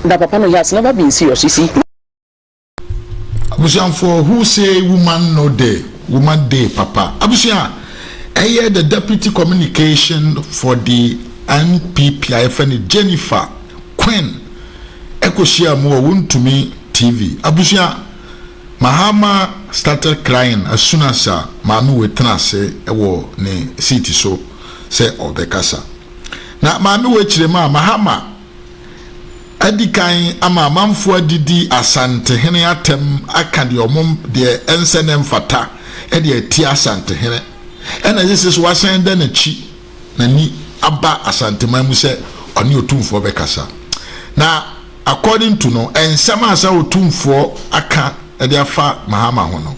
Na papa no, he has never been serious, you see. Abusuafoɔ, who say woman no dey, woman dey papa. Abusua, ɛyɛ the deputy communication for the NPP a yɛfrɛ no Jennifer Quinn ɛkɔhyia mu wɔ Wontumi TV. Abusua, Mahama started crying as soon as a maame wei tena ase ɛwɔ ne seat so sɛ ɔbɛkasa. Na maame wei kyerɛ mu a, Mahama adi kan ama amanfoɔ adidi Asantehene atɛm, aka deɛ ɔmo deɛ ɛnsɛ ne mfata ɛde ati Asantehene, ɛna ɛsɛ sɛ wasan da n'akyi n'ani aba Asanteman mu sɛ ɔne Otumfoɔ bɛkasa. Na according to no, nsɛm a sɛ Otumfoɔ aka ɛde afa Mahama ho no,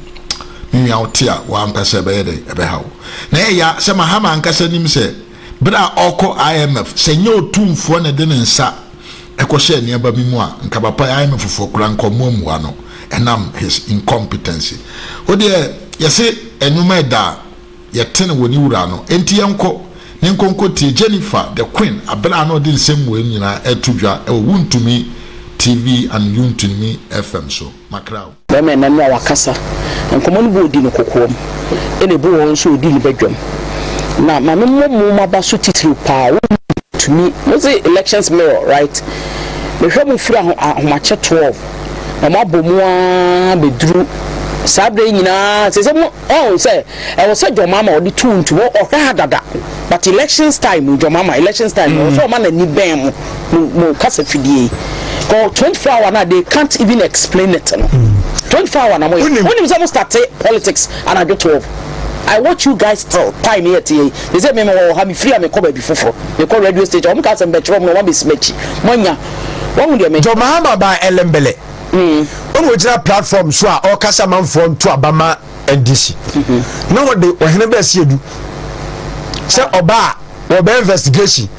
me nua, wote a, wankasa ɛbɛyɛ dɛ ɛbɛha wo. Na ɛyɛ sɛ Mahama ankasa nim sɛ bere a ɔkɔ IMF, sɛ nyɛ Otumfoɔ na ɛde ne nsa ɛkɔhyɛ nneɛma bi mu a, nka papa IMF foɔ kora nkɔmmoamua no, ɛnam his incompetency. O deɛ, yɛse ɛnwoma ɛda a yɛte no wɔ ne wura no. Enti yɛnkɔ ne nkonko tie Jennifer the Queen abere a na ɔde nsɛm wɔ nyinaa ɛto dwa ɛwɔ Wuntumi TV and Wuntumi FM so. Makraw. Bɛrima ɛnam no a wakasa nkɔmmɔ no bi, ɔdi no kokoam, ɛna ebi wɔ hɔ nso ɔdi no badwam. Na maame mmɔ mu maba so titiriw paa. Wontumi mo se elections mirror, right? Mehwɛ mo firi ahomakyɛ 12 na mo abɔ mu ara bɛduru saa berɛ yi nyinaa sɛ mo ɔn sɛ ɛwɔ sɛ John Mahama ɔde tu ntu hɔ, ɔhwɛ ha dada, but elections time, John Mahama, elections time ɛwɔ sɛ ɔma n'ani bɛn mo mo kasa fidie yi kɔ 24 hour na they can't even explain it no. 24 hour na mo yɛ. Wonim sɛ mo start politics anadwo 12. I watch you guys till time yɛ tie. They say me wɔ ha, me free a, me kɔ baabi foforɔ, me kɔ radio station. Wɔn ka sɛ mbɛkyerɛ wɔn na wɔn abɛsi m'akyi. Mo anya wɔn mu deɛ me. John Mahama ba Ellembelle, ɔna ogyina platform so a ɔkasa manfoɔ nto aba ma NDC, na wɔde ɔhene bɛɛ si edu sɛ ɔba a wɔbɛ investigation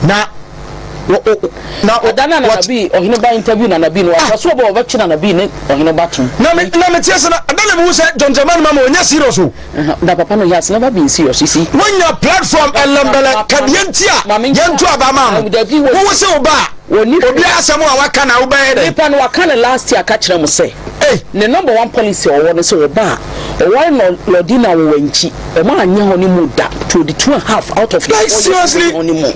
na na ɔda na Nanabi ɔhene ba interview Nanabi no, wakɔ so ɔbɛ ɔbɛtwe Nanabi ne ɔhene ba tom. Na me tie sɛ na ɛda na mehu sɛ John Dramani Mahama ɔnyɛ serious o. Na papa no, he has never been serious, you see. Wonya platform Ellembelle kadeɛ nti a yɛnto aba ma no, wowo sɛ wo ba a obi asɛm a waka na wobɛyɛ dɛ. Nipa no waka ne last year, ka kyerɛ mo sɛ ne number one policy ɔwɔ no sɛ ɔba a, ɔware no Lordina wɔ wɔnkyi, ɔma anyɛ hɔ ne mu da 22½ out of Like, seriously? hɔ ne mu.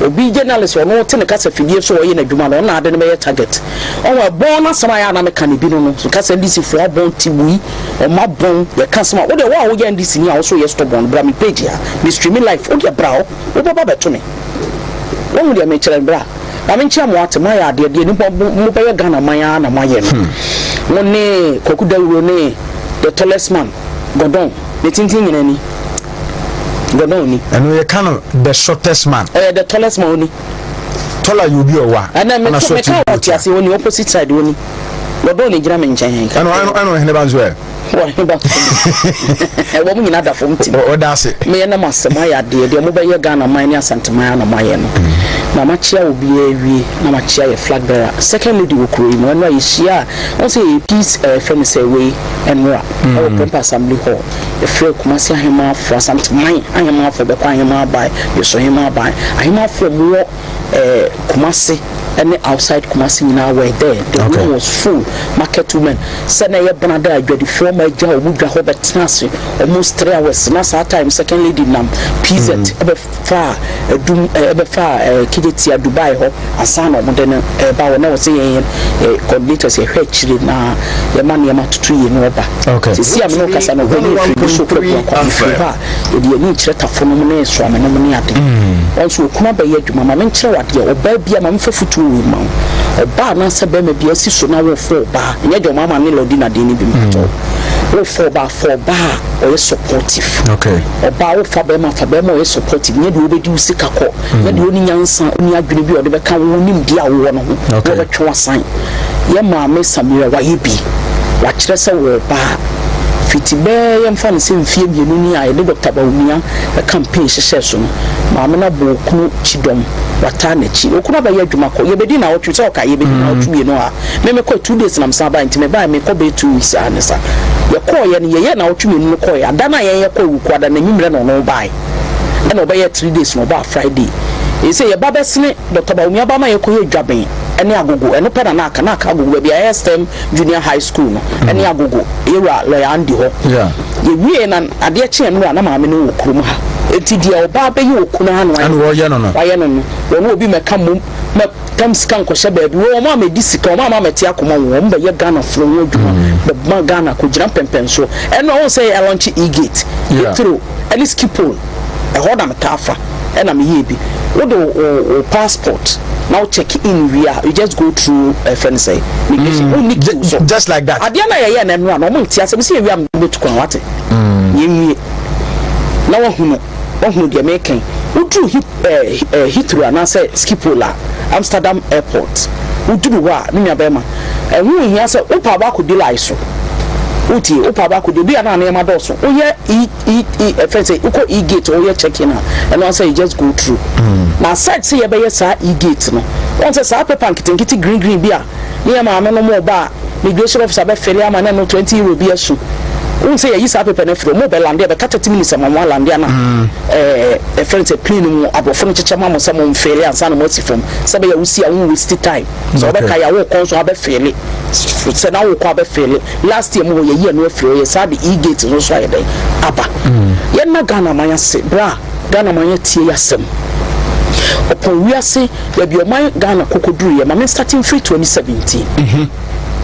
Obi journalist, ɔno te ne kasa fidie so, ɔyɛ n'adwuma no, ɔno ade no bɛyɛ target. Ɔwɔ ɛbɔn n'asɛm a yɛ anam ka ne bi no so kasa NDC foɔ abɔn ti wui, ɔma bɔn yɛka asɛm a wode wo a woyɛ NDC ni a wɔso yɛ stubborn. Bra me page ha, me streaming live, wode bra hɔ, wobɛba bɛto me. Wɔn deɛ mekyerɛ no, bra na menkyerɛ mo ate. Moayɛ adeɛ deɛ nipa mobɛyɛ Ghana man ara na moayɛ no. Mo ne Kwaku Dawuro ne the tallest man Gordon, ne tenten nyina ni Gordon ni. Ɛno yɛka no the shortest man. Ɔyɛ the tallest man oni. Taller yɛ obi ɔwɔ a ɛnna meka meka ɔte ase oni opposite side oni. Gordon ne gyina me nkyɛn. Ɛno ɔhene ba nso ɛ. Wɔhe ba wɔn nyinaa da fam tim. Ɔda ase. Meyɛ nam asɛm ayɛ adeɛ deɛ mobɛyɛ Ghana man ne Asanteman na moayɛ no. Na makyea obiara awie, na makyea yɛ flag bearer, second lady wɔ kuro yi mu. Ɛno a yɛhyia a, wɔn sɛ yɛyɛ peace, ɛfrɛ no sɛ wei ɛnora ɛwɔ Prempeh Assembly Hall. Yɛfrɛ Kumasi ahemaafoɔ, Asanteman ahemaafoɔ, bɛkɔ ahemaa ban, yɛsɔ hemaa ban, ahemaafoɔ mu wɔ Kumasi ɛne outside Kumasi nyinaa were there. The room was full. Market women, sɛ na ɛyɛ benada, adwadifoɔ ma agya wɔn dwa hɔ bɛtena ase almost 3 hours. Na saa time second lady nam PZ ɛbɛfa adum ɛbɛfa Kejetia Dubai hɔ ansa na wɔn de no ɛba hɔ. Na wɔsɛ yɛn coordinators yɛhwɛ akyire na yɛma nneɛma toto yie na ɔba. Sisi a mene kasa no, ɔhɔ ne efiri bi so kɔ bu akɔ efiri hɔ a yɛde yɛn ani kyerɛ tafo nom ne soame nom ne ade. Wɔn nso okunu abɛyɛ adwuma. Maame, nkyerɛ wadeɛ, ɔbaa bi a maame fa futuo wɔ ma wo, ɔbaa anaasɛ bɛrima bi asi so na wɔfɔ ɔbaa, nyɛ deɛ ɔmaama ne lɔdi na den ne bi mu kyɛw. Wofɔ ɔbaa, fɔ ɔbaa a ɔyɛ supportive. Ɔbaa wofa bɛrima, fa bɛrima a ɔyɛ supportive, nyɛ deɛ wobɛdi wo sika kɔ, nyɛ deɛ ɔni nyansa, ɔni adwene bi a ɔde bɛka wo nimdeɛ a wowɔ no ho na wɔbɛtwe wasan. Yɛ maame Samira wayɛ bi, wakyerɛ sɛ wɔ ɔbaa fiti bɛɛ yɛmfa no sɛ mfie 2 ni a yɛde Dr. Bawumia campaign hyehyɛ so no, maame no abɔ okunu kyidɔm, wataa n'akyi. Okunu abɛyɛ adwuma kɔ, yɛbɛdi na ɔtwe sɛ ɔka yɛbɛdi na ɔtwe 2 a me mekɔ 2 days na mesan baa, nti mebae mekɔ bɛyɛ 2 weeks a ne sa yɛkɔɔyɛ no, yɛyɛ na ɔtwe 2 no kɔɔyɛ ada no a yɛn yɛkɔ awuku ada na anwummerɛ na ɔno bae, ɛna ɔbɛyɛ 3 days na ɔbaa Friday. Ɛsɛ yɛba bɛsene Dr. Bawumia ba ma yɛkɔyɛ Dwaben ɛne Agogo. Ɛno pɛ na na aka Agogo, baabi a ɛyɛ STEM Junior High School no ɛne Agogo, yɛwura lawyer Andy hɔ. Yɛwie na adeɛ kyeɛ no a, na maame no wɔ kurom ha, eti deɛ ɔbaa bɛyi wɔ kunu ha no ɛna wɔyɛ no. Wayɛ no, wɔn obi mɛka mmom mɛtam sika nkɔhyɛ baabi wɔn a mɛdi sika, wɔn a ma mɛte akoma wɔn bɛyɛ Ghana foro ho adwuma, bɛma Ghana kɔgyina mpɛmpɛnsoɔ. Ɛno ɔwɔ sɛ yɛ launch e-gate, Heathrow ɛne Schiphol, ɛhɔ na metaa fa. Ɛna meyɛ bi, wode wo passport na wo check in wie a, you just go through ɛfɛ no sɛ migration, wonni queue so. Just like that. Adeɛ no a yɛyɛ no ɛno a na ɔmo nte asɛm sɛ yɛwie a mebɛtu kwan, wate, yɛnwie na wahunu deɛ mekan. Woduru Heathrow anaasɛ Schiphol a, Amsterdam airport, woduru hɔ a, me nua bɛrima, ɛho hia sɛ wopa aba akɔdi line so. Wotie, wopa aba akɔdi obi a na nneɛma dɔɔso, woyɛ e e e ɛfɛ sɛ wokɔ e-gate, woyɛ check in a, ɛno asɛ you just go through. Na aside sɛ yɛbɛyɛ saa e-gate no, wɔn sɛ saa paper nketenkete green green bi a ne yɛ maame no mo ba a, migration officer bɛfɛle ama ne no €20 bi asu. Wohu sɛ yɛyi saa paper no afiri, ɔmo bɛ land, bɛka 30 minutes ama mo a land ana ɛfrɛ no sɛ plane mu aborɔfo no kyekyɛ ma mo sɛ mo mfeele ansa na mo asi fam, sɛ bɛyɛ wosi a wo waste time sɛ wobɛka yɛ a wokɔ nso abɛfeele sɛ na wokɔ abɛfeele. Last year mu hɔ yɛyi ɛno afiri hɔ, yɛ saa de e-gate no so ayɛ dɛn aba. Yɛnna Ghana man ase berɛ a Ghana man atie yɛ asɛm ɔpɔn wiase baabi ɔman Ghana kɔkɔduru yɛ. Ma me starting firi 2017,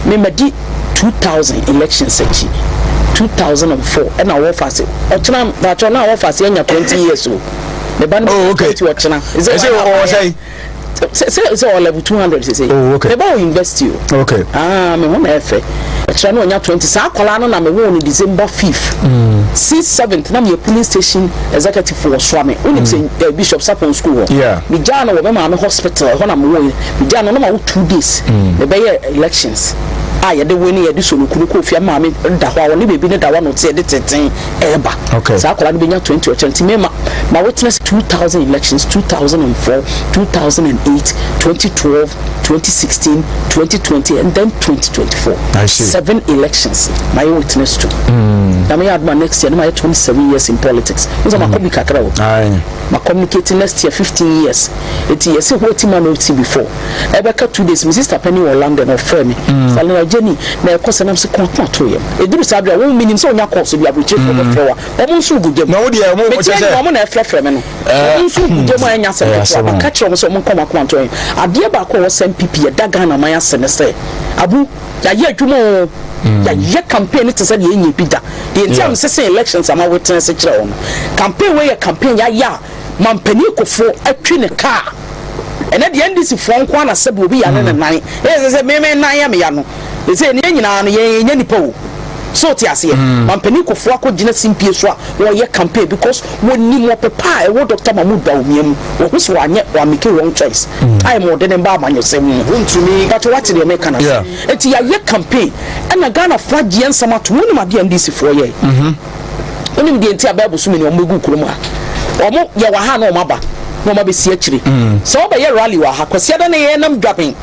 memadi 2000 elections akyi, 2004 ɛna wɔfa ase ɔkyena baatɔ na wɔfa ase anya 20 years o, me ba no. Oh, okay. 20 ɔkyena. Ɛsɛ ɔwɔ sɛn? Sɛ ɔ level 200 sɛ me ba wɔ university o. Ah, me ho na ɛfɛ. Ɔkyerɛ no ɔnya 20. Saa akwaraa no na me wo no December 5th, 6 7th na meyɛ police station executive wɔ Soame. Wonim sɛ Bishop Sapon school hɔ. Megyaa no wɔ me maame hospital ɛhɔ na mewɔ yi. Megyaa no na ma wo 2 days mebɛyɛ elections a yɛde wei ne yɛde soloku no kɔɔ fie. Maame da hɔ a, ɔne baabi ne da hɔ a na ɔte yɛde teten ɛɛba. Saa akwaraa no bɛnya 20 ɔkyerɛ, nti mema ma witness 2000 elections, 2004, 2008, 2012, 2016, 2020 and then 2024. I see. Seven elections my witness to. Na meyɛ adoma, next year na mayɛ 27 years in politics n sɛ makɔ bi kakra o. Ma communicate, next year 15 years. Eti yɛsɛ hɔ ati ma no ti before ɛbɛka 2 days, my sister penny wɔ London, ɔfrɛ me salina Jenny na ɛkɔ sɛ nam sɛ kɔn ato yam ɛduru saa bere a wɔn minim sɛ onya kɔɔ so bi aburokyerefoɔ bɛfrɛ wa, wɔn nso gu gyam. Na wo deɛ ɔmo metie kyɛ ni sɛ wɔn na ɛfrɛfrɛ me no, wɔn nso gu gyam a ɛnya asɛm ɛyɛ ketewa. asɛm o. Maka kyerɛ wɔn sɛ wɔn nkɔ wɔn akoma nto yɛn. Adeɛ baako a ɛwɔ sɛ NPP yɛda Ghana man ase ne sɛ abu yɛayɛ adwuma o, yɛayɛ campaign no te sɛ deɛ ɛnyɛ bi da deɛ nti a mesese elections ama witness kyerɛ wɔn no. Campaign wei yɛ campaign yɛayɛ a mampanin Kofoɔ atwi ne kaa. Ɛnɛ deɛ NDC foɔ nko ana sɛbi obi yare ne nan ɛyɛ sɛ meme nan yɛ meya no ɛsɛ ne yɛn nyinaa no yɛn yɛnyɛ nipa o. So te aseɛ, mampanin Kofoɔ akɔgyina simpie so a wɔyɛ campaign because wɔnim ɔpepa a ɛwɔ Dr Mahmood Bawumia mu. Wɔho sɛ wɔanyɛ wɔa make wrong choice time wɔde ne ba amanyɔsɛm mu. But wate deɛ meka no ase. Enti yɛayɛ campaign ɛna Ghanafoɔ agyeɛ nsɛm ato. Wonim adeɛ NDC foɔ yɛ, wonim deɛ nti a bɛɛ bosome ni ɔmo bɛgu kurom ha, ɔmo yɛwɔ ha na ɔmo aba na ɔmo abɛsi akyire sɛ wɔbɛyɛ rally wɔ ha. Kwasiada ne yɛnam Dwaben.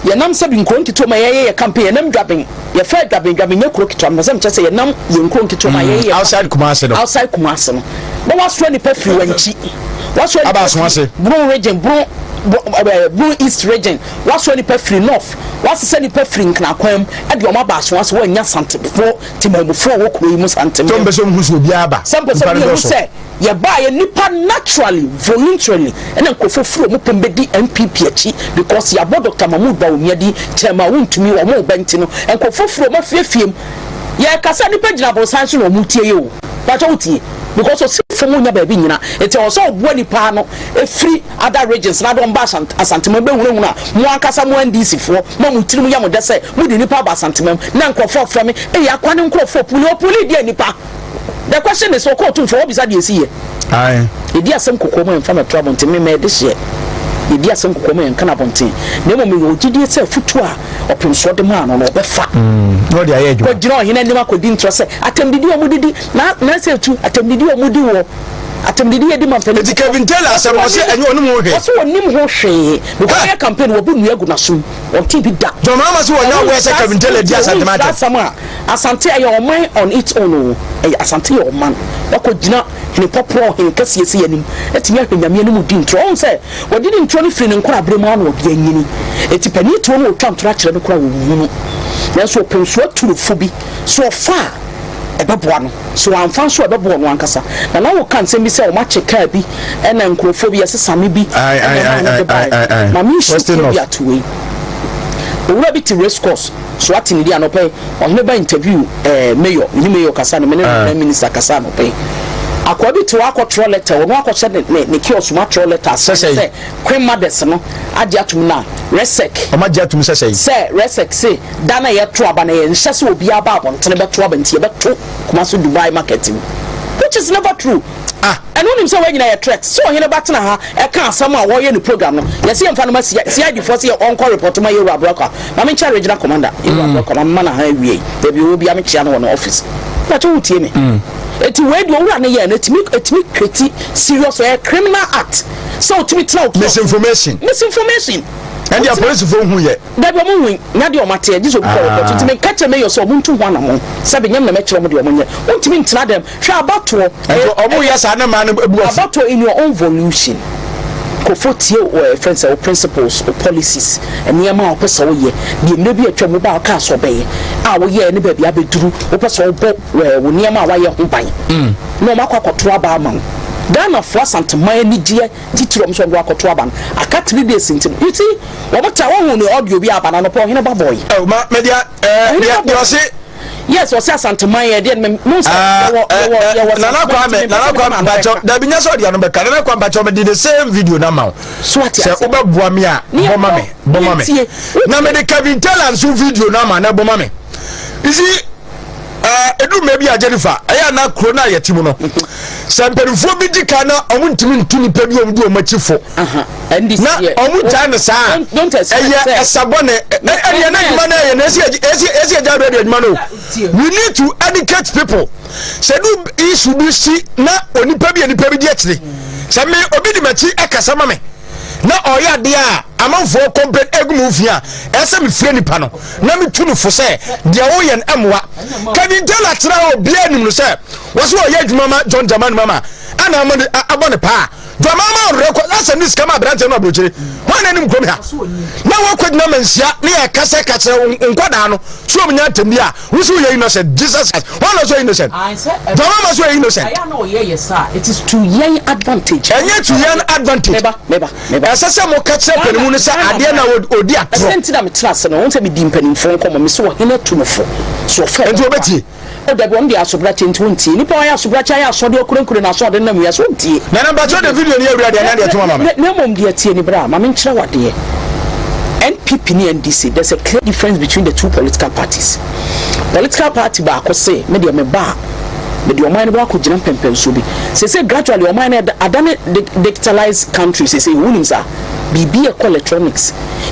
Yɛnam sɛbi nkuro nketewa ma yɛyɛ yɛ campaign. Yɛnam Dwaben, yɛfɛ Dwaben, Dwaben nyɛ kuro ketewa, mɛ sɛ mekyɛ sɛ yɛnam yɛ nkuro nketewa ma yɛyɛ yɛ outside Kumasi no. Outside Kumasi no na wasoa nipa firi wɔn wasoa Aba nipa Asoase. firi Bono Region, Bono East Region, wasoa nipa firi North, wasesa nipa firi Nkranakwan mu ɛde ɔmo aba Asoase. Wɔanya Santefoɔ temamufoɔ a wɔ kuro yi mu Santeme. Tó n bɛ sɛ ɔmo hu sɛ obiara ba. Sɛ mpɛ sɛ Nipa no bi ehu dɔɔso. sɛ yɛbaa yɛ nipa naturally, voluntarily, ɛna nkurɔfoɔ firi ɔmo pɛm bɛdi NPP akyi because yɛabɔ Dr Mahmood Bawumia di kyɛn Wontumi ɔmo bɛ. Nti no nkurɔfoɔ firi ɔmo afiefie mu. Yɛkasa, nipa gyina aborosan so na ɔmo tie yɛ o. Bàtɛ wotie because ɔsi fam onya baabi nyina, nti ɔwɔ sɛ ɔboa nipa no efiri other regions na adɔn ba Asantema bɛhunahuna. Mo ankasa mo NDC foɔ mo a mo tirim yɛ mo dɛ sɛ mo de nipa aba Asantema mu na nkurɔfoɔ frɛ me ɛyɛ akwa ne nkurɔfoɔ pull ɔ pull deɛ nipa. The question is, ɔkɔ Otumfoɔ wɔbisa deɛ esi yɛ. Yɛdi asɛm kɔkɔɔ mu, yɛmfa mɛto abɔnten. Mema yɛde hyeɛ yɛdi asɛm kɔkɔɔ mu, yɛnka no abɔnten, na mmom mewɔ gyidie sɛ afotu a ɔpemsoɔ de maa no no ɔbɛfa. Na ɔde ayɛ adwuma. Kɔgyina ɔhene anim akɔdi ntorɔ sɛ atɛmdidi a ɔmodidi na sɛ ɛtu atɛmdidi a ɔmodi wɔ. Atɛmdidi yɛ di ma mpanin. Eti Kevin Taylor asɛm no ɔse ɛnyɛ ɔnim ho hwee. Ɔse ɔnim ho hwee because ɔyɛ campaign wɔbu nnua gu n'asom ɔnte bi da. John Mahama se wɔnyɛ aware sɛ Kevin Taylor di Asante Mantam. Asɛm a Asante ɛyɛ ɔman on its own o ɛyɛ Asante yɛ ɔman wakɔ gyina hene pɔporɔ ɔhene kɛseɛ sei anim atumi ahwɛ Nyame anim di ntorɔ ɔhu sɛ wɔde ne ntorɔ no firi ne nkora berɛ mu ara na ɔde anyini eti panin tuo no ɔtwa ntorɔ akyerɛ no koraa ɔnhunu nanso ɔpɛ nsuo aturofo bi so ɔfa a ɛbɛboa no. So wamfa nso a ɛbɛboa ɔno ankasa? Na na woka nsɛm bi sɛ wɔakye kaa bi ɛna nkurɔfoɔ bi yɛsesa me bi ɛna ɛmaa no de baeɛ. Ma me nsu caveat wei. Owura bi te race course so ate ne di anɔpa yi ɔhene ba interview eh, mayor me ne mayor kasa no me ne prime minister kasa anɔpa yi. Akoa bi te hɔ akɔtwerɛ letter ɔno akɔhyɛ ne ne ne kiosk mu atwerɛ letter asɛn sɛ Queen Mothers no agye atom na Resec Wɔn agye atom sɛ sɛn? Sɛ Resec se da no a yɛto aba no yɛnhyɛ sɛ obiara ba abɔntene bɛto aba nti yɛbɛto Kumasi Dubai market mu which is never true. Ah. Ɛno wonim sɛ wei nyina yɛ threat sɛ ɔhene ba tena ha ɛka asɛm a wɔyɛ ne program no yɛse yɛmfa no ma CID foɔ sɛ ɔnkɔ report ma Yewura Aburakwa ma menkyɛ regional commander Yewura Aburakwa ma mema no ha awie baabi ɔwɔ bia mekyea no wɔ ne office mpakyɛ wotie me eti wei deɛ owura no yɛɛ no etumi etumi create serious ɛyɛ criminal act sɛ otumi tena wo kiosk Misinformation. Misinformation. Ɛnde apolisifoɔ hu yɛ. Dabi ɔmo nhui, nya deɛ ɔmo ateɛ, gye sɛ obi kɔ report, nti menka kyerɛ mayor sɛ ɔmo ntu ho anamɔn, sɛbe nyɛ me na mɛkyerɛ ɔmo deɛ ɔmo nyɛ, wontumi ntena dɛm, hwɛ abatoɔ, Ɛnti ɔmo yɛ saa na mmaa no bo afu. Abatoɔ in your own volution, nkurɔfoɔ tie wo ɛɛ yɛfrɛ no sɛ wo principles, wo policies, nneɛma a wopɛ sɛ woyɛ, deɛ mmerɛ bi a atwam wobaa wokaa sɛ wobɛyɛ, a woyɛɛ ne baabi abɛduru, wopɛ sɛ wobɔ ɛɛ wo nneɛma a woayɛ ho ban, na ɔmo akɔ akɔto aba ama wo. Ghanafoɔ Asanteman anigyeɛ titire ɔmo sɛ ɔmo de akɔto aba no, aka 3 days nti no, you see. Wɔn ta wɔn hu ne audio bi aba na anɔpa ɔhene ba bɔyi. Oh, ma me dia eh dia dia ɔse. Yes, ɔse Asanteman yɛ deɛ me mo sɛ ah, yɛwɔ eh, yɛwɔ eh, yɛwɔ Nana Kwame Nana Kwame mpakyɛw dabi nyɛ sɛ ɔde ano bɛka Nana Kwame mpakyɛw me de the same video na ma wo. So ate sɛ ase. wobɛboa me a bɔ ma me bɔ ma me na me de Kevin Taylor nso video na ma na bɔ ma me. You see ɛdu mmerɛ bi a Jennifer ɛyɛ ana kuro no a yɛte mu no sɛ mpanimfoɔ bi di kan na ɔmo ntumi ntu nipa bi ɔmo di ɔmo akyi fo na ɔmo gyaa no saa ɛyɛ ɛsa bɔne ɛdeɛ na adwuma no ɛyɛ na ɛsi ɛsi ɛsi ɛgya radio adwuma no we need to educate people sɛ du issue bi si na onipa bi onipa bi di akyire sɛ me obi di m'akyi ɛkasa ma me na ɔyɛ adeɛ a amanfoɔ complain egu mu fi a ɛsɛ mefrɛ nipa no na metu no fo sɛ deɛ woyɛ no ɛmmoa. Kevin Taylor kyerɛ a obiara nim no sɛ wɔsɛ ɔyɛ adwuma ma John Dramani Mahama ana ama ne abɔ ne paa. John Mahama ɔrekɔ asɛ ne sika ma aberanteɛ no aburokyire hwan na anim kurom ha na wɔkɔgyina manhyia ne yɛkasa ka kyerɛ nkwadaa no so ɔmo nya atɛm bi a wo so woyɛ innocent Jesus Christ hwan na ɔsɛ innocent John Mahama so yɛ innocent. It is to yɛn advantage. Ɛnyɛ to yɛn advantage. Meba meba. Ɛsɛ sɛ moka kyerɛ panimu no sɛ adeɛ no a ɔdi atorɔ. Ɛsɛ nti na metena ase no, wohu sɛ medi mpanimfoɔ nkɔmmɔ, mese ɔhene atu no fo, so ɔfa Enti wɔbɛtie? O dabi, wɔn deɛ asobrakye nti wɔntie. Nipa a ɔyɛ asobrakye ayɛ asoɔden ɔkurakura n'asoɔden nam wiase, ɔntie. Nana mpakyɛw de video no yɛ awura deɛ anaa deɛ toma ma me. Na mmom deɛ tie ni bra, ma menkyerɛ wo adeɛ. NPP ne NDC, there's a clear difference between the two political parties. Political party baako se, me deɛ meba a, Mede ɔman no bɛkɔ akɔgyina mpɛnpɛnsoɔ bi. Seesei gradually ɔman no adane digitalized country seesei, wonim saa? Biribi a ɛkɔ electronics,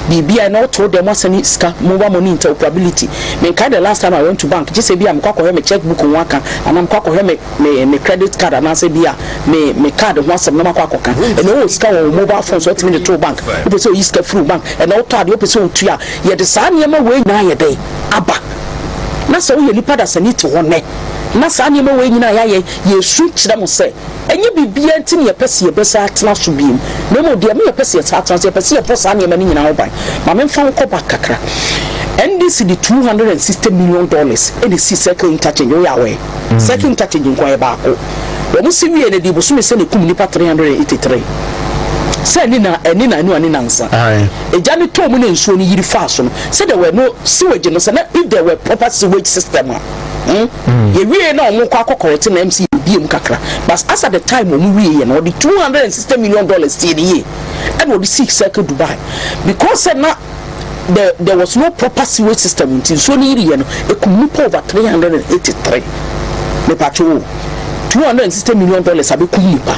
biribi a ɛnɛ wote wo dan mu asɛne sika, mobile money interoperability. Menkae the last time I went to bank, gye sɛ ebia mekɔ akɔhwɛ me check book ho aka anaa mekɔ akɔhwɛ me me me credit card anaasɛ ebia me me card ho asɛm na makɔ akɔka. Ɛnɛ wowɔ sika wɔ wo mobile phone so watumi de to wo bank, wopɛ sɛ oyi sika firi wo bank, ɛnɛ wotɔ adeɛ wopɛ sɛ wotua a, yɛde saa nneɛma wei nyinaa ayɛ dɛn? Aba. Na sɛ woyɛ nipa dasani te hɔ nnɛ, na saa nneɛma wei nyinaa a yɛayɛ, yɛresu kyerɛ mo sɛ, ɛnyɛ biribiara nti na yɛpɛ sɛ yɛbɛsan atena so bio, na mmom deɛ ɛma yɛpɛ sɛ yɛsan atena so, yɛpɛ sɛ yɛbɔ saa nneɛma no nyinaa ho ban. Ma memfa wo nkɔ back kakra. NDC de $260 million na ɛsii Circle Interchange, woyɛ aware? Circle Interchange nko ara yɛ baako. Wɔn si wiee no, ɛdii bosome sɛ na ɛkum nnipa 383. Sɛ ɛne na, ɛne na, ɛne nansa. Egya no tɔɔ mu na nsuo no yiri faa so no, sɛ there were no sewage no, sɛ na if there were proper sewage system a, hmm, yɛwiee na wɔn kɔ akɔ correct na MC yɛbie mu kakra, but as at the time wɔn wie yɛ no, wɔde $260 million tie ne yie, ɛna wɔde sii Circle Dubai, because sɛ na there was no proper sewage system nti nsuo no yiri yɛ no, ekum nipa over 383. Mepatwo o, $260 million abɛkum nipa.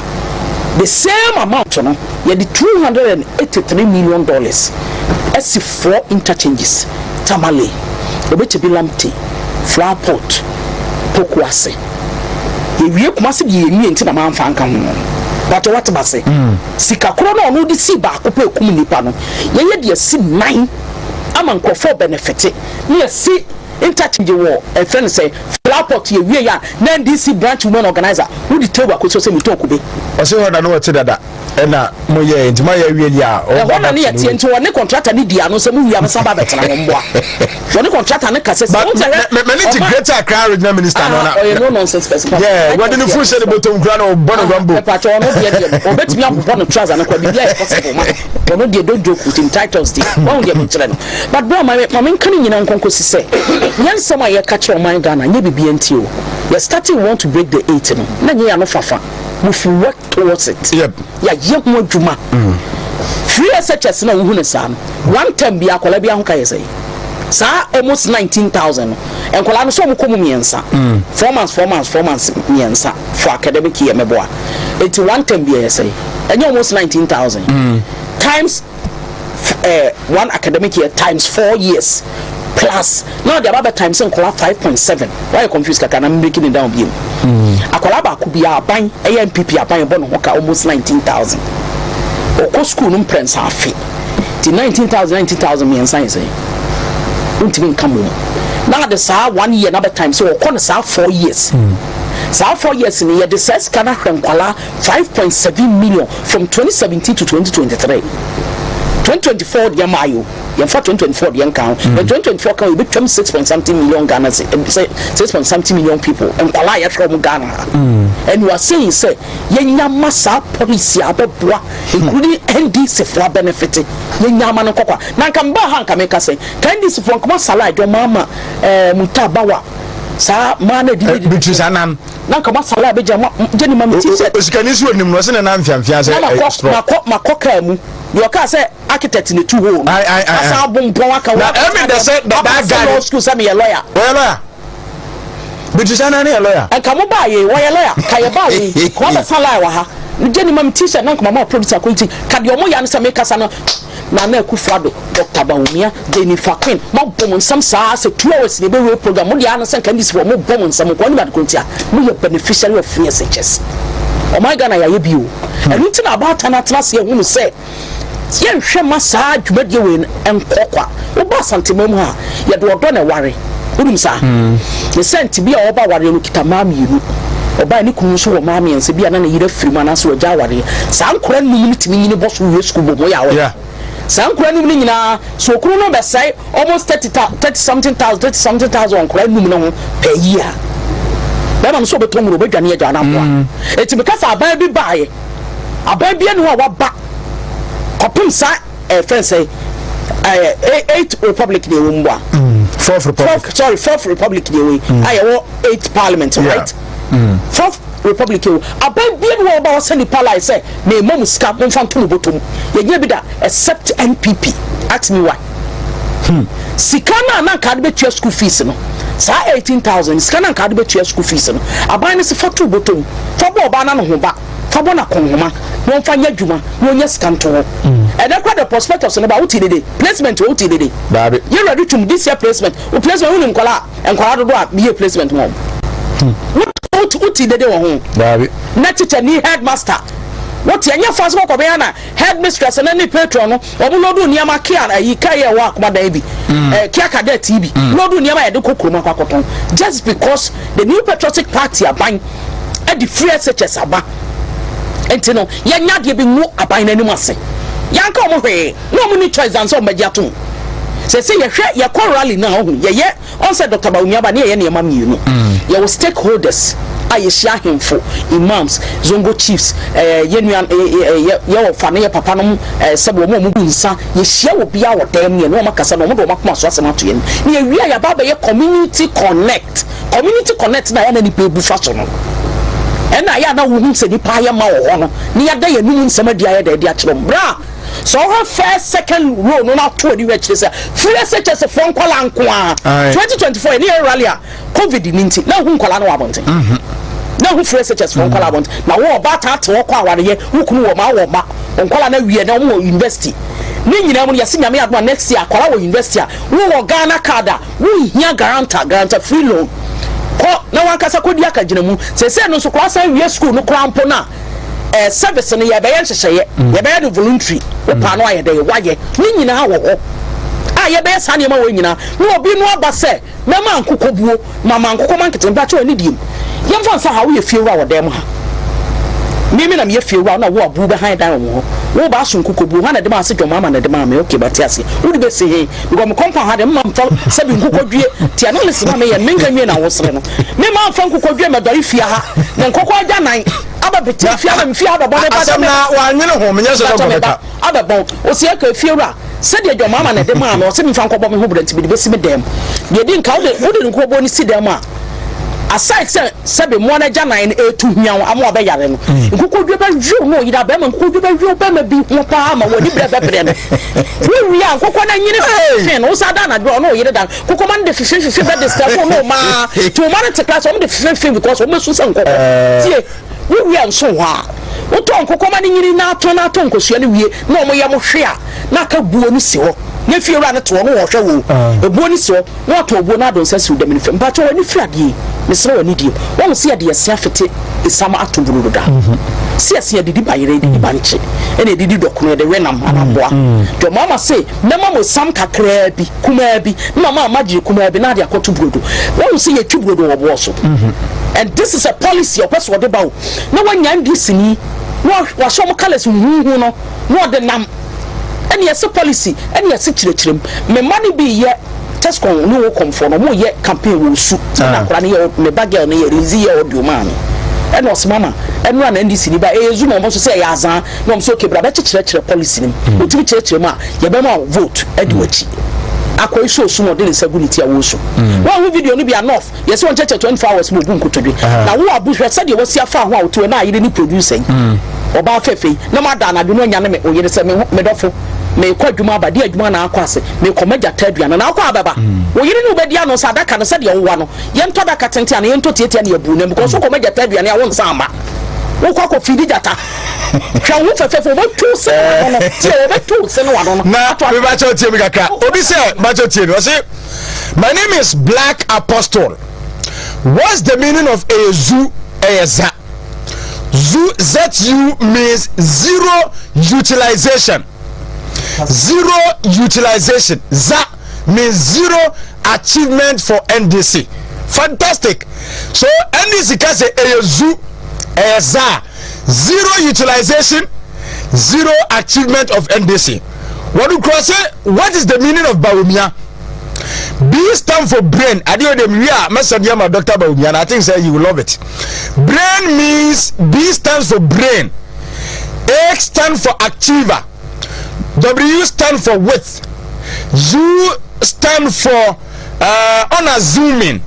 The same amount no, yɛde $283 million asi four interchanges, Tamale, Obetsebi Lamptey, Flower Pot, Pokuase. Yɛwie Kumasi deɛ yɛnwie nti na mamfa anka ho no. Pakyɛ wate mase? Sika korɔ no a ɔno de sii baako pɛ ɛkum nnipa no, yɛyɛ de asi nan ama nkorɔfoɔ bɛnɛfete na yɛasi interchange wɔ ɛfrɛ no sɛ flower pot. Yɛwie yɛ a na NDC branch women organizer wode table akɔsi hɔ sɛ metɔn kube. Ɔse hɔ na na wɔte dada. Ɛna mo yɛ nti mo ayɛ awie deɛ a ɔba Ɛhɔ na ne back to yɛteɛ ne nti wɔne contractor no di ano sɛ mo wie a mosan ba bɛtena hɔ mboa wɔne contractor no kasa sɛ But wohu sɛ hwɛ mɛ mɛ ne ti ɔma Greater Accra Regional Minister no Ah, na ɔyɛ no nonsense person papa. Yeah, wɔde ne funu hyɛ ne bɔtɔm kura na ɔbɔ ne rambo. Ɛpakyɛ ɔno deɛ deɛ ɔbɛtumi abobɔ no trouser no kora, biribi ayɛ possible ma no. Ɔno deɛ, don't joke with him, Titus deɛ wahu deɛ mekyerɛ no. But bro, ma ma menka ne nyina nkɔnkɔsi sɛ yɛn nsɛm a yɛka kyerɛ ɔman Ghana nyɛ biribi nti o. Yɛ starting want to break the eight no na nyɛ yɛ ano fafa, we've worked towards it. Yɛayɛ ho adwuma. Free SHS na wohu no saa no, one term bi akwadaa bi ahoka yɛ sɛ saa almost 19,000 no, nkwadaa no sɛ ɔmo kɔ mu mmiɛnsa, 4 months, 4 months, 4 months, mmiɛnsa for academic year mɛboa, eti one term bi yɛ sɛ ɛnyɛ almost 19,000 times one academic year times 4 years plus na ɔde aba bɛ times nkwadaa 5.7. Wayɛ confused kakra na I'm breaking it down bio. Akwadaa baako bi aban ɛyɛ NPP aban bɔ ne ho ka almost 19,000. Ɔkɔ school no mprɛnsa afe ti 19,000, 19,000 mmiɛnsa yɛ sɛ ntumi nka mu na de saa one year na bɛ times sɛ ɔkɔ no saa 4 years. Saa 4 years ni yɛde saa sika no ahwɛ nkwalaa 5.7 million from 2017 to 2023. 2024 deɛ maa yi o, yɛmfa 2024 deɛ nka ho na 2024 ka ho, yɛbɛtwam 6 point something million Ghana, sɛ 6 point something million people, nkwalaa a yɛhwɛ wɔn Ghana ha. And you are saying sɛ yɛnya ma saa policy a bɛboa, including NDC foɔ benefit, yɛnya ama no nkɔkɔ na nka mbaa ha nka meka sɛ ka NDC foɔ nkɔmɔ sala adwuma ama Muta Bawa saa maa na di Beatrice Anan. Na nka mo asala abɛgya mo gye ne ma me ti sɛ Osikani si onim no, ɔsɛ ne nan mfiamfia sɛ na ɛyɛ makɔ strong. Makɔ kaa mu deɛ ɔkaa sɛ architect ne tu hoo no Aye, aye, aye, asan aye. abompɔn aka. Na ɛmi dɛ sɛ that guy law school sɛ meyɛ lawyer. Ɔyɛ lawyer. Beatrice Anan yɛ lawyer. Nka mo baa yei wɔyɛ lawyer ka yɛ baa yei ka wɔbɛsa line wɔ ha gye ne ma me t-shirt na nkɔmɔ ma producer kɔ nti ka deɛ ɔmo yɛ no sɛ mekasa no, Nana Akufo-Addo, Dr Bawumia, Jennifer Quinn, mabɔ mo nsɛm saa sɛ 2 hours na ɛbɛwie program mo deɛ ano sɛ nka NDC foɔ mobɔ mo nsɛm nkɔ ɔnim adeko nti a moyɛ beneficiary of free SHS. Ɔman Ghana yɛayɛ bio. Ɛno nti na abaatan atena ase ahunu sɛ yɛnhwɛ ma saa dwumadie wei no nkɔ kwa. Woba Asantema mu ha, yɛde ɔdɔ na ɛware. Wonim saa ne sɛ nti bi a ɔba awareɛ no kita mmaa mmienu, ɔbaa ne kunu nso wɔ mmaa mmiɛnsa bi a na ne yere afiri mu anaasɛ wɔagya awareɛ. Saa nkora nnum no tumi nyini bɔ so wie sukuu bɔ mu yɛ awɔ. Saa nkora nnum no nyinaa so okunu no bɛsɛe almost 30 something thousand, 30 something thousand wɔ nkora nnum no ho pɛ yi a bɛrima no so ɔbɛtɔ nwuro, ɔbɛdwane agya no aboa. Eti meka sɛ aban bi baeɛ, aban bi ani hɔ a waba kɔpem saa ɛfɛn sɛ eight republic na ɛwɔ mu a Fourth Republic. Fourth, sorry, Fourth Republic na ɛwɔ yi a yɛwɔ eight parliament, right? Fourth Republic ɛwɔ aban bi ani hɔ a ɔba ɔsɛ nipa line sɛ na ɛma mu sika momfa nto mo bɔtɔ mu, yɛnyɛ bi da except NPP. Ask me why. Sika no a na nka de bɛtua school fees no, saa 18,000 sika na nka de bɛtua school fees no, aban no sɛ fa to bɔtɔ mu, fa bɔ ɔbaa no ano ho ba, fa bɔ no akɔnhoma na ɔmfa nyɛ adwuma na ɔnya sika nto hɔ. Ɛnɛ kora the prospectus no ba, wote dede placement wɔ, wote dede. Daabi. Yɛwura de twum this year placement wo placement, wonim nkɔla a nkɔla dodo a meyɛ placement ma wɔn, wote dede wɔ ho. Daabi. Na teacher ni headmaster wote ɛnyɛ fa so kɔkɔ bɛyɛ na headmistress na ne patron no wɔn load nneɛma kia ayi kaa yɛ ɛwɔ akomadan bi Kia Cadet yi bi load nneɛma yɛde kɔ kurom akɔ akɔtɔn just because the New Patriotic Party aban ɛde free SHS aba. Nti no yɛnya adeɛ bi ngu aban n'anim ase, yɛnka wɔn hwee na wɔn ni choice dan sɛ wɔn bɛgye atom sɛ yɛhwɛ yɛkɔ rally na ɔho yɛyɛ ɔn sɛ Dr Bawumia ba ne yɛyɛ nneɛma mmienu. Yɛwɔ stakeholders a yɛhyia ahemfo, imams, zongo chiefs, yɛ nua ɛɛ yɛ yɛwɔ fa ne yɛ papa nom, sɛbi wɔn a wɔn bu nsa. Yɛhyia wɔ bia wɔ dan mu yɛ ne wɔn akasa na wɔn de wɔn akoma so asɛm ato yɛn na yɛwie a yɛaba abɛyɛ community connect. Community connect na yɛn na nipa ebu fa so no, ɛna yɛ a na wohu sɛ nipa ayɛ ma wɔ hɔ no ne yɛada yɛn num nsɛm adi ayɛ dɛ adi akyerɛ mu bra sɛ ɔhɔ first, second row no na ato ani hwɛ kyerɛ sɛ free SHS foɔ nkɔla nko a 2024 yɛ ne yɛ rally a COVID ni nti na hu nkɔla no wɔ abɔnten na hu free SHS foɔ nkɔla abɔnten na wo ɔbaa taa te hɔ kɔ awareyɛ, wo kunu wɔ ma wɔ ma nkɔla na wie na wɔn wɔ university ne nyinaa mu no. Yɛsi Nyame adoma next year akɔla wɔ university a wowɔ Ghana Card a wohia guarantor, guarantor free loan kɔ. Na wankasa kɔdi akagyinamu. Seesei no nso koraa san wie sukuu no koraa mpo no a, eh, service no yɛbɛyɛ nhyehyɛeɛ, yɛbɛyɛ no voluntary, wo paa no ayɛ dɛn, woayɛ. Ne nyinaa wɔ hɔ a yɛbɛyɛ saa nneɛma wei nyinaa. Na obi no aba sɛ, mɛma nkokɔ buo, mama nkokɔ ma nkete, mpakyɛw ɛne diem. Yɛmfa nsa ha, woyɛ fiewura wɔ dan mu ha. Me me na meyɛ fiewura, na wo abu bɛhan dan wɔ hɔ. Wo ba aso nkokɔ buo, hwan na ɛde maa ase dwom ama na ɛde maa me, okay, mate aseɛ. Wode bɛsi he? Because me compound ha deɛ mma mfa sɛbi nkokɔdwie ti analysis na meyɛ no menka nwie na wosere no me ma mfa nkokɔdwie mɛdɔre fie ha na nkokɔ agya nan aba bɛte fie ha na fie ha bɛbɔ me ba asɛm na wanyene ho menyɛ sɛ sɛ nkɔbɛka abɛbɔn ɔsi ɛka fie wura sɛdeɛ dwamaama na ɛde maa me ɔsɛ memfa nkɔbɔ me ho brɛ nti mede bɛsi me dɛm deɛ di nka wode wode ne nkokɔbɔ no si dɛm a aside sɛ sɛbe mmoa no agyanan no ɛretu hia wo ama wabɛyare no, nkokodwe bɛwew no ɔyere abɛrima, nkokodwe bɛwew bɛrima bi ho paa ma w'ani brɛ bɛbrɛ no. Wowie a nkokɔ no anyini fefefe no, wosan da anadwo a ɔne ɔyere da no, nkokɔma no de fefefefe bɛ disturb wo ne wo mmaa, nti wo mma no te class a wɔn de fefefe because wɔn bɛsu sɛ nkokɔ. Tie, wowie a nso hɔ a, wotɔ nkokɔma no nyini na atɔn na atɔ nkosua no wie na wɔn yam hwe a, na aka buo no si hɔ, na efiewura no te hɔ na ɔrehwɛ wo o, ebuo no si hɔ. Na watɔ obuo na adonsa siw dɛm no fam. Mpakyɛw w'ani firi adeɛ yi? Mesrɛ w'ani die. Wahu sɛ yɛde ɛse afete esiam ato brodo da? Sɛ ɛse yɛde di bayerɛ, yɛde di bankye, ɛna yɛde di dɔkono, yɛde we nam anaa mmoa. Nti ɔmaama se mɛma mo esiam kakraa bi, kumaa bi, na mama magyere kumaa bi na ade akɔto brodo. Wahu sɛ yɛtwi brodo wɔ boɔ so. And this is a policy a ɔpɛ sɛ ɔde ba o. Na wanya NDC ni, na wahyɛ wɔn colours huhuuhu no, na ɔde nam. Ɛne yɛse policy ɛne yɛse kyerɛkyerɛ mu. Me mma no bi yɛ tescon ne wocom foɔ no ɔmo yɛ campaign wɔ osu ɛna akora no yɛ me ba girl no yɛ release yɛ audio maa me ɛna ɔse mama ɛnora na NDC ni ba ɛyɛ zoom ɔmo nso sɛ ɛyɛ azaa na ɔmo sɛ okay bra bɛkyekyerɛkyerɛ policy no mu wotumi kyerɛkyerɛ mu a yɛbɛma wo vote ɛdi wakyi akɔ yi so osu na ɔde ne nsa gu ne ti a wɔresu wɔn ho video no bi a north Yɛse ɔnkyɛkyɛ 24 hours ma obu nkotodwe na wo abu hwɛ sɛdeɛ wasi afa ho a wote hɔ na ayere ne producer yi ɔbaa fɛfɛ yi na mada anadwo no anyane me oyere sɛ me ho me dɔfo meekɔ adwuma aba deɛ adwuma na akɔ ase meekɔ ma gyata aduane na akɔ abɛba wo yere ne wobɛdi ano sɛ adaka no sɛdeɛ wowa no yɛntɔ adaka tenten ana yɛntɔ tiatia na yɛbu nam because wokɔ ma gyata aduane a wonsan amma wokɔ akɔ fidi gyata hwɛ wo ho fɛfɛɛfɛ wɔbɛtu se ne wano no tie wɔbɛtu se ne wano no na mebakyɛ tie mi kakra obi sɛ bakyɛ tie mi ɔse My name is Black Apostle. What's the meaning of Ezu Eyeza? Zu ZU means zero utilization. Zero utilization. Za means zero achievement for NDC. Fantastic. So NDC can say Ezu Eyeza. Zero utilization, zero achievement of NDC. What do you say? What is the meaning of Bawumia? B stand for brain. Adeɛ ɔde mi wi a mɛsɛ deɛ ma Dr. Bawumia and I think say you will love it. Brain means B stands for brain. A stand for achiever. W stand for width. U stand for uh, unassuming.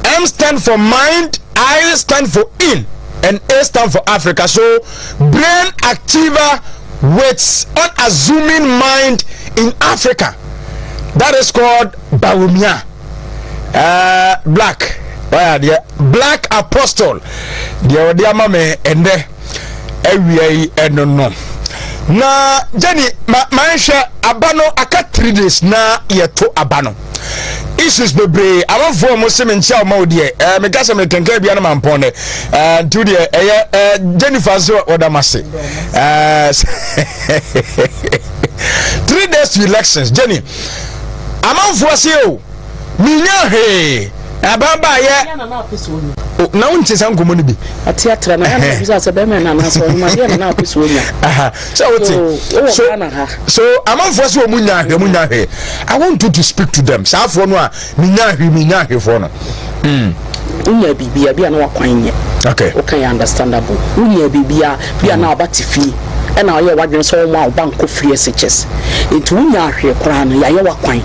M stand for mind. I stand for in. And A stand for Africa. So brain achiever with unassuming mind in Africa. That is called Bawumia. Uh, black. Why deɛ Black Apostle. Deɛ ɔde ama me ɛndɛ awia yi ɛno no. Na Jenny ma manhwɛ aba no aka 3 days na yɛto aba no. Issues bebree amanfoɔ a wɔn se me nkyia wɔn deɛ ɛɛ meka sɛ mekenkan bia no ma mpɔn dɛ ɛɛ nti deɛ ɛyɛ ɛɛ Jennifer nso ɔda ma se ɛɛ 3 days to elections. Jenny, amanfoɔ se o minya hwee aban baayɛ na wonte sa nkɔmmɔ no bi. Ate atra na ɛna bisa sɛ bɛrima na anaasɛ ɔno adeɛ na na apɛ sɛ onya. Sɛ wote so wɔ Ghana ha. So amanfoɔ sɛ ɔmu nya hwee, ɔmu nya hwee. I want you to speak to them, saa afoɔ no a menya hwee, menya hwee foɔ no. Wonya biribia bi a na wakwan nyɛ. Woka yɛ understandable. Wonya biribia bi a na ɔba te fie ɛna ɔyɛ wadwene sɛ ɔmo a ɔba nkɔ free SHS nti wonya ahwee koraa no yɛayɛ wakwan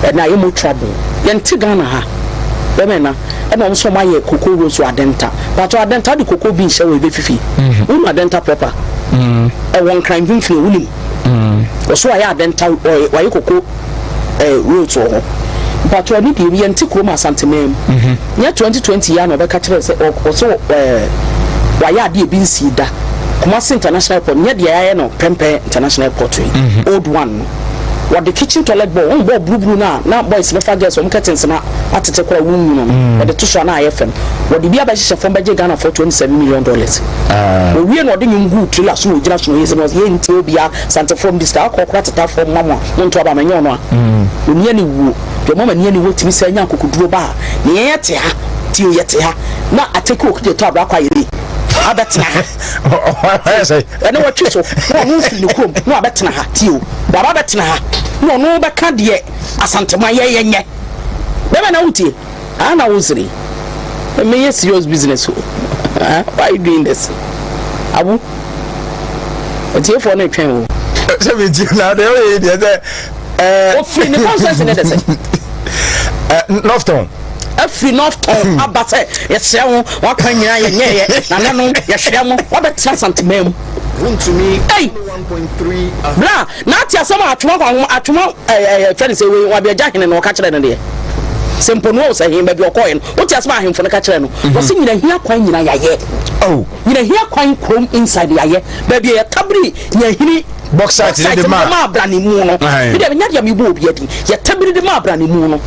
ɛna ayɛ mo trouble. Yɛnte Ghana ha bɛmɛ na ɛna ɔmo sɛ ɔmo ayɛ cocoa rose wɔ Adenta. Paatɔ Adenta de cocoa beans hyɛ wɔ ebefifi. Wonu Adenta proper? Ɛwɔ Nkran mfimfini, wonim ɔso ayɛ Adenta, wayɛ cocoa roads wɔ hɔ. Mpatɔ ne deɛ yɛnte kurom Asanteman mu. Nyɛ 2020 yi a na ɔbɛka kyerɛ sɛ ɔsɛ wayɛ adeɛ ebi nsii da. Kumasi International Airport nyɛ deɛ yɛayɛ no Prempeh International Airport yi, old one no. Wɔde kitchen toilet bowl, wohu bowl buruburu no a na boys no fa girls wɔn curtains no atete koraa wonhu no no, wɔde to so a na ayɛ fɛ no. Wɔde bi abɛhyehyɛ fam bɛgye Ghanafoɔ 27 million dollars. Wɔwie no wɔde nnwom guu trailer so na wɔgyina so na wɔyɛ sɛ na wɔse yɛntie obiara, Santefoɔ mede sika akɔ koraa tetafoɔ mma mo a monto aba ma ɛnyɛ ɔno a ɔnni aniwuo. Deɛ ɔma m'ani aniwuo tumi saa nya akokoduro ba a, ne yɛn yɛte ha, tie o yɛte ha na atake okugye tɔ abra kɔ ayɛ abɛtena ha. Ɛne wɔtwe so na ɔno mfiri ne kurom na wabɛtena ha, tie o, waba bɛtena ha na ɔno bɛka deɛ Asanteman yɛyɛ nyɛ. Bɛbɛ na wotie ah na wosere. Meyɛ serious business o. Ah, why you doing this? Abu, atiefoɔ no retwɛn o. Sɛ metie na deɛ woyɛ deɛ sɛ Ofiri ne constituency ne de sɛ Northtown. Afiri Northtown aba sɛ yɛsrɛ wo, wakwan nyinaa yɛnyɛɛyɛ, nananom yɛhwɛ mo, wabɛtena Asanteman mu. Ei! Bra, na ate asɛm a atwoma kwan ho, atwoma ɛɛ fɛ ne sɛ wei wabeagya hene no ɔka kyerɛ no deɛ. Sɛ mponoa o sɛ he baabi ɔkɔɔɛ no, wote asɛm a ahemfo no ka kyerɛ no. Wɔse nyina hia kwan nyina yɛayɛ. Oh. Nyina hia kwan kurom inside yɛayɛ. Baabi a yɛtabiri nyahini Bauxite ne de ma maa abrane mu no. Aye. Me deɛ menya deɛ mebɔ obi adi. Yɛtabiri de maa abrane mu no.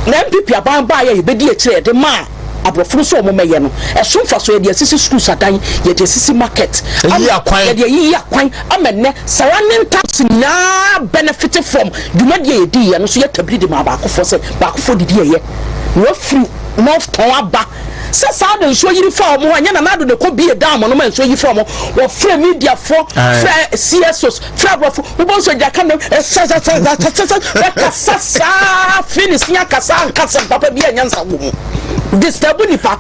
Na NPP aban baeɛ a yɛbɛdi akyire a yɛde maa aborɔfo no sɛ wɔn mmɛyɛ no, ɛso mfasoɔ yɛde asisi schools adan, yɛde asisi market, Ayiyi akwan. yɛde ayiyi akwan ama nnɛ surrounding towns nyinaa benefit from dwumadie a yɛdiiɛ no so. Yɛtabiri de maa baakofoɔ sɛ baakofoɔ didi ɛyɛ na wafiri North tɔn aba sɛ saa de nsuo yiri fa wɔn hɔ. Ɛnyɛ Nana Addo de kɔ bie dam no ma nsuo yi fa wɔn. Wɔfrɛ mediafoɔ, frɛ CSOs, frɛ aborɔfo, wobɔ nsuo gyina ka nam ɛsɛsɛsɛsɛsɛ bɛkasa saa firi ne si akasa ankasa papa bi a nyansa wɔ mu disturb nipa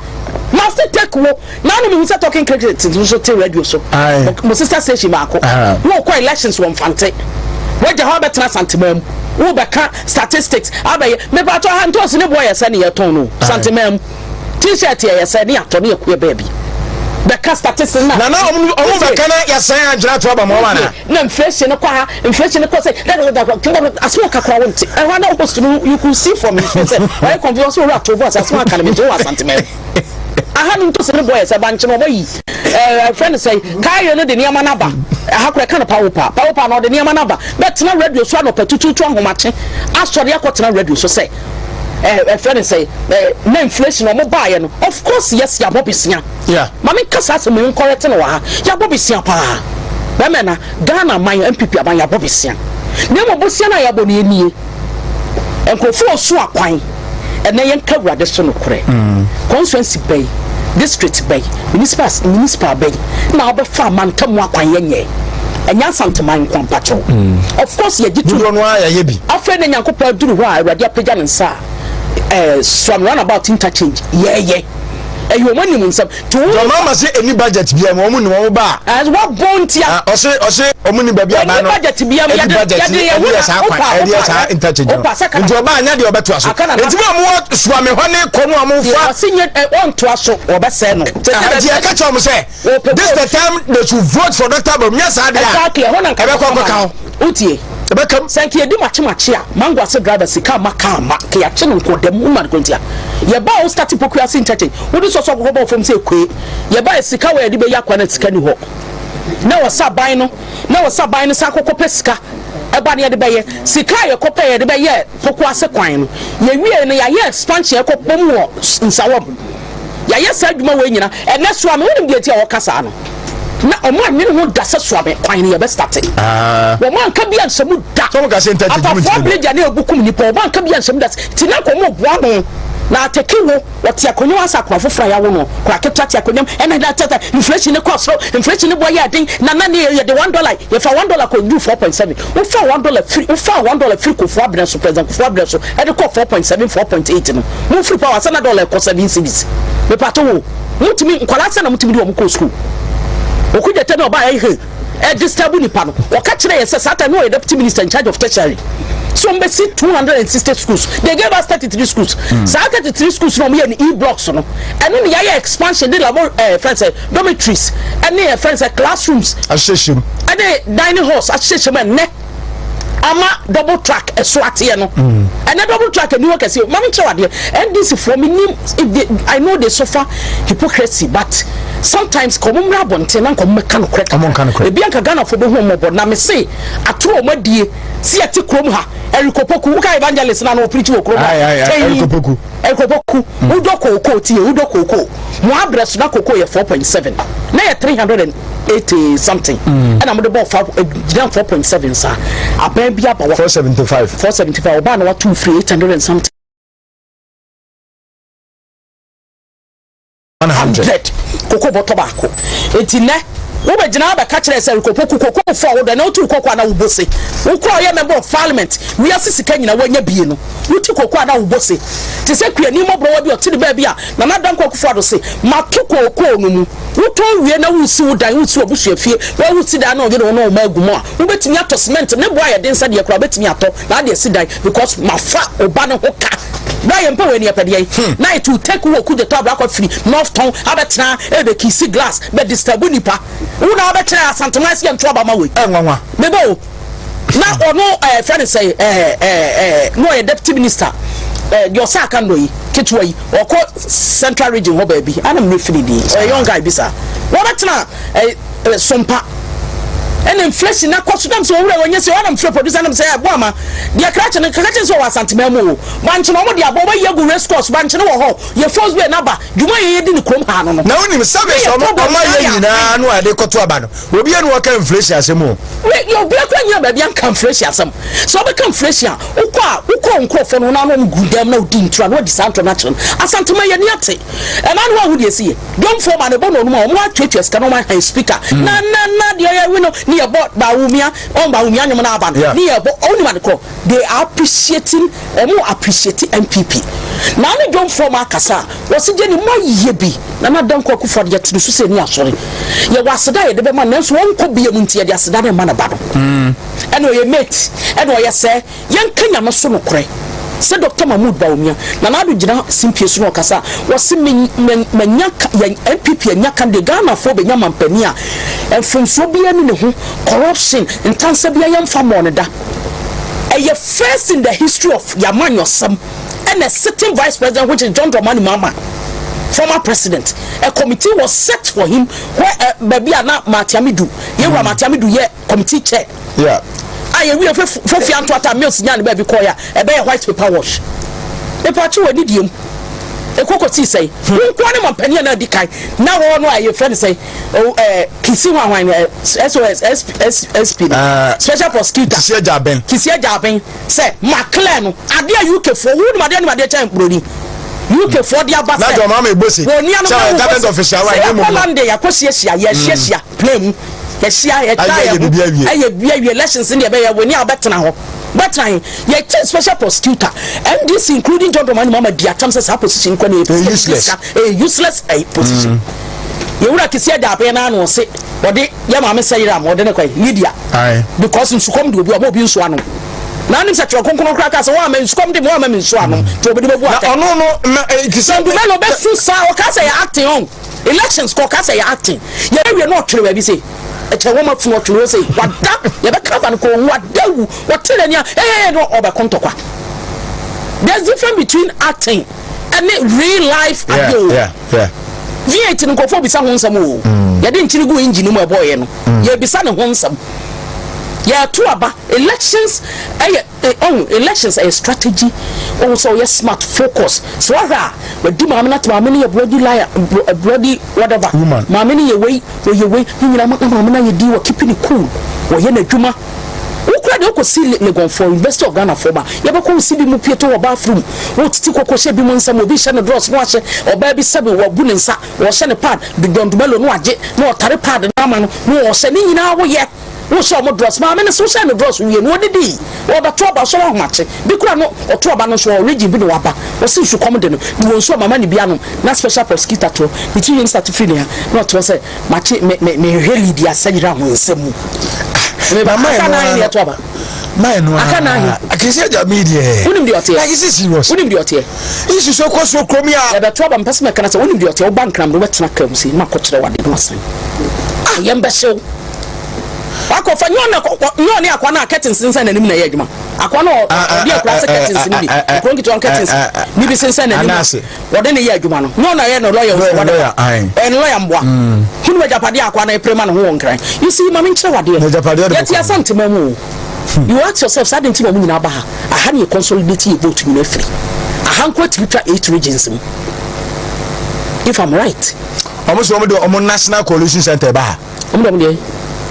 master take wo na ano mehu sɛ talking cricket nso te radio so, mo sister station baako. Wokɔ elections wɔ Mfante, wagya hɔ abɛtena Asanteman mu, wobɛka statistics abɛyɛ mepatɔ ha ntoosi ne boɔ yɛ sɛ ne yɛtɔn no Santeman mu, T-shirt yɛ sɛ ne yɛatɔ ne yɛkɔ yɛ baabi bɛka statistics na Nana ɔmo bɛka na yɛsan agyina to aba ma ɔma na na inflation kɔ ha, inflation kɔ sɛ asɛm ɔka kora wo nte ɛhɔ na host no, you could see from his face sɛ ɔyɛ confused. Ɔsɛ owura to voice asɛm aka no mente wɔ Asanteman aha no ntoosi ne boɔ yɛ sɛ bankye no ɔbɔ yi ɛɛ fɛn no sɛ kaayɛ no de nneɛma no aba ɛha kora ɛka no pawo pa pawo pa na ɔde nneɛma no aba bɛtena radio so anɔpa tututu ahomakye asɔre akɔtena radio so sɛ ɛfrɛ no sɛ na inflation ɔmo baayɛ no. Of course yes, yɛabɔ besia. Maame nka saa asɛm yi nkɔrɛte no wɔ ha. Yɛabɔ besia paa bɛmɛ na Ghana man NPP aban yɛabɔ besia, na mmom bosia no a yɛabɔ no yɛnie nkurɔfoɔ osu akwan. Ɛnɛ yɛnka Awurade so nokorɛ, constituency bɛyi, district bɛyi, municipal bɛyi na wobɛfa amantamu akwan yɛnyɛ ɛnyɛ Asanteman nko ampakyɛw. Of course yɛgye to dodoɔ no ara yɛyɛ bi. Afei na Nyankopɔn aduru hɔ a Awurade apagya ne nsa a Suame roundabout interchange yɛɛyɛ ɛyɛ wɔn anim nsɛm nti wo John Mahama sɛ ɛni budget bia mu, ɔmo ni wɔn ba a wɔbɔ ntia. Ɔse ɔmo ni baabi aban no ɛni budget bia mu ɛni budget yɛde yɛn ɛni ho yɛ na saa kwan wopa ɛni yɛ wopa saa interchange no wopa sɛ kana nti ɔba anya deɛ ɔbɛtoa so Aka na nti mo a mo wɔ Suame hɔ ne kɔ no a mo fa ɔsi nye ɔntoa so, wɔbɛsɛɛ no. Nti ɛka kyerɛ ɔmo sɛ Wɔpɛ this the time they should vote for Dr. Bawumia. Saa deɛ a Exactly, ɛhɔ na nka ɛbɛkɔ akɔka ho. Wotie ɛbɛkam. Sɛ nka yɛdi makyemakye a mango ase driver sika ama kaa ma ka yɛakye no nkɔdam woma no kɔntia yɛba a wo start Pokuase interchange wode sɔsɔ kɔkɔ bɔ fam sɛ ekue yɛba yɛ sika wɔ yɛde bɛyi akwa no, sika ni hɔ na wɔsa ban no na wɔsa ban no san kɔkɔ pɛ sika ɛba no yɛde bɛyɛ sika a yɛkɔpɛ yɛde bɛyɛ Pokuase kwan no. Yɛwie no yɛayɛ expansion ɛkɔ pɔm wɔ Nsawam, yɛayɛ saa adwuma wei nyina. Ɛnɛ Soame, wonim deɛ nti a wɔka saa no? Na ɔmo anwene ho da sɛ Soame kwan no yɛbɛ start. Wɔn anka bi anhyɛ mu da. Sɛ wɔn ka sɛ interchange mu Atafoɔ ntumi bridge a ne ebu kum nipa, wɔn anka bi anhyɛ mu da ti na nka ɔmo boa no na ateke wo wɔte akonnwa asa akora foforɔ a yɛawo no kora ketewa te akonnwa mu ɛna ɛna tata inflation ne kɔ soro, inflation ne boɔ yɛ den na ne yɛde $1, yɛfa $1 kɔ du 4.7. Wofa $1 firi, wofa $1 firi Kufuor abrɛ so, President Kufuor abrɛ so ɛde kɔ 4.7, 4.8 no, mo firi power sɛ na dollar ɛkɔ 7 cedis. Mepato wo motumi nkwadaa sɛ na motumi de wɔn kɔ school. Okudzeto ne ɔbaa ɛhɛ ɛdisturb nipa no, wɔka kyerɛ yɛ sɛ saa time no ɔyɛ deputy minister in charge of tertiary so wɔn bɛsi 260 schools. They gave us 33 schools. Saa 33 schools na wɔn yɛ no e blocks no, ɛno ne yɛayɛ expansion de labo friend sɛ dormitories ɛne friend sɛ classrooms ahyehyɛ mu ɛne dining halls ahyehyɛ mu. Ɛnɛ ama double track ɛso ateɛ no, ɛnɛ double track ani hɔ kɛseɛ. Maame nkyerɛ wadeɛ, NDC foɔ mi nim if they, I know they suffer hypocrisy, but Sometimes ka ɔmo mmra abɔnten na nka ɔmo mmɛka nokorɛ Ɔmo nka kakra. Nokorɛ. Ebi anka Ghanafoɔ bɛhu ɔmo mmɔbɔ. Na mese atoro a ɔmo adie sɛ yɛte kurom ha, Eric Opoku, woka evangelist no a na ɔpreachi wɔ kurom ha, Aye, aye, aye, Tɛyi, Eric Opoku. Eric Opoku, wodɔ kookoo tie, wodɔ kookoo. Mo abrɛ so na kookoo yɛ 4.7, na yɛ 380 something, ɛna mode bɔɔ fa, gyina 4.7 saa. Aban bi aba wa. 475. 475, ɔbaa na wato firi 800 and something. 100. 100 koko bɔtɔ baako. Eti nɛ wobɛgyina abɛka kyerɛ sɛ rekɔpɔ koko fo a wodɔ na wotu koko a na wobɔ se wokora ɔyɛ member of parliament, wiase sika nyina woanya bie no, wotu koko a na wobɔ se te sɛ kuani mmɔborɔwa bi ɔte ne baabi a Nana Dankwa Akufo Addo se mato kookoo no mu. Wotɔn wie na wosi wo dan, wosi w'abusua fie, wa wosi dan na ɔyere wo na ɔma agu mu a, wobɛtumi atɔ cement ne boa yɛ den sɛdeɛ koraa wobɛtumi atɔ na ade asi dan because mafa wo ba ne ho ka bra. Yɛmpɛ wei ne yɛpɛ deɛ yi na it will take wo okudzeto ablakwa firi north tɔn abɛtena ebe kisi glass bɛ disturb nipa wo na abɛkyerɛ Asanteman sɛ yɛnto aba ma wei. Ɛnwanwa. Mebe o na ɔno fɛ ne sɛ na ɔyɛ deputy minister deɛ ɔsa aka nnɔ yi ketewa yi ɔkɔ Central Region hɔ baabi ana mmerɛ firi din, ɔyɛ young guy bi saa wɔbɛtena sompa ɛna inflation na kɔ so dam sɛ owura wɔnyɛ sɛ ɔnam firi producer nam sɛ ɛbɔ ama deɛ krakye no krakye sɛ ɔwɔ Asanteman mu o, bankye na ɔmo de abɔ ɔbɛyi agu race course, bankye no wɔ hɔ yɛ force bay naba dwuma yɛ yɛdi ne kurom ha no. Na wonim service Ne yɛ ɔmo problem ɔmo ayɛ na yɛ nyinaa no a yɛde kɔto aba no, obi anu ɔka inflation asɛm o. Yɛ obiara kora nyina baabi anka inflation asɛm sɛ wobɛka inflation a wokɔ a wokɔ nkurɔfoɔ no na na ɔmo gu dɛm na wodi ntura na wadi saa ntora no akyerɛ no. Asantema yɛni ate ɛna ne wahu deɛ ɛsi yɛ domfoɔ ma ne bɔ n'onum a ɔmo atuatua sika na ɔmo ahan speaker na na na deɛ ɔyɛ wi no ne yɛbɔ Bawumia ɔn Bawumia nwom no aba no ne yɛbɔ ɔnim ade korɔ. They are appreciating, ɔmo appreciate NPP na ne dwomfoɔ ma akasa a wɔsi gye ne mo ayɛ bi. Nana Dankwa Akufo Addo yɛte ne so sɛ ni asɔre yɛwɔ aseda a yɛde bɛma, nanso wɔnkɔ bia mu nti yɛde aseda no ma ne ba no ɛna ɔyɛ mate ɛna ɔyɛ sɛ yɛnka Nyame so nokorɛ sɛ Dr Mahmood Bawumia. Nana Addo gyina simpie so na ɔkasa a wɔsi manya yɛn NPP anya candidate, Ghanafoɔ bɛnya mampanin a mfomsoɔ biara ni ne ho, corruption ntansa biara yɛmfa mmɔɔ ne da. Ɛyɛ first in the history of yamanyɔsɛm ɛna sitting vice president, which is John Dramani Mahama, former president, a committee was set for him where baabi a na Martin Amidu, yɛwura Martin Amidu yɛ committee chair a yɛwie fofia nto ata Mills nya ne baabi kɔɔ a ɛbɛyɛ white paper wash mepakye wɔ anidie mu ekoko tii sɛn wo nkoa ne mampanin a na adi kan na wɔn no a yɛfrɛ no sɛn Kisi hwanhwan sos sp sp no special prosecutor. Kissi Agyebeng. Kissi Agyebeng sɛ maclear no adeɛ a UK foɔ wo nim adeɛ nim adeɛ kyɛn buroni UK foɔ de aba na sɛ John Mahama Ebose wɔn nuanom sɛ na ɔyɛ wo government official wa sɛ ɛnyɛ mu yɛkɔ no London yɛakɔ hyiahyia yɛhyiahyia plane mu yɛhyia yɛtwa Ayɛ yɛn ho biribi awie. ɛyɛ bi awie elections ne yɛbɛyɛ wɔ ni a wobɛtena hɔ bɛtena he yɛkyɛ special prosecutor. NDC including John Dramani Mahama di atam sɛ saa position kɔ ne Ɛyɛ useless. Ɛyɛ useless ɛyɛ position. Yɛwura Kissi Agyebeng naa na ɔse ɔde yɛ maame sɛ yere ama ɔde ne kɔ Lydia because nsukɔm de obi ɔma obi nsuo anom na anim sɛ twerɛ kronkron koraa ka sɛ wɔn ama nsukɔm de mu wɔn ama mi nsuo anom nti obi de bɛbu Na atɛ. ɔno no ma Kissi Dumelo bɛsu saa ɔka sɛ yɛ acting on elections kɔ ɔka sɛ yɛ acting yɛbɛwie na ɔtwere baabi sɛ ɛkyɛ wɔn afunu ɔtwere hɔ sɛ wada yɛbɛka aba no kɔ owu wada wu wɔte n'ani a ɛyɛ no ɔbɛko ntɔkwa. There's difference between acting ɛne real life adeɛ o. V8 no nkurɔfoɔ bisa ho nsɛm o. Yɛde nkyene gu engine mu ɛbɔɔyɛ no yɛbisa ne ho nsɛm. Yɛto aba elections ɛyɛ ɔho elections ɛyɛ strategy ɔho sɛ ɔyɛ smart focus sɛ wahwɛ a wadi maame no ate maame no yɛ bloody liar, bloody whatever. Woman. Maame no yɛ wei wɔyɛ wei ne nyinaa ma na maame no ayɛ din wɔ keeping it cool wɔyɛ n'adwuma. Wokura deɛ wokɔsi Legon for University of Ghana foɔ ma yɛbɛkɔ wo si bi mu pie to wɔ bathroom wotete kɔkɔ hyɛ bi mu nsɛm obi hyɛ no drɔs na wahyɛ ɔbaa bi sɛbi wabu ne nsa wɔhyɛ ne pad Don Dumelo no wagye na ɔtare pad no ama no na wɔhyɛ ne nyinaa woyɛ wohyɛ ɔmo drɔs maame no so wohyɛ no drɔs wie no wɔdidi wɔbɛto aba so ahomakye bi kura no ɔto aba no nso wɔ region bi na waba wɔsi nsukɔm de no de wɔn nsuo mama ne bi anom na special prosecutor to ne ti yɛn start firi ne ha na ɔtoɔ sɛ makye me me mehwehwɛ Lydia Seyira ho nsɛm mu. Na maa aka no na ahe ara ne ɛto aba. Maa no Aka na ahe? ara Kissi Agyebeng deɛ. Wonim deɛ ɔteɛ? Like is it serious? Wonim deɛ ɔteɛ? Nsusu kɔ so kurom yi a. Yɛbɛto aba mpɛ sɛ mɛka no sɛ wonim deɛ ɔteɛ. Woba Nkram de wobɛtena kaa mu sei na makɔkyerɛ wade no asan yɛm bɛhyew. Wakɔfa nyɛ ɔna nyɛ ɔne akwa no a curtains sensɛn n'anim na ɛyɛ adwuma. Akwa no ɔde akura se curtains no bi, nkuro nketewa curtains no bi sensɛn n'anim a wɔde ne yɛ adwuma no. Nyɛ ɔna ɛyɛ no lawyer o sɛ whatever. Ɔyɛ ne lawyer mboa. Hunu agyapadeɛ akwa no epere ma ne ho wɔ Nkran. You see, ma menkyerɛ wo adeɛ. Yɛte Asantema mu o. You ask yourself sɛ adɛn nti na wɔn nyinaa ba ha? Aha na yɛ consolidate yɛ vote nyinaa firi. Aha nko atumi twa eight regions mu. If I'm right. Wɔn sɛ wɔn de wɔn National Coalition Center ba ha. Wɔn de wɔn deɛ.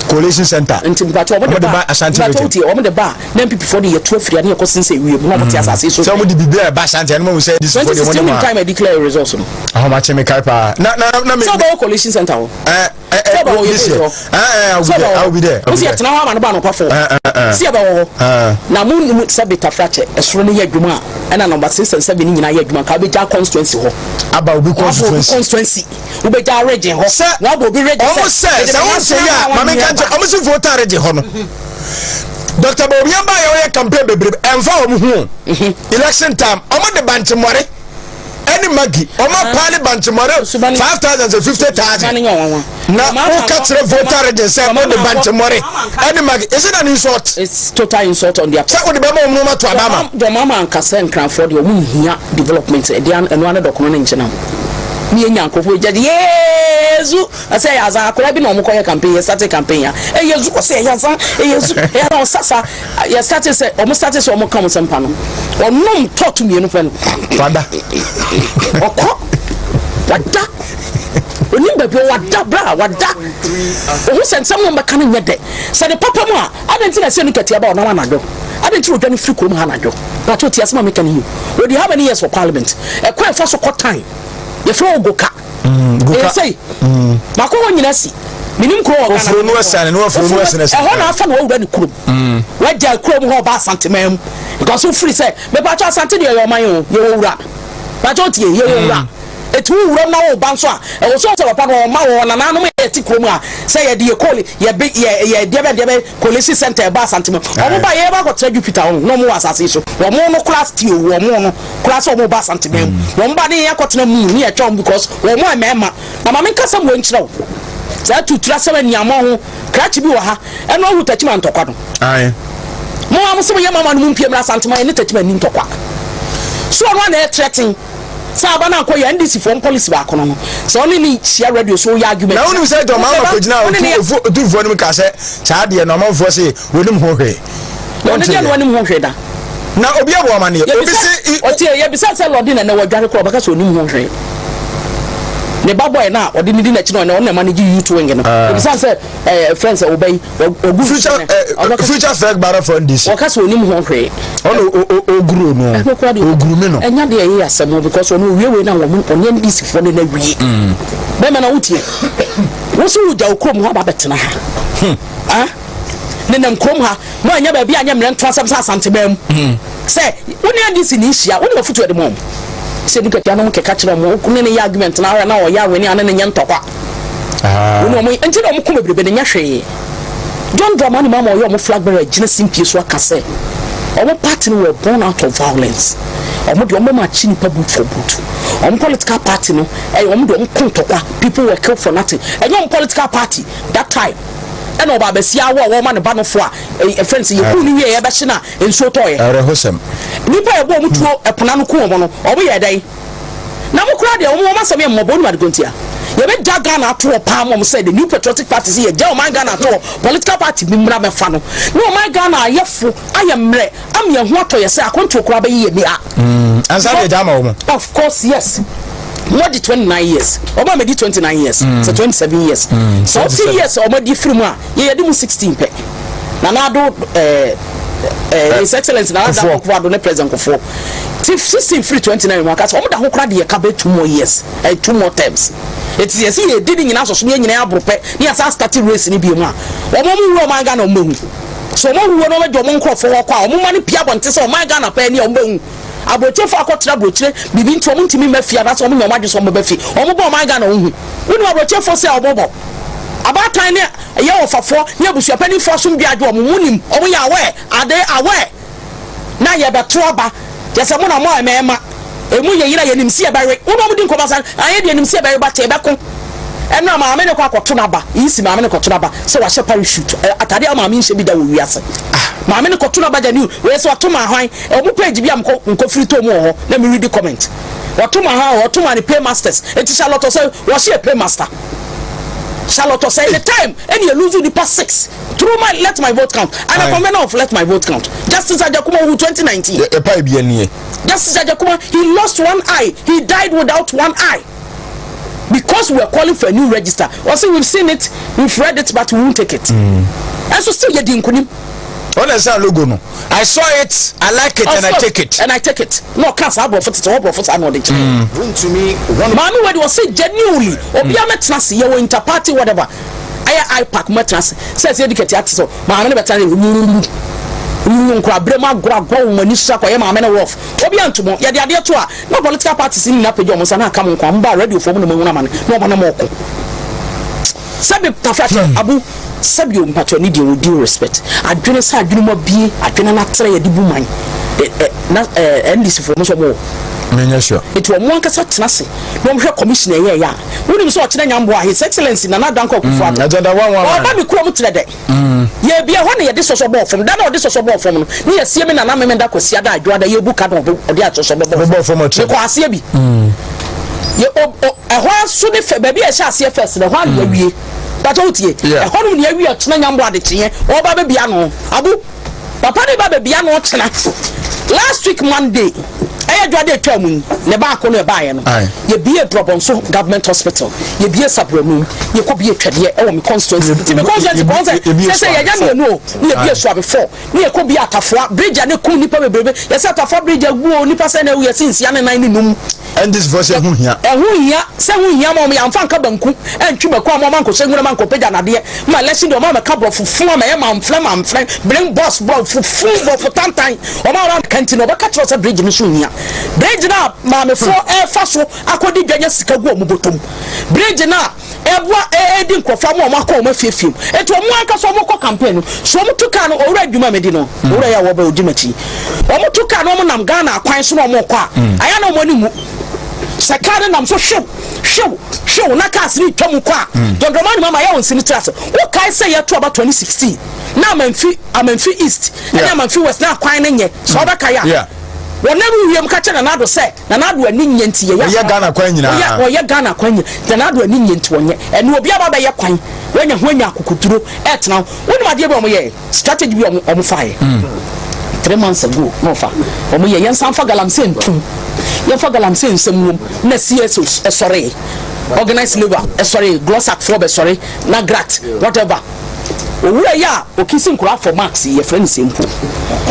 Coalition Center. Nti mpatwa wɔn de ba Ashanti region. Mpatwa wotie wɔn de ba na NPP foɔ de yɛ tu afiri ne yɛ kɔ sensɛn wiem na wɔn te asase so. Sɛ wɔn de biribi a ɛba Ashanti ɛno mo sɛ NDC foɔ de wɔn de ma. 2016 time a declare results no. Ahomakye mi kae paa. Na na na mi. Sɛ ɔbɛwɔ coalition center hɔ. Ɛɛ Sɛ ɔbɛwɔ yɛ base hɔ. Sɛ ɔbɛwɔ hɔ. Wosi yɛ tena hɔ ama no ba anɔpa fɔ. Si yɛ bɛwɔ hɔ. Na mo nim sɛ betafrakyɛ ɛsoro no yɛ adwuma a ɛna number 6 and 7 nyinaa yɛ adwuma nka wobɛgya constituency hɔ. Aba obi constituency. Wabɔ obi constituency. Wobɛgya region hɔ. Sɛ wabɔ obi region sɛ. Ɔmo sɛ sɛ wɔn sɛ yɛ a maame nka nkyɛn ɔmo si voter region hɔ no. Dr. Bawumia ba yɛ ɔyɛ campaign bebrebe ɛnfa wɔn ho. Election time ɔmo de bankyemɔre. Ɛne magi ɔmo apaale bankyemɔre 5,000 sɛ 50,000 na woka kyerɛ voter region sɛ wode bankyemɔre ɛne magi, is it an insult? It's total insult on their part. Sɛ wode bɛma ɔmo no to aba ma. Dɔm ama ankasa nkranfoɔ deɛ ɔmo nhia development ɛde ɛno ano dɔkono ne nkyɛn ne yɛ nya nkurɔfoɔ gya de yeezu ɔsɛ ɛyɛ azan akora bi na ɔmo kɔyɛ campaign yɛ start campaign ya ɛyɛ zu ɔsɛ ɛyɛ azan ɛyɛ zu ɛyɛ azan ɔsasa yɛ start sɛ ɔmo start sɛ ɔmo ka ɔmo sɛmpa no ɔnom tɔɔto mmienu pɛ no wada ɔkɔ wada onim baabi wada bra wada ohun sɛ nsɛm no mbɛka no nyɛ dɛ sɛ ne papa mu a adan ti na ɛsɛ ne kɛteɛ ba ɔnam anadwo adan ti na odwa ne firi kurom ha anadwo pato ti asɛm a meka ne yi odi how many years for parliament ɛkwan ɛfa so kɔ tan yɛfrɛ wɔ goka ɛyɛ sɛyi mako hɔ nyina si menim kuro wɔ Ghana ofuro no ɛsane no ofuro no ɛsane ɛhɔ na afa na wawura ne kurom wagya kurom hɔ ɔba Asanteman mu because wofiri sɛ mepatwa Asante deɛ yɛ ɔman o yɛwɔ wura patwa otie yɛwɔ wura etu wo wuram na wo ba nso a ɛwɔ so sɛ papa no ɔma wɔ nananom yɛ te kurom a sɛ yɛde yɛ kɔɔle yɛbe yɛ yɛ deɛ bɛ deɛ bɛ collation center ɛba Asante mu ɔmo ba yɛ ba akɔtena Jupiter ho na ɔmo wɔ asase yi so wɔn no kora tie wɔn no kora sɛ ɔmo ba Asante mu wɔn ba ne yɛ akɔtena mu ne yɛ twɛn wɔn because wɔn mo mmarima na maame nkasa mu nkyerɛ wo saa tutura sɛ ɛniamɔ ho krakye bi wɔ ha ɛno ahu takyima ntɔkwa no mo a mo sɛ mo yɛ mama no mu mpie mmerɛ Asante ma yɛ ne takyima ni ntɔkwa so ɔno ana ɛtrɛten sɛ aba no ankɔ yɛ NDC foɔ policy baako no sɛ ɔne ne hyia radio so woyɛ argument. Na wonim sɛ John Mahama kɔgyina otumfoɔ no mu ka sɛ saa deɛ no ɔmanfoɔ se wɔnim ho hwee. Na ɔno deɛ na wɔnim ho hwee da. Na obi abɔ amaneɛ obi se ɔtie yɛbisa sɛ lɔde na ɛnɛ wɔdware korɔ ɔbɛka sɛ ɔnim ho hwee. Ne ba bɔɛ no a ɔde ne di n'akyi no ɔne ɔne ma no gye youth wing no yɛbisa sɛ ɛɛ friends sɛ ɔbɛyi ɔgu future future flag bearer for NDC wɔka sɛ ɔnim ho hwee. Ɔno oguru no oguru mi no ɛnya deɛ ɛyɛ asɛm because ɔno owie wei na wɔn ɔne NDC foɔ no na wie bɛrima na wotie wo so wogya wo kurom hɔ aba bɛtena ha ah nenam kurom ha mo anya baabi anyɛ mmerɛ nto asɛm sɛ Asanteman mu sɛ wo ne NDC ne nhyia wo ne wafotu ɛde mɔ sɛ nipa tia nom kɛka kyerɛ mo ne ne yɛ argument na ahwɛ na ɔyɛ awene ane ne nyɛ ntɔkwa wo ne ɔmo nti na ɔmo ko bebrebe ne nyɛ hwee. John Dramani Mahama ɔyɛ ɔmo flag bearer gyina simpie so aka sɛ ɔmo party no were born out of violence. Ɔmo deɛ ɔmo bɛma akyi nipa boot for boot. Ɔmo political party no ɛyɛ ɔmo deɛ ɔmo ko ntɔkwa, people were killed for nothing. Ɛnyɛ ɔmo political party that time ɛna ɔba abɛsi awo a wɔma ne ba no fo a ɛfrɛ no sɛ yɛkuu no wie yɛbɛhye no a nsuo tɔɔyɛ. Ɛwerɛhosɛm. Nipa a yɛbɔ ɔmo tuo ɛpona no ku ɔmo no ɔmo yɛ dɛn? Na mo koraa deɛ ɔmo wɔn asɛm yɛ mmɔbɔ onim adeɛ nti a yɛbɛgya Ghana ato hɔ paa ma ɔmo sɛ the New Patriotic Party sɛ yɛgya ɔman Ghana ato hɔ political party bi mmra mɛfa no na ɔman Ghana ayɛ fo ayɛ mmerɛ ama yɛn ho atɔ yɛ sɛ akwantuo koraa bɛyɛ yɛ nia. Ansa deɛ gya ama wɔn. Of course yes. Mo di 29 years ɔmo a mɛ di 29 years sɛ 27 years sɛ ɔti years ɔmo adi firi mu a yɛ yɛ di mu 16 pɛ Nana Addo ɛɛ His Excellence Nana Addo Akufo Addo ne President Kufuor ti 16 firi 29 mu aka sɛ ɔmo da ho koraa de yɛ ka bɛ 2 more years, 2 more terms. Eti yɛ si yɛ di ne nyinaa soso ne yɛ nyinaa aboro pɛ ne yɛ sa start race ne bi mu a wɔn mo wura ɔman Ghana ɔmo bɛ hu so ɔmo wuo na ɔmo de ɔmo nkorɔfoɔ hɔ kɔ a ɔmo ma no pia abɔnten sɛ ɔman Ghana pɛɛ ne ɔmo bɛ hu aburokyerefo akɔtena aburokyire biribi nti ɔmo ntumi mma fie anaasɛ ɔmo nya ɔmo adwe sɛ ɔmo bɛ fie ɔmo bɔ ɔman Ghana ɔmo hu wonim aburokyerefo sɛ ɔmo bɔ abaatan ne ɛyɛ ɔfafoɔ ne abusuapanimfoɔ asomdwe adwe ɔmo mu nim ɔmo yɛ aware ade aware na yɛbɛto aba kyɛ sɛ mo na mo a mmarima emu yɛ yere a yɛnim si yɛbɛwe wo na ɔmo di nkɔmɔ sa ayɛ deɛ nim si yɛbɛwe ba kyɛ yɛbɛko. Ɛno a maame no kɔ akɔto n'aba, EC maame no kɔto n'aba sɛ wahyɛ parachute, atade a maame nhyɛ bi da wɔ wiase. Maame no kɔto n'aba gya new, wei sɛ ɔto ma hwan? Ɔmo page bi a mekɔ nkɔfiri too mu wɔ hɔ na me read comment. Ɔto ma hwan? Ɔto ma ne paymasters. Enti Charlotte Osei, wɔhyɛ paymaster. Charlotte Osei, ne time ɛne yɛ lose nipa 6 through my let my vote count. I'm a convener of let my vote count. Justice Ajakuma owu 2019. Yɛpa ebi anie. Justice Ajakuma, he lost one eye. He died without one eye. Because we are calling for a new register. Ɔse we've seen it, we've read it, but we won't take it. Ɛnso still yɛdi nkunim. Ɔna ɛsan logo no. I saw it, I like it, and I take it. And I take it. Na ɔka saa aborɔfo tete hɔ aborɔfo saa na ɔde kyerɛ. Maame wei de ɔse genuinely obiara mɛtena ase yɛwɔ interparty whatever ɛyɛ IPAC mɛtena ase sɛ ɛsɛ yɛdi kɛte ate sɛ maame no bɛtena ase wuwu nkora berɛ mu agorɔ agorɔ wɔn ani so akɔyɛ maame no rough obiara nto mo yɛde adeɛ to a na political parties nyinaa pagya wɔn nsa na aka mo nko a mo ba radio foɔ mo na mo ahunu amane na wɔn anam ɔko sɛbi tafrakyɛ abu sɛbi o mpatwa ne deɛ with due respect adwene sɛ adwene mu abie adwene no atrɛ yɛde bu man na NDC foɔ mo sɛ ɔmo wɔ Menyɛ sure. Nti ɔmo ankasa tena ase na ɔmo hwɛ commission ɛyɛ ɛyɛ a wonim sɛ ɔkyerɛ nyamboa His Excellency Nana Dankwa Akufo-Addo Agenda 111. Ɔba me kurom kyerɛ dɛ yɛbia hɔ na yɛde sɔsɔ bɔɔ fam da na ɔde sɔsɔ bɔɔ fam no ne yɛsie me nana Memenda Kwasiada Adwoada yɛbu ka na ɔde asɔsɔ bɛbɔ fam mekɔ aseɛ bi yɛ ɛhɔ aso ne fɛ baabi a ɛhyɛ aseɛ first na ɛhɔ a na yɛawie pàtó wotie ɛhɔ nom na yɛawie ɔkyena nyamboa adekyeɛ ɔba bɛbia no abu papa ne ba bɛbia no ɔkyena last week Monday ɛyɛ dwade atwa mu yi ne baako no ɛbaeɛ no yɛbie Drɔbɔnso government hospital, yɛbie Sabranum, yɛkɔ bie Twɛdeɛ ɛwɔ me constituency nti me constituency kɔn sɛ sɛ sɛ yɛnya mmienu o ne yɛbie Suabe 4 ne yɛkɔ bie Atafoa bridge a ne kum nipa bebrebe yɛsɛ Atafoa bridge agu o nipa sɛ na awu yɛse nsia ne nan ne num. NDC foɔ sɛ ɛho hia. Ɛho hia sɛ ho hia ma wɔn yɛamfa nka banku antwi mako amma wɔn ankɔhyɛ nwura mu ankɔpagya nnadeɛ ma election day wɔn amɛka borɔfo funu ama ɛyɛ manfrɛ manfrɛ bring boss borɔfo funu borɔfo tantan wɔn a wɔn nti na wɔbɛka kyerɛ sɛ bridge no so hia bridge no a maamefoɔ ɛrefa so akɔdi dwa nya sika gu wɔn bɔtɔm bridge no a ɛboa ɛɛdi nkurɔfoɔ ama wɔn akɔ wɔn afiefie mu eti wɔn ankasa wɔn kɔ campaign no so wɔn tu kaa no owura adwuma mi di no owura yɛ a wɔbɛ odi m'akyi wɔn tu kaa no wɔn nam Ghana akwan so na wɔn kɔ a ayɛ na wɔn ani mu sɛ kaa no nam so hyew hyew hyew na cars no twa mu kɔ a John Dramani Mahama ayɛ wɔn nsini tiri ase wokae sɛ yɛto aba 2016 na Amanfi Amanfi East ɛne Amanfi West na akwan no nyɛ sɛ ɔbɛkae a wɔn nam wiem ka kyerɛ Nana Addo sɛ Nana Addo ani nyɛ nti yɛyɛ Ɔyɛ Ghana kwan nyinaa. Ɔyɛ ɔyɛ Ghana kwan nyinaa. Nana Addo ani nyɛ nti ɔnyɛ. Ɛno obi aba bɛyɛ kwan. Wanya ho anya akokoduro ɛtena ho. Wonim adeɛ bi a wɔn yɛɛ? Strategy bi a wɔn wɔn faeɛ. 3 months ago na ɔfa. Wɔn yɛ yɛn san fa galamsey ntum. Yɛn fa galamsey nsɛm wom na CSOs ɛsɔree. Organized labour ɛsɔree. Glossac foɔ bɛsɔre na grat whatever. Owura yi a okisi nkwadaa for max yi yɛfrɛ no sɛ mpo.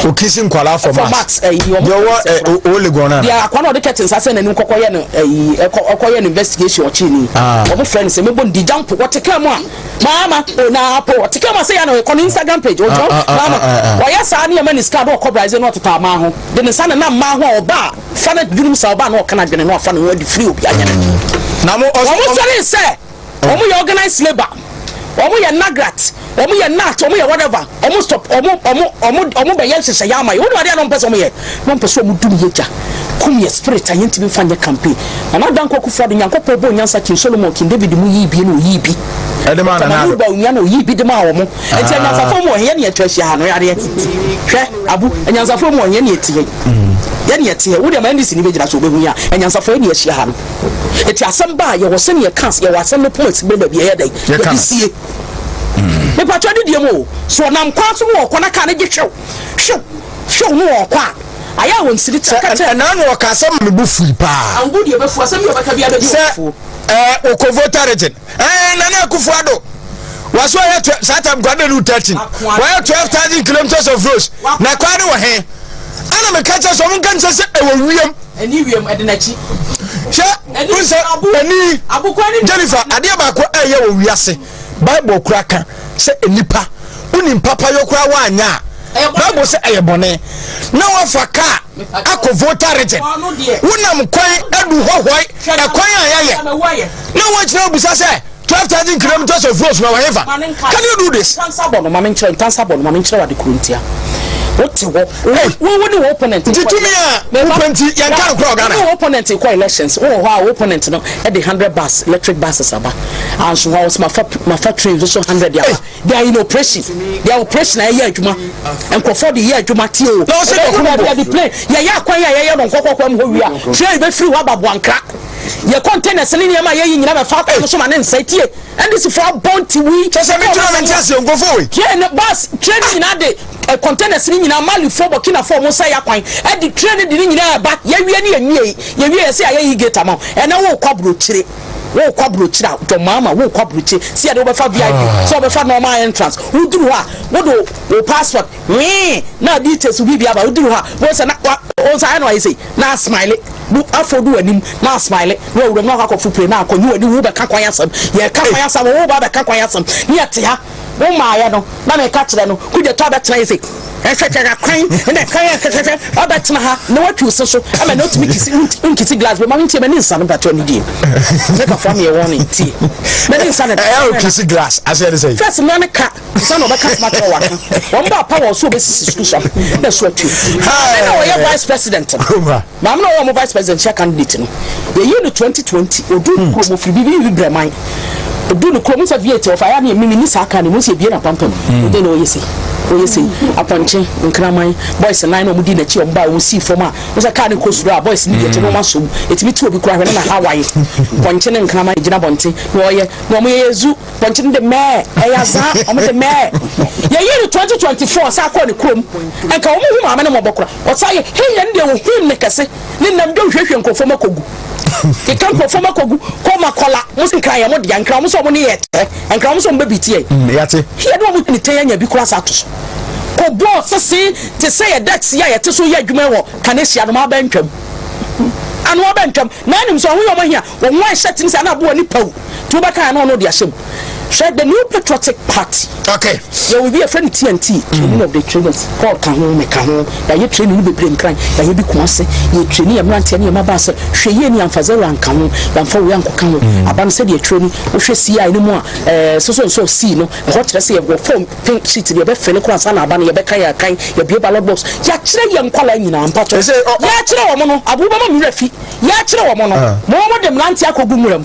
Okisi nkwadaa for max. For max ɛyi ɔmo. Deɛ ɔwɔ ɛ o Legon na. Deɛ akwa na ɔde curtains asɛn n'anim kɔkɔ yɛ no ɛyi ɛkɔ ɛkɔ yɛ no investigation ɔkye ni. Ɔmo frɛ no sɛ mebɔ no di jampo wɔte kaa mu a maama onapo ɔte kaa mu a sɛ yɛ na ɔkɔ no Instagram page ɔgyina hɔ maama ɔyɛ saa ne yɛma ne sika na ɔkɔ Brazil na ɔtetɔ amaa ho de ne nsa nenam mmaa ho a ɔba a fa no dwenem saa ɔba a na ɔka n'adwene na wafa ne ho adi firi obi anyɛ ne. Na mo ɔs. Wɔn sɔre sɛ. Wɔn yɛ organized labour, wɔn yɛ NAGRAT, wɔn yɛ NAT, wɔn yɛ whatever, wɔn stop, wɔn wɔn wɔn wɔn bɛyɛ nhyehyɛeɛ ama yɛ. Wonim adeɛ a na wɔn pɛ sɛ wɔn yɛ? Na wɔn pɛ sɛ wɔn dum yɛ gya, kum yɛ spirit a yɛntumi nfa nyɛ campaign. Nana Dankwa Akufo-Addo, Nyankopɔn bɔɔ nyansa King Solomon, King David mu yii bi na ɔyii bi. Ɛde maa Dr. Nana Mahmoud Addo. Bawumia na ɔyii bi de maa wɔn. Enti anyansafoɔ mu wɔ he? Yɛne yɛatwa ahyia ha no, hwɛ adeɛ. Hwɛ, Abu, anyansafoɔ mu wɔ he? Yɛne yɛte he. Yɛne yɛte he. Wo deɛ ma NDC ni bɛgyina so, ɔbɛhu yɛn a. Anyansafoɔ yɛne yɛahyia ha no. Eti asɛm ba a, yɛwɔ sɛnea yɛka as, yɛwɔ asɛm no pon asi bere baabi a ɛyɛ dɛn? Yɛka Yɛde no. sie. Mepatwɔ ne deɛ mu o, so ɔnam kwan so no ɔɔkɔ na kaa no gye hwew, hwew, hwew no ɔɔkɔ a, ayɛ a ɔnsiri Sɛ tra. Ka kyerɛ. ɛnaa na ɔka asɛm ma me bo fui paa. Angu deɛ bɛfu, asɛm bi a ɔbɛka biara bɛgye Sɛ ɔbufuo. ɛɛ ɔkɔ Volta region, ɛɛ Nana Akufo Addo, waso ɔyɛ twɛ, saa time kwan na ɛnu 13, Akoa. wɔyɛ 12,000 kilometres of roads, na kwan no wɔ he? Ɛna meka kyerɛ sɛ ɔmo nka nkyerɛ sɛ ɛwɔ wiem. Ɛni wiem, ɛde n'akyi. Hwɛ, wohu sɛ ɛni, Jennifer, adeɛ baako a ɛyɛ wɔ wiase, Bible kora ka sɛ nnipa, wonim papa yɔ koraa woanyɛ a, Bible sɛ ɛyɛ bɔne. Na wafa kaa akɔ Volta region, wonam kwan adu hɔhɔe, ɛkwan a yɛayɛ, na woakyerɛ wobusa sɛ 12,000 kilometers of roads na wɔ hefa? Can you do this? Ntansa bɔ no, ma menkyerɛ, ntansa bɔ no, ma menkyerɛ wo ade koro ntia. Wote hɔ. Wo wo ne wo opponent. Nti tumi a wopɛ nti yɛnka no korɔ Ghana. Wo ne wo opponent kɔ elections. Wowɔ hɔ a wo opponent no de 100 bus, electric buses aba. Anso hɔ a wɔsɛ mafa mafa train nso so 100 de aba. They are in operation. They are operation a ɛyɛ adwuma. Nkurɔfoɔ de yɛ adwuma tie o. Na ɔsɛ Ɛbɛduru dɔkono baabi bɔ. a de plane yɛyɛ akwan a yɛyɛ no nkɔkɔkɔ mu hɔ wie a train bɛfiri hɔ aba Boankra. Yɛ containers ne nneɛma a yɛyi nyina bɛfa akwan no so ma ne nsɛe tie. NDC foɔ abɔ ntiwui. Kyɛ sɛ me gyina mente aseɛ nkurɔfoɔ wei. Train no bus train no nyinaa de eh, containers no nyinaa Mali foɔ Burkina foɔ ɔmo nsa yɛ akwan ɛde train no de ne nyinaa ɛba yɛwie ne yɛnwie yɛwie yɛsɛ yɛayɛ yi gate ama wo ɛnɛ wokɔ aburokyire wokɔ aburokyire a dɔmaama wokɔ aburokyire sɛ yɛde wobɛfa VIP sɛ wobɛfa normal entrance woduru hɔ a wode wo passport wee na details wo biribi aba woduru hɔ a wo sɛ na wo nsa ayɛ na wayɛ sei na asmile bu afɔ du w'anim na asmile na wawura mu na wakɔ akɔfo pire na akɔ nyi w'ani wo bɛka kwan asɛm yɛka kwan asɛm wo ba bɛka kwan asɛm ne yɛte ha wo maayɛ no na meka kyerɛ no kugye tɔ abɛtena yɛ sei ɛhwɛhwɛ kwan na kwan ɛhwɛhwɛ ɔbɛtena ha na watwi wo se so ama na otumi kisi nkisi glass bɛ ma ntie m'ani nsa no mpatɔ ne die ne kafoa meyɛ wɔn ne tie m'ani nsa no ɛyɛ o kisi glass aseɛ ne sɛ first mmea ne ka sɛ na ɔbɛka asɛm akyerɛ waka wɔn ba power ɔso ɔbɛsisi sukuu so na so atu maame na ɔyɛ vice president no maame na ɔyɛ ɔmo vice presidential candidate no yɛyi no 2020 odu ne kurom ofiri bibi bibi brɛman odu ne kurom sɛ V8 ɔfa ya ne mimi ni saa kan ne mu sɛ ebie na pampam ode na ɔyɛ sei ɔyɛ sei apɔnkye nkraman boys nan na ɔmo di n'akyi ɔmo ba ɔmo sii fam a wɔsɛ kaa ne kɔ soro a boys ne di akyi na ɔmo asom etimi ti obi kura hwɛ ne na hawaii pɔnkye ne nkraman gyina bɔnten na ɔyɛ na ɔmo yɛ yɛ zu pɔnkye no de mɛɛ ɛyɛ azaa ɔmo de mɛɛ yɛyi no 2024 sɛ akɔ ne kurom nka ɔmo hu maame no mɔbɔ kora ɔsa yɛ hei yɛn deɛ ohun ne kɛse ne nam de hwehwɛ nkurɔfoɔ mu akɔgu keka nkurɔfoɔ mu akɔgu kɔma kɔla mo sɛ nkran yɛ mo dea nkran mo sɛ ɔmo ne yɛ tɛ nkran mo sɛ ɔmo bɛ bi tie yɛate yɛ de ɔmo ne tɛn anya bi kora sa ato so kɔ bɔɔ sese te sɛ yɛ desk yi a yɛte so yɛ adwuma wɔ Kanesia no ma abɛ ntwam ano abɛ ntwam na anim sɛ ɔho yɛ ɔmo ahia wɔn ho ahyɛ tem sɛ ana aboɔ ne pawu tí wobɛka yɛ na ɔno de ahyɛ mu hwɛ the New Patriotic Party. Okay. Yɛwɔ bi yɛfrɛ no TNT, training of the trainers. Paul ka ho, meka ho. Yɛayɛ training no bebree Nkran, yɛayɛ bi Kumase. Yɛ training yɛ mmeranteɛ ne yɛ mmabaa sɛ hwɛ yie ne yɛamfa zero anka ho, yɛamfa wei ankɔka ho. Aba no sɛdeɛ ɛtwerɛ ni, wohwɛ CI no mu a, ɛɛ so so and so C no, ɛhɔ kyerɛ sɛ yɛwɔ form pink sheet no yɛbɛfele koraa ansa na aba no yɛbɛka yɛakan, yɛabue ballot box. Yɛakyerɛ yɛn nkwadaa nyinaa, mpakyɛw. Yɛakyerɛ wɔn no, abo wobɛma me werɛ afi. Yɛakyerɛ wɔn no, ma wɔde mmeranteɛ akɔgu nwura mu.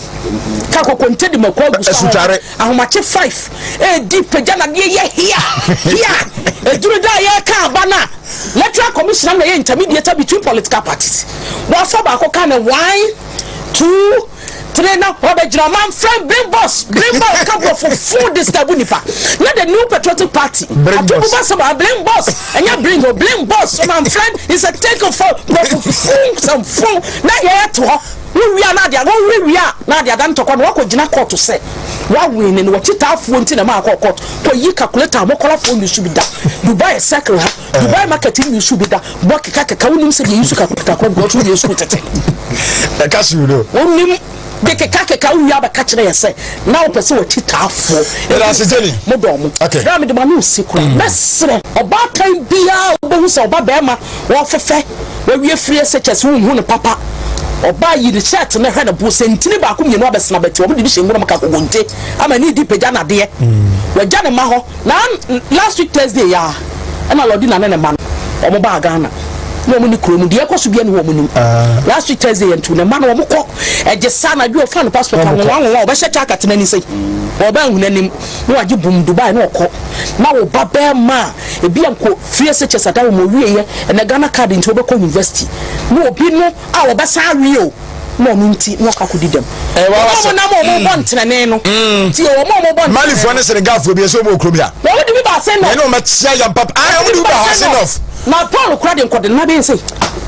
Ka kokonte de mako agu so ahomakye 5 edi pagya na deɛ yɛ hia hia eduru da a yɛka aba na Electoral Commission na yɛ intermediator between political parties. Wɔafa baako ka ne 1 2 3 na wɔbɛgyina man friend bring boss bring boss ka borɔfo fo disturb nipa na the New Patriotic Party atobu ba sɛ ba bring boss ɛnyɛ bring o bring boss man friend is a take of borɔfo fo sɛm fo na yɛyɛ to hɔ. Wowie a na ade a wowie wie a na ade ada ntɔkwa na wakɔ gyina court sɛ wawene no wakyitaafoɔ nti na ɛma akɔ court kɔ yi calculator a mɔkɔlafoɔ nyusu bi da Dubai circle ha Dubai market nyusu bi da bɔ keka keka wonim sɛ deɛ yusu calculator kɔ because wowie sukuu tete ɛka si wo do wonim de keka keka wowie abɛka kyerɛ yɛ sɛ na wopɛ sɛ wakyitaafoɔ yɛda ase gyeni mo dɔ mo okay bɛrɛ mede ma no nsi kora mɛsrɛ ɔbaatan biara wobɛhu sɛ ɔba bɛrima wɔfefɛ wawie firi SHS wonhu no papa ɔbaa yi ne shirt no hwɛ ne bo sɛ ntini baako mmienu abɛsena bɛte wɔn de bi hyɛ nwura mu ka kokonte ama ne di pagya nadeɛ wagya ne ma hɔ na last week Thursday ya ɛna lɔdi na ne ne ma no wɔn baa Ghana na wɔn ne kurom deɛ ɛkɔ so bia ne wɔn nim last week Thursday yɛn tu ne ma no wɔn kɔ ɛgye saa na adwo ɔfa no passport ahonwa ahonwa ɔbɛhyɛ kyɛ akatena ni sɛ ɔbɛn nhun anim na wagye bum Dubai na ɔkɔ na ɔba bɛrima a ebi ankɔ free SHS ada wɔn owie yɛ ɛnɛ Ghana card nti wɔbɛkɔ university na obi no a wɔbɛsan awie o na ɔno nti na ɔkɔ akɔdi dɛm wɔn a wɔnam a wɔbɔ ntenene no tie wɔn a wɔbɔ ntenene Malifoɔ ne Senegalfoɔ bi ɛsɛ wɔn wɔ kurom ha wɔn de bi ba ase nɔ yɛne wɔn bɛkyia yɛn papa ah wɔn de bi ba ase nɔf na Paul kura de nkɔde nna bɛyɛ sɛ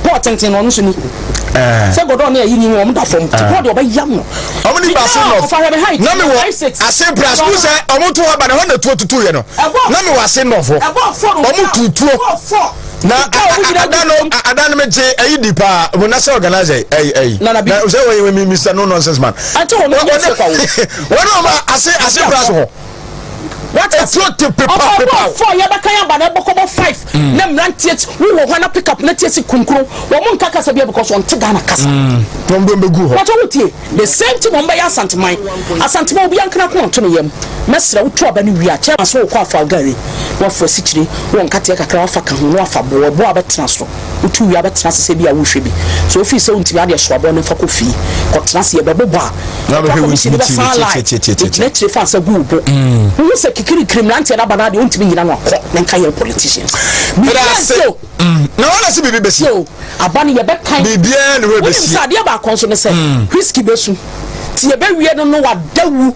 Paul tenten na ɔno nso ni sɛ gɔdɔ ne ayi ni wɔn da fam ti Paul de ɔbɛyam no wɔn de ba ase nɔf na mi wɔ ase brass mu sɛ wɔn to aba na hɔ na tuo tutu yɛ no na mi wɔ ase nɔf hɔ wɔn tu tuo na ada no ada no mi gye ayi di paa wɔn national organizer ayi ayi na sɛ wɔn yɛ mi Mr No Nonsense Man wɔn wɔn wɔn ase ase brass hɔ. Wate ase? Etuo te pepa Ɔbɔ pepa. bɔ four yɛbɛka yɛn aba na ɛbɔkɔbɔ five na mmeranteɛ wowɔ hɔ na pick up na tie si kunkun wɔn nka kasa bia because wɔn te Ghana kasa. Na wɔn de wɔn bɛgu hɔ. Pàtó wotie the same thing wɔn bɛyɛ Asanteman Asanteman obi ankana ko ɔnto ne yam mɛsrɛ woto aba no wie a chairman so wokɔ afa gari wafa asikyire wɔ nkateɛ kakra wafa ka ho na wafa boɔ boɔ a bɛtena so wotu wie a bɛtena ase sɛ bi a wohwɛ bi so ofii sɛ wontumi adeɛ so aboɔ no mfa kɔ fie kɔtena ase yɛbɛbobɔ a Na bɛhwɛ wo commission no ntumi bɛsan line tie, tie, tie, tie, ɛgyina akyire fa nsa gu wo bo wohu sɛ kikirikiri mmeranteɛ no aba no adeɛ wontumi nyina no akɔ na nka yɛn politicians Meda Biribiara ase. nsi o. Na wɔn na se biribi bɛsi. Yo, aba no yɛbɛkan. Biribiara ne hɔ Wonim ɛbɛsi. sɛ adeɛ baako nso ne sɛ whisky bɛsu nti yɛbɛwie no no wada wu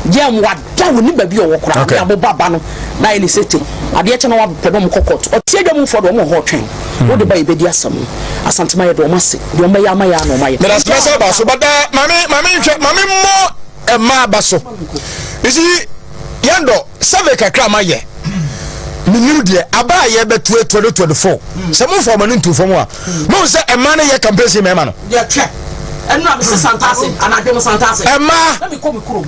yɛm wada wu ne baabi a ɔwɔ koraa Okay. ne abobɔ aba no na ayɛ ne sete adeɛ kyɛ na wapɛ na ɔmo kɔ court ɔte adwa mu foɔ de ɔmo wɔ hɔ ɔtwɛn wode ba yɛbɛdi asɛm no Asantema yɛde ɔmo ase deɛ ɔmo bɛyɛ ama yɛ a na ɔmo ayɛ. Meda ase mɛsɛ aba so but uh, maame maame nhwɛ maame mmɔ mmaa aba so. You see yɛn dɔ survey kakra ma yɛ menim deɛ aba a yɛbɛto 2024 sɛ momfa ɔma no ntu fam a mohu sɛ ɛma no yɛ campaign sɛ mmarima no ɛma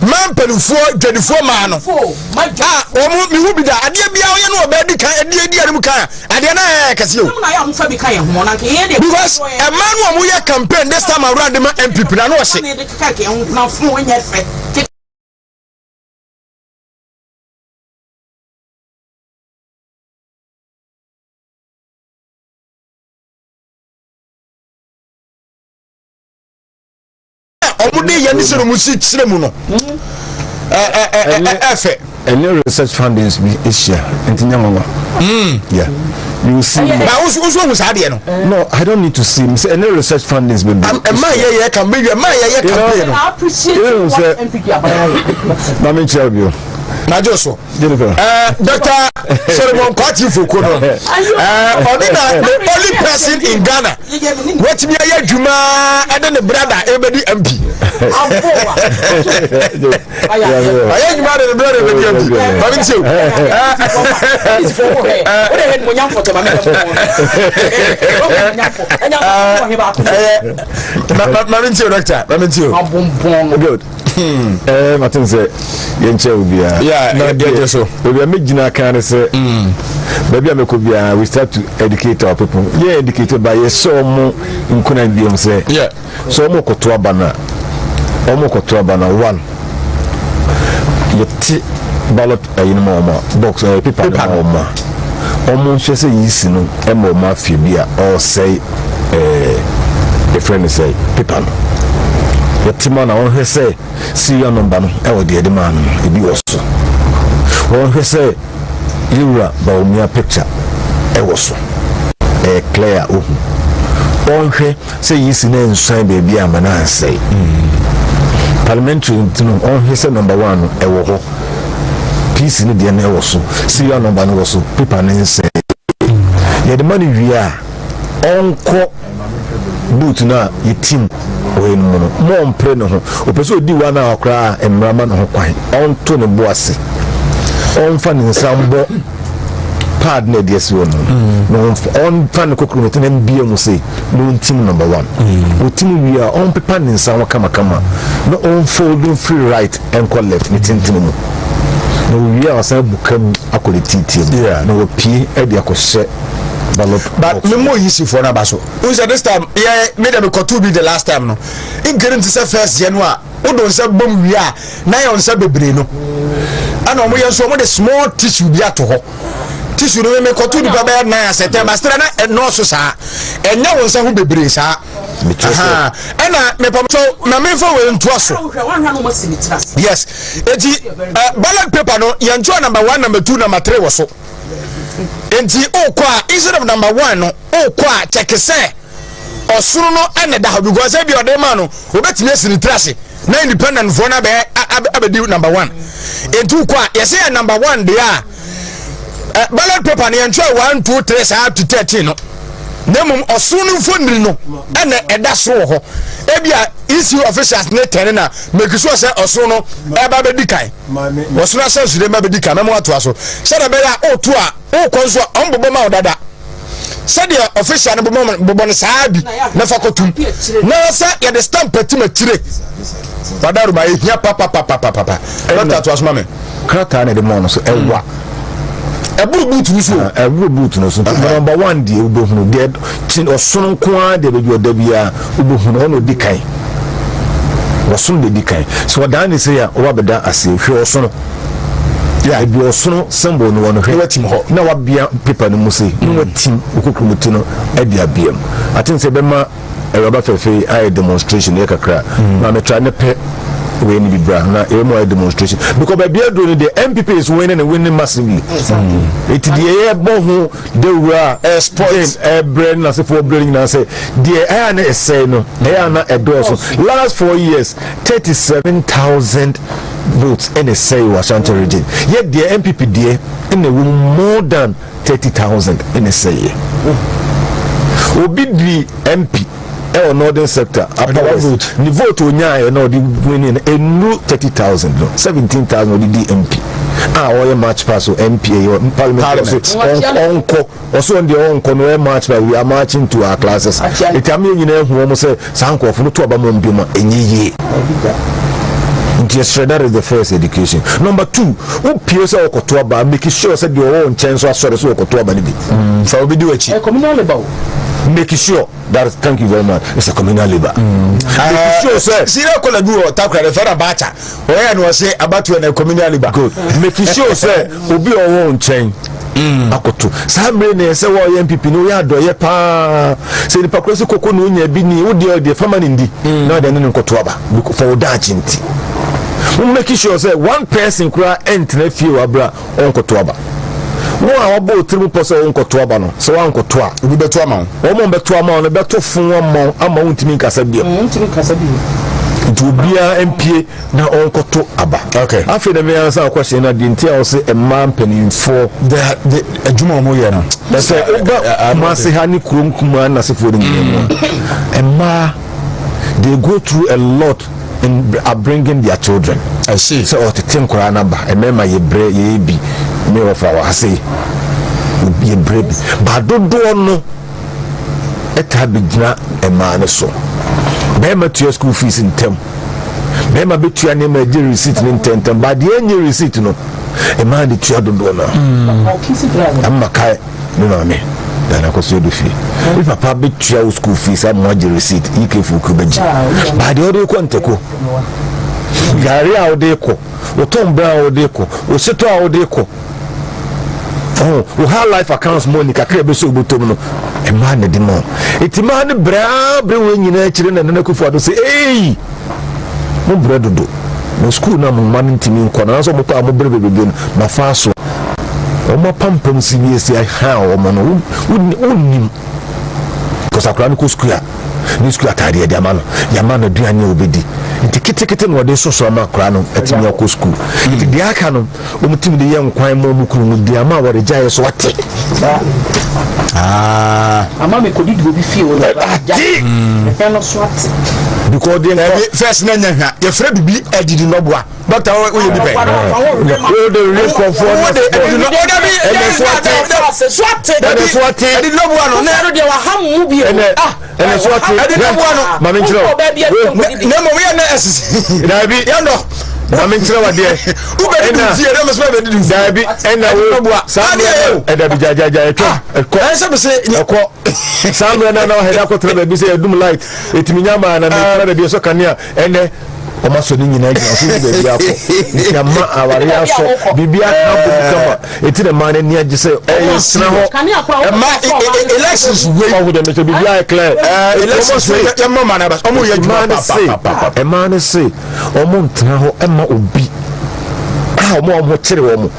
ma mpanimfoɔ dwadifoɔ maa no a wɔn mehu bi da adeɛ biara ɔyɛ no ɔbaa di kan adi adi anim kan a adeɛ no ayɛ kɛseɛ o because ɛma no a wɔyɛ campaign this time around de ma NPP na no ɔhye ɔmo de yɛ ne sɛ ɔmo si kyerɛ mu no ɛfɛ. Ɛne research findings bi ahyia nti nyɛ nwanwa. Yeah. You will see. Ba wosu wosu ohun saa adeɛ no. No, I don't need to see. Sɛ ɛne research findings bi. Ɛma yɛ yɛ campaign ɛma yɛ yɛ campaign no. You know sɛ maame nkyerɛ bi o. N'adwo so. Jennifer. Dr. Solomon Kwati Foko no. Ɔne na the only person in Ghana watumi ayɛ adwuma ɛde ne brother ɛbɛdi MP. Ɔyɛ adwuma de ne brother ɛbɛdi MP. Maame nkyerɛ o. Maame nkyerɛ o doctor. Maame nkyerɛ o. Good. Ɛɛ mate sɛ yɛnkyɛ wo biara. Yeah, Na yɛ deɛ yɛ so. Baabi a mɛgyina kan ne sɛ baabi a mɛkɔ biara we start to educate our people. Yɛ educate ba yɛhyɛ ɔmo nkuran biom sɛ sɛ ɔmo kɔto aba no a ɔmo kɔto aba no a one yɛte ballot ɛyi no ma ɔmo a box ɛyɛ paper no ma ɔmo a ɔmo nhwɛ sɛ yisi no ɛma ɔmo afie bi a ɔresɛe ɛɛ yɛfrɛ no sɛ paper no yɛte ma na ɔnhwɛ sɛ serial number no ɛwɔ deɛ yɛde maa no no ebi wɔ so ɔnhwɛ sɛ yɛwura Bawumia picture ɛwɔ so ɛyɛ clear a ohu ɔnhwɛ sɛ yisi no nsuan baabi a ma no ansɛe parliamentary nti no ɔnhwɛ sɛ number one no ɛwɔ hɔ PC no deɛ no ɛwɔ so serial number no wɔ so paper no nsɛe yɛde ma no wie a ɔnkɔ boot no a yɛtim wɔ no mu no ma ɔmpere ne ho ɔpɛ sɛ ɔdi one hour koraa a mmara ma ne ho kwan ɔnto ne bo ase ɔmfa ne nsa mbɔ pad na ɛde asi hɔ no na ɔmfa ne kokoro no tena mbia mu sei na ɔntim number one ɔtim wie a ɔmpepa ne nsa ho kamakama na ɔmfold mfiri right ɛnkɔ left ne tentene mu na owie a ɔsan buka mu akɔ ne tietie mu na wapue de akɔhyɛ ballot But box me mo yi si foɔ no aba so n sɛ this time yɛ me dɛ mekɔtoo bi the last time no nkiri nti sɛ first yɛ no a wode nsa bom wie a na yɛ nsa bebree no ɛna ɔmo yɛ nso ɔmo de small tissue bi ato hɔ tissue no me mekɔtoo nipa bɛyɛ nan asɛ tɛn basitara na ɛnɔɔso saa ɛnyɛ wo nsa ho bebree saa ɛna mepam so ma memfa wei ntoa so yes eti ballot paper no yɛntoa number one, number two, number three wɔ so nti wokɔ a instead of number one no wokɔ a kyɛke sɛ ɔsoro no ɛna da hɔ because ebi ɔde ma no obetumi asi ne tiri ase na independent foɔ no abɛyɛ abɛdi number one nti wokɔ a yɛsɛ yɛ number one deɛ a ballot paper no yɛntwerɛ one, two, three saa to 13 no na mmom ɔsoro no mfonini no ɛna ɛda soro wɔ hɔ ebi a EC officials ne tɛne na make sure sɛ ɔsoro no ɛba bɛdi kan ɔsoro ahyɛnsodeɛ ma bɛdi kan mɛmo atoa so sɛdeɛ ɛbɛyɛ a ɔɔto a ɔɔkɔ nso a ɔmbobɔ ma wo dada. Sɛdeɛ official no bobɔ bobɔ no saa bi na fa kɔtum na sɛ yɛde stamp atim akyire. Wadaroma ehia papapapapapa. Dɔkta to asoma me. Krataa na ɛde mɔɔ no so ɛwa. Ɛboro boot no so. Ɛboro boot no so. Nti number one deɛ wobɛhunu deɛ ɔsono nko ara deɛ baabi ɔda biara wobɛhunu ɔna ɔdi kan. Ɔsono deɛ di kan. Sɛ ɔdan ne se a ɔba bɛda aseɛ hwɛ ɔsono. Ebi ɔsono symbol no wɔ no hwɛ. Watim hɔ. Na wabea paper no mu se na watim okokuromoti no ɛde abea mu. Aten sɛ ɛbɛma awuraba fɛfɛ yi ayɛ demonstration yɛ kakra. Na metra ne pɛ wei ni bi bra na ɛwɔ mu ayɛ demonstration because baabi aduro no deɛ NPP is winning and winning massively. Eti deɛ yɛbɔ ho dawuro a sport ɛbrɛ ne n'asefoɔ brɛ no nyinaa sɛ deɛ ɛyɛ a na ɛsɛe no ɛyɛ a na ɛdɔɔso. Last 4 years, 37,000 votes ɛna ɛsɛe wɔ Ashanti Region. Yɛ deɛ NPP deɛ ɛna ɛwɔ mu more than 30,000 ɛna ɛsɛeɛ. Obi di MP ɛwɔ Northern Sector, Upper West, ne vote onyaayɛ na ɔde winning no ɛnuru 30,000 no, 17,000 ɔde di MP a ɔyɛ march pass o MP ɛyɛ parliament ɔso ɔnkɔ ɔso ɔn deɛ ɔnkɔ no ɔyɛ march pass. We are marching to our classes. Eti ame nyinaa ehu wɔn sɛ saa nkurɔfo no to aba mu bi ma ɛnyɛ yie. Nti yɛsrɛ, that is the first education. Number two, wopie sɛ wɔkɔto aba, make sure sɛ deɛ ɔwɔ nkyɛn so asɔre so wɔkɔto aba no bi. Fa obi di w'akyi. Communal labour o. Make sure that is, thank you very much, it's a communal labour. Make sure sɛ senior kola bi wɔ Takora de fɛrɛ abacha ɔyɛ no ɔse abatoɔ na communal labour. Good. Make sure sɛ obi a ɔwɔ nkyɛn akoto saa mmere na ɛsɛ wɔyɛ NPP no oyɛ adɔyɛ paa sɛ nipa koro sɛ koko na onya bi ni wodeɛ ɔdeɛ fama ne ndi na ɔde ne ne nkɔto aba for wo daakye. Nti wo make sure sɛ one person koraa ɛntena fie wɔ abira ɔnkɔto aba. Wo a wabɔ otiri mu pɔ sɛ ɔnkɔto aba no, sɛ wankɔto a, obi bɛto ama wo. Wɔn a bɛto ama wo no bɛto fon ama wo ama wo ntumi nkasa biam. Ntumi nkasa bio. Nti obiara mpie na ɔnkɔto aba. Afei na mmea nsa akɔhyɛ no adeɛ nti a wɔsɛ mmaa mpanimfoɔ the adwuma a wɔn yɛ no. Sɛ woba Kumase ha ne kurom kumaa n'asefoɔ no nyinaa mu a, mmaa, they go through a lot in upbringing their children. I see. Sɛ ɔtete nkwaraa n'aba, mmarima yɛ brɛ yɛyɛ bi me wɔfa wɔ ha sei yɛ brɛ bi ba dodoɔ no ɛtaa bɛgyina mmaa no so. Bɛrima tua school fees ntɛm, bɛrima bɛtua nneɛma agye receipt no ntɛntɛm ba deɛ ɛnyɛ receipt no, mmaa de tua dodoɔ no. Ama kae me maame dana kɔ so edu fie, me papa bɛtua wo school fees ama agye receipt yi kefo ku bɛgye ba deɛ ɔde kɔ ntɛko gari a ɔde kɔ, wotɔn bran a ɔde kɔ, wosetɔ a ɔde kɔ, ɔho wo high life accounts money kakra bi so obotom no, mmaa na di ma eti mmaa no brɛ brɛ wɔn nyinaa akyire na Nana Akufo Addo sɛ ei, mo brɛ dodo na sukuu na mo mma no ntumi nkɔ na nso mo kɔ a mo brɛ bebrebe no ma fa so wɔn apampam si bi esi ha wɔn no wonnim kɔsa akwaraa no kɔ sukuu a ne sukuu ataadeɛ de ama no, yɛama no aduane a obɛdi nti ketekete na ɔde soso ama akwaraa no atumi akɔ sukuu. Nti deɛ aka no wɔn tumi de yɛ nkwan ma wɔn kunu no di ama wɔde gya yɛ so ate. Ama mi kò didi obi fie o na ate. Ɛfɛn no so ate. Because deɛ nkɔ first na nya hwa yɛfrɛ bibi adidi nɔboa. Dɔkta wo yɛ bi pɛ. O de wi nkɔfoɔ na o de adidi nɔ o dabi ɛnɛ so ate. So ate. Ɛnɛ so ate. Adidi nɔboa no. Ne ɛno deɛ waha mu bi o. Ɛnɛ ɛnɛ so ate. Adidi nɔboa no. Maame nkyerɛ o. Na mmom yɛ na ɛsisi. Dabi. Yɛ nɔ. Maame nkyerɛ wa deɛ. Wobɛdi di nfie na mɛsɛmɛ bɛ di di nfie. Dabi ɛna wo saa mmerɛ ɛdabi gyagyaagya ɛtwam ɛkɔ. Ɛsɛ mi se. Ɛkɔ saa mmerɛ na na ɔhɛdɛ akɔtena baabi sɛ yɛdum light ɛtumi nya maa na mɛtena baabi ɛsɔ kanea. Ɛnɛ ɔma sɔ ne nyinaa gyina so baabi akɔ nti ama aware asɔ biribi aka bɔ mu kama. Eti na mmaa n'ani agye sɛ ɔmo tena hɔ. Ɛma elections wei. Ɔho deɛ mɛsɛ biribi ayɛ clear. Elections wei yɛ mma ɔmo anaba ɔmo yɛ adwuma papaapa. Mmaa ne se ɔmo ntena hɔ ɛma obi a ɔmo a ɔmo kyerɛ wɔn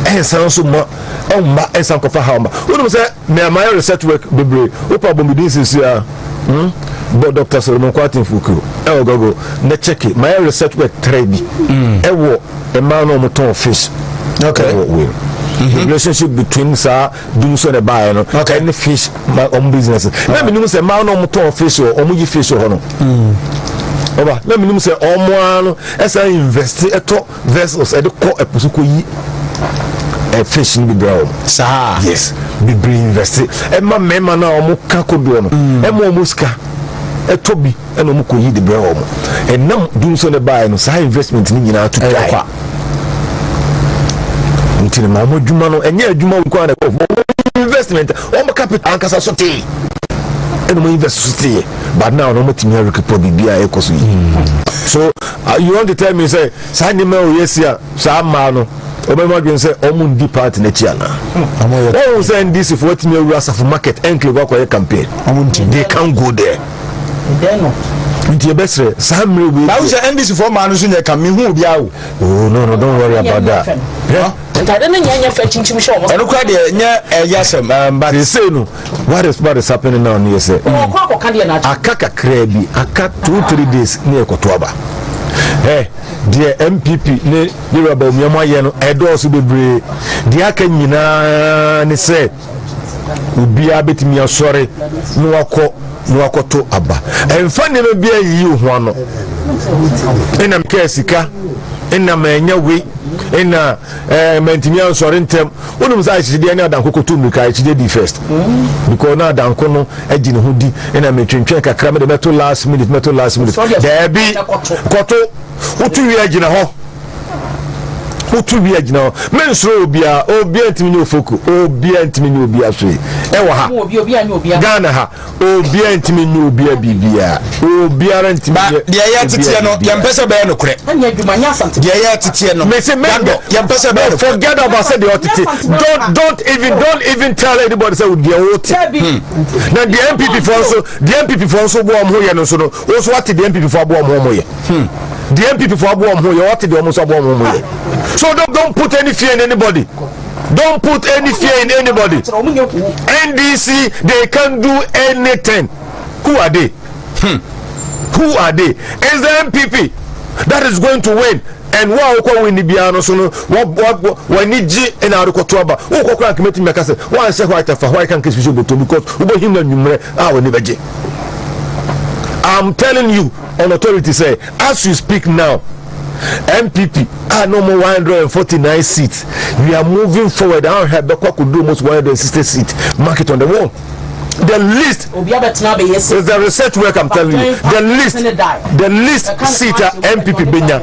ɛnsan so ma ɔmma ɛnsan kɔfa ha ɔma wɔn sɛ mɛ ama yɛ research work bebree wopa abɔmuden sisi a bɔ Dr. Solomon Kwarteng Fukuo ɛwɔ Google na check it. Ma yɛ research work tẹrɛ bi ɛwɔ mmaa na wɔn tɔn fish ɛwɔ wei, the relationship between saa dumso na ɛbaayɛ no ɛne fish ma wɔn business. Na mi nim sɛ mmaa na wɔn tɔn fish wɔ wɔn yi fish wɔ hɔ no ɔba na mi nim sɛ wɔn ara no ɛsan invest ɛtɔ vessels ɛde kɔ ɛpo so kɔ yi. ɛ fish no bi brɛ wɔn. Saa. Yes, bebree invest. Ɛma mmarima no a wɔn ka kodoɔ no, ɛma wɔn sika ɛtɔ bi ɛna wɔn kɔ yi de brɛ wɔn. Ɛnam dum so ne baeɛ no, saa investment no nyinaa to Ɛyɛ twae. kwa. Nti no ma wɔn adwuma no ɛnyɛ adwuma nko ara na ɛkɔ, wɔn investment, wɔn capital ankasa so tee, ɛna wɔn invest so tee, but now na wɔn tumi arekepɔ biribi a ɛkɔ so yi. So you want to tell me sɛ saa nneɛma a wɔyɛ si a saa mmaa no wɔn adwene sɛ wɔn ndi party n'akyi ana? Ɔmo yɛ. Wɔn sɛ NDC fo wɔtumi awura Asafo Market enclave akɔyɛ campaign? Ɔmo ntumi. They can go there. Ɛdɛn no? Nti yɛbɛsrɛ saa mmerɛ wei Na wo sɛ NDC foɔ maa no nso nyɛ ka mehu obiara o. Oh no, don't worry about that. Yeah. Ntade no nyɛ fɛ kyinkyim hyɛ wɔn. Ɛno kora deɛ nyɛ ɛyɛ asɛm but They say no, what is happening now no yɛ sɛ Wɔkɔ akɔka deɛ n'akyi. Aka kakraa bi, aka 2-3 days ne yɛkɔto aba. Ɛ deɛ NPP ne yɛwura Bawumia mu ayɛ no ɛdɔɔso bebree. Deɛ aka nyinaa ne sɛ obiara bɛtumi asɔre na wakɔ na wakɔto aba. Ɛmfa nneɛma bi ayiyi wo ho ano, ɛnam kaa sika, ɛnam ɛnyɛ wei, ɛna mɛntumi ansɔre ntɛm. Wonim sɛ ahyehyedeɛ ne Adanko kɔto mmirika, ahyehyedeɛ di first because na Adanko no agyi ne ho di, ɛna metwentwɛn kakra, mede mɛto last minute, mɛto last minute. Daabi, kɔto. Woto wie agyina hɔ, woto wie agyina hɔ. Mensoro obiara, obiara ntumi nye ofoko, obiara ntumi nye obiara hwee ɛwɔ ha. Obi obi anya obi. Ghana ha, obiara ntumi nye obiara biribiara, obiara ntumi Ba nye deɛ yɛ teteɛ no obiara. Yɛmpɛ sɛ bɛyɛ nokorɛ. Ɛnyɛ adwuma nyɛ Asante. Deɛ yɛ teteɛ no Mese me Yandɔ, yɛmpɛ sɛ bɛyɛ no nokorɛ. Forget about sɛ deɛ ɔtete. Don't even tell anybody sɛ deɛ wote. Dabi. Na deɛ NPP foɔ nso, deɛ NPP foɔ nso boɔ ɔmo ho yɛ no nso no, wɔn nso wate deɛ NPP foɔ aboɔ ɔmo ho ɔmo yɛ, deɛ NPP foɔ aboɔ ɔmo ho yɛ, wɔte deɛ ɔmo nso aboɔ ɔmo ho yɛ. So don't put any fear in anybody, don't put any fear in anybody. Kyerɛ wɔn nyɛ hu. NDC, they can't do anything. Who are they? Who are they? It's the NPP that is going to win, and wo a wokɔ win ni biara no so no, w'ani gye ɛna ade kɔto aba. Wokɔ kora nkɛmɛtumi mɛka sɛ woanhyɛ white afa white kan kesi so bɔtɔ because wobɛhim no anwummerɛ a w'ani bɛgye. I'm telling you on authority sɛ as you speak now, NPP are no more 149 seats. We are moving forward. I have bɛkɔ akɔdu almost 160 seats. Mark it on the wall. The least Obi abɛtena abɛyɛ sɛ. is the research work I'm telling you. The least seat a NPP benya,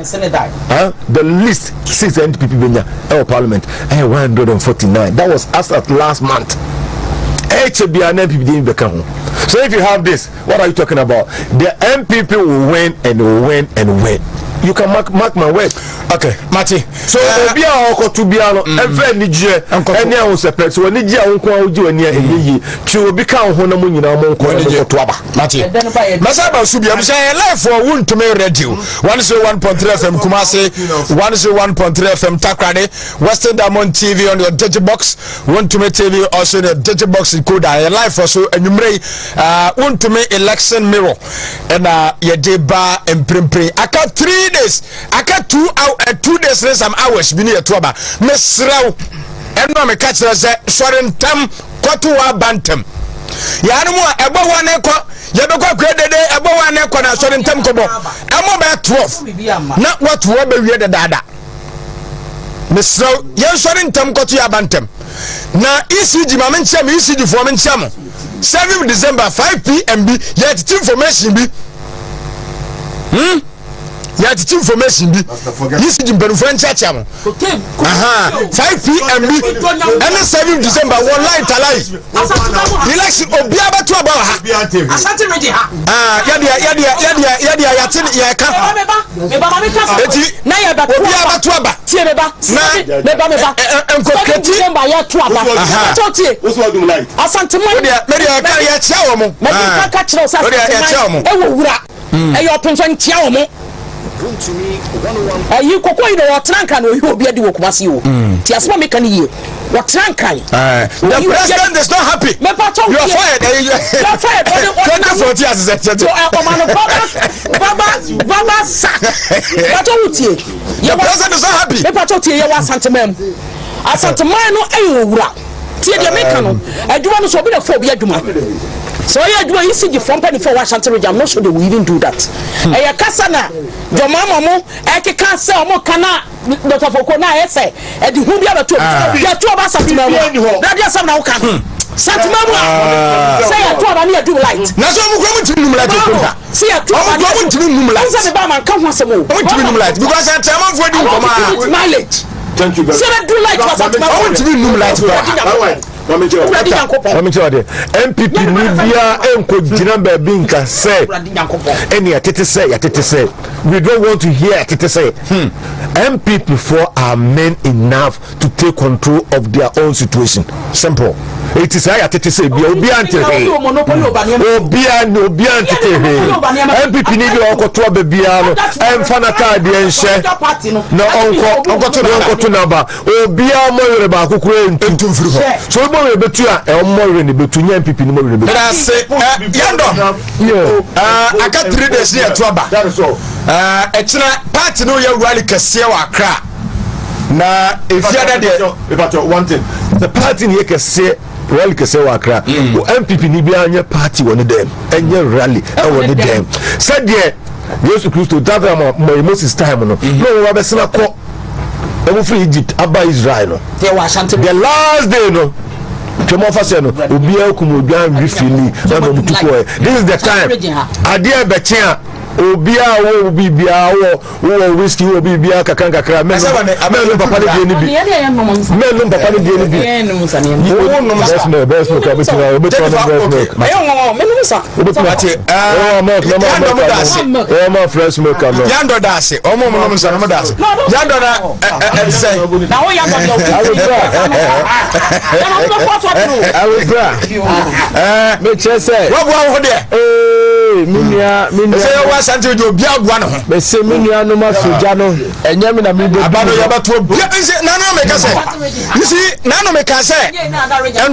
huh? The least seat a NPP benya ɛwɔ parliament ɛyɛ 149. That was as at last month. Ɛkyɛ biara na NPP de bɛka ho. So if you have this, what are you talking about? The NPP will win and win and win. You can mark my word. Okay, mate. So obi a ɔkɔto biara no, ɛfɛ anigyeɛ Nkɔto. ɛne ahosɛpɛ sɛ w'ani gye a, wo nko a wogye w'ani a ɛnyɛ yie. Twe obi ka wo ho na mo nyinaa mo nkɔ na mo nkɔto aba. Mate. Ɛdɛ no ba yɛ. Mɛsa ba so bia sɛ yɛ live wɔ Wontumi Radio 101.3 FM Kumase, 101.3 FM Takoradi, Western Diamond TV on your digibox, Wontumi TV also on your digibox decoder. Yɛ live wɔ so anwummerɛ yi. Wontumi election mirror ɛna yɛde ba mprempren. Aka 3 days, aka 2 hour, 2 days ne some hours bi ne yɛto aba. Mesrɛ wo, ɛno a meka kyerɛ sɛ sɔre ntam kɔto wɔ aba ntɛm. Yɛanom a ɛbɔ hɔ ne kɔ, yɛbɛkɔ akua dede ɛbɔ hɔ ne kɔ na asɔre ntɛm kɔbɔ ɛmɔ bɛyɛ 12 na wato hɔ bɛwie dadaada. Mesrɛ wo, yɛnsɔre ntɛm kɔto yɛ aba ntɛm. Na ECG ma menkyia mo, ECG foɔ menkyia mo. 7 December 5 pm bi yɛtete information bi, Yɛtete information bi. ECG mpanimfoɔ nkyɛkyɛ mo. Aha, 5 pm bi ɛne 7 December wɔ line talai election, obiara bɛto aba wɔ ha. Asante Region ha. Ah, yɛdeɛ yɛate yɛka. Meba, meba, meba, ma meka sɛ. Eti na yɛbɛto obiara aba. bɛto aba. Tie, meba. Na meba, meba. Nkɔkɛti. December yɛto aba. Ɛkyɛw tie. Asanteman. Wodeɛ medeɛ ɛka yɛkyia wɔ mo. Mɛdi nka ka kyerɛ wo sɛ Wodeɛ yɛkyia wɔ mo. Asanteman ɛwɔ wura. Ɛyɛ ɔpem so nkyia wɔ mo. Ɛyi koko yi na wɔtena Nkran na oyi obi adi wɔ Kumasi o. Ti asɛm a meka ne yie. Wɔtena Nkran. The president is not happy. Mepa kyɛw You are tie. fired. You are fired. 2014 asesɛ. Ɔma no baba baba baba sack. Mepa wo tie. The president is not happy. Mepa kyɛw tie, yɛwɔ Asanteman mu. Asanteman no ɛyɛ owura. Tie deɛ meka no. Adwuma no so obi na fɔ obi adwuma. Sɛ ɔyɛ adwuma ECG foɔ mpanimfoɔ wɔ Ashanti region, I'm not sure they will even do that. Ɛyɛ kasa na John Mahama mo ɛkeka sɛ ɔmo ka na Dr. Foko na ayɛ sɛ ɛde hu bi abɛto obi. Yɛto ɔba Asantema mu a, na adeɛ asɛm na woka no. Santema mu a, sɛ yɛto ɔba ne yɛdum light. Na sɛ ɔmo kura mo ntumi num light okun ha. Sɛ yɛto Ɔmo ɔba ne kura mo ntumi num light. Sɛ meba ma nka ho asɛm o. Ɔmo ntumi num light because atɛmanfoɔ di I want nkɔmɔ to give a. it mileage. Thank you very Sɛ bɛdu light wɔ Asantema mu. Ɔmo ntumi num light koraa. Awurade Nyankopɔn. Mame kyerɛ ɔde NPP ni biara nkɔ gyina baabi nka sɛ Awurade Nyankopɔn. ɛne yɛtete sɛ, yɛtete sɛ. We don't want to hear yɛtete sɛ. NPP foɔ are men enough to take control of their own situation. Simple. Eti saa yɛtete sɛ bia obiara nte hwee. Obiara ne obiara ntete hwee. NPP ni bi a ɔkɔto aba biara no ɛmfa n'ataadeɛ nhyɛ na ɔnkɔ ɔnkɔto na n'aba. Ɔnkɔto n'aba. Obiara mmɔ werɛ baako koraa ntu. Ntu mfiri hɔ. So obi bɔ werɛ bɛtu a, ɛwɔ mmɔ werɛ ne bɛtu, nyɛ NPP ni mmɔ werɛ bɛtu. Meda ase ɛ yandɔ. Aka 3 days ne yɛto aba. That is all. Ɛkyina party no yɛ rally kɛseɛ wɔ Accra na efiada deɛ. Ìbàtọ̀, one thing, the party ni yɛ kɛseɛ, rally kɛseɛ wɔ Accra o, NPP ni bi anyɛ party wɔ ne dɛm, ɛnyɛ rally ɛwɔ ne dɛm, sɛdeɛ Yesu Kristo that time a mɔ Moses time no na wɔn abɛsena kɔ, wɔn firi Egypt aba Israel no. Yɛ wɔ Ashanti. The last day no, twɛm ɔfa sɛ no, obiara kum odwan refili na wɔn tu kɔɛ. This is the time adeɛ bɛkye a obiara wɔ biribiara, wɔ whisky, wɔ biribiara kakra nkakra, mɛnum papa ne deɛ ni bi, mɛnum papa ne deɛ ni bi. Breast milk, breast milk, obetumi obetumi ɔnum breast milk. Ɛyɛ wɔn mɛnum sa. Obetumi Ate, ɛwɔ milk na ma yandɔ mo milk da ase. ano, ɛwɔ ma fresh milk ano. Yandɔ da ase, ɔmo mo nom nsa no mo da ase. Yandɔ na ɛ ɛ ɛte sɛ. Na wo yandɔ deɛ o. Awofra. Yàrá wọn bɛ fɔ ato ato. Awofra, mekyerɛ sɛ Waboa wo ho deɛ. Ee, me nua, me nua. Sɛ yɛwɔ Asante deɛ, obi aboa ne ho. Mese me nuanom asogya no, ɛnyɛ me na mebɛdu. Aba no yɛbɛto obia nse nanu meka sɛ, you see, nanu meka sɛ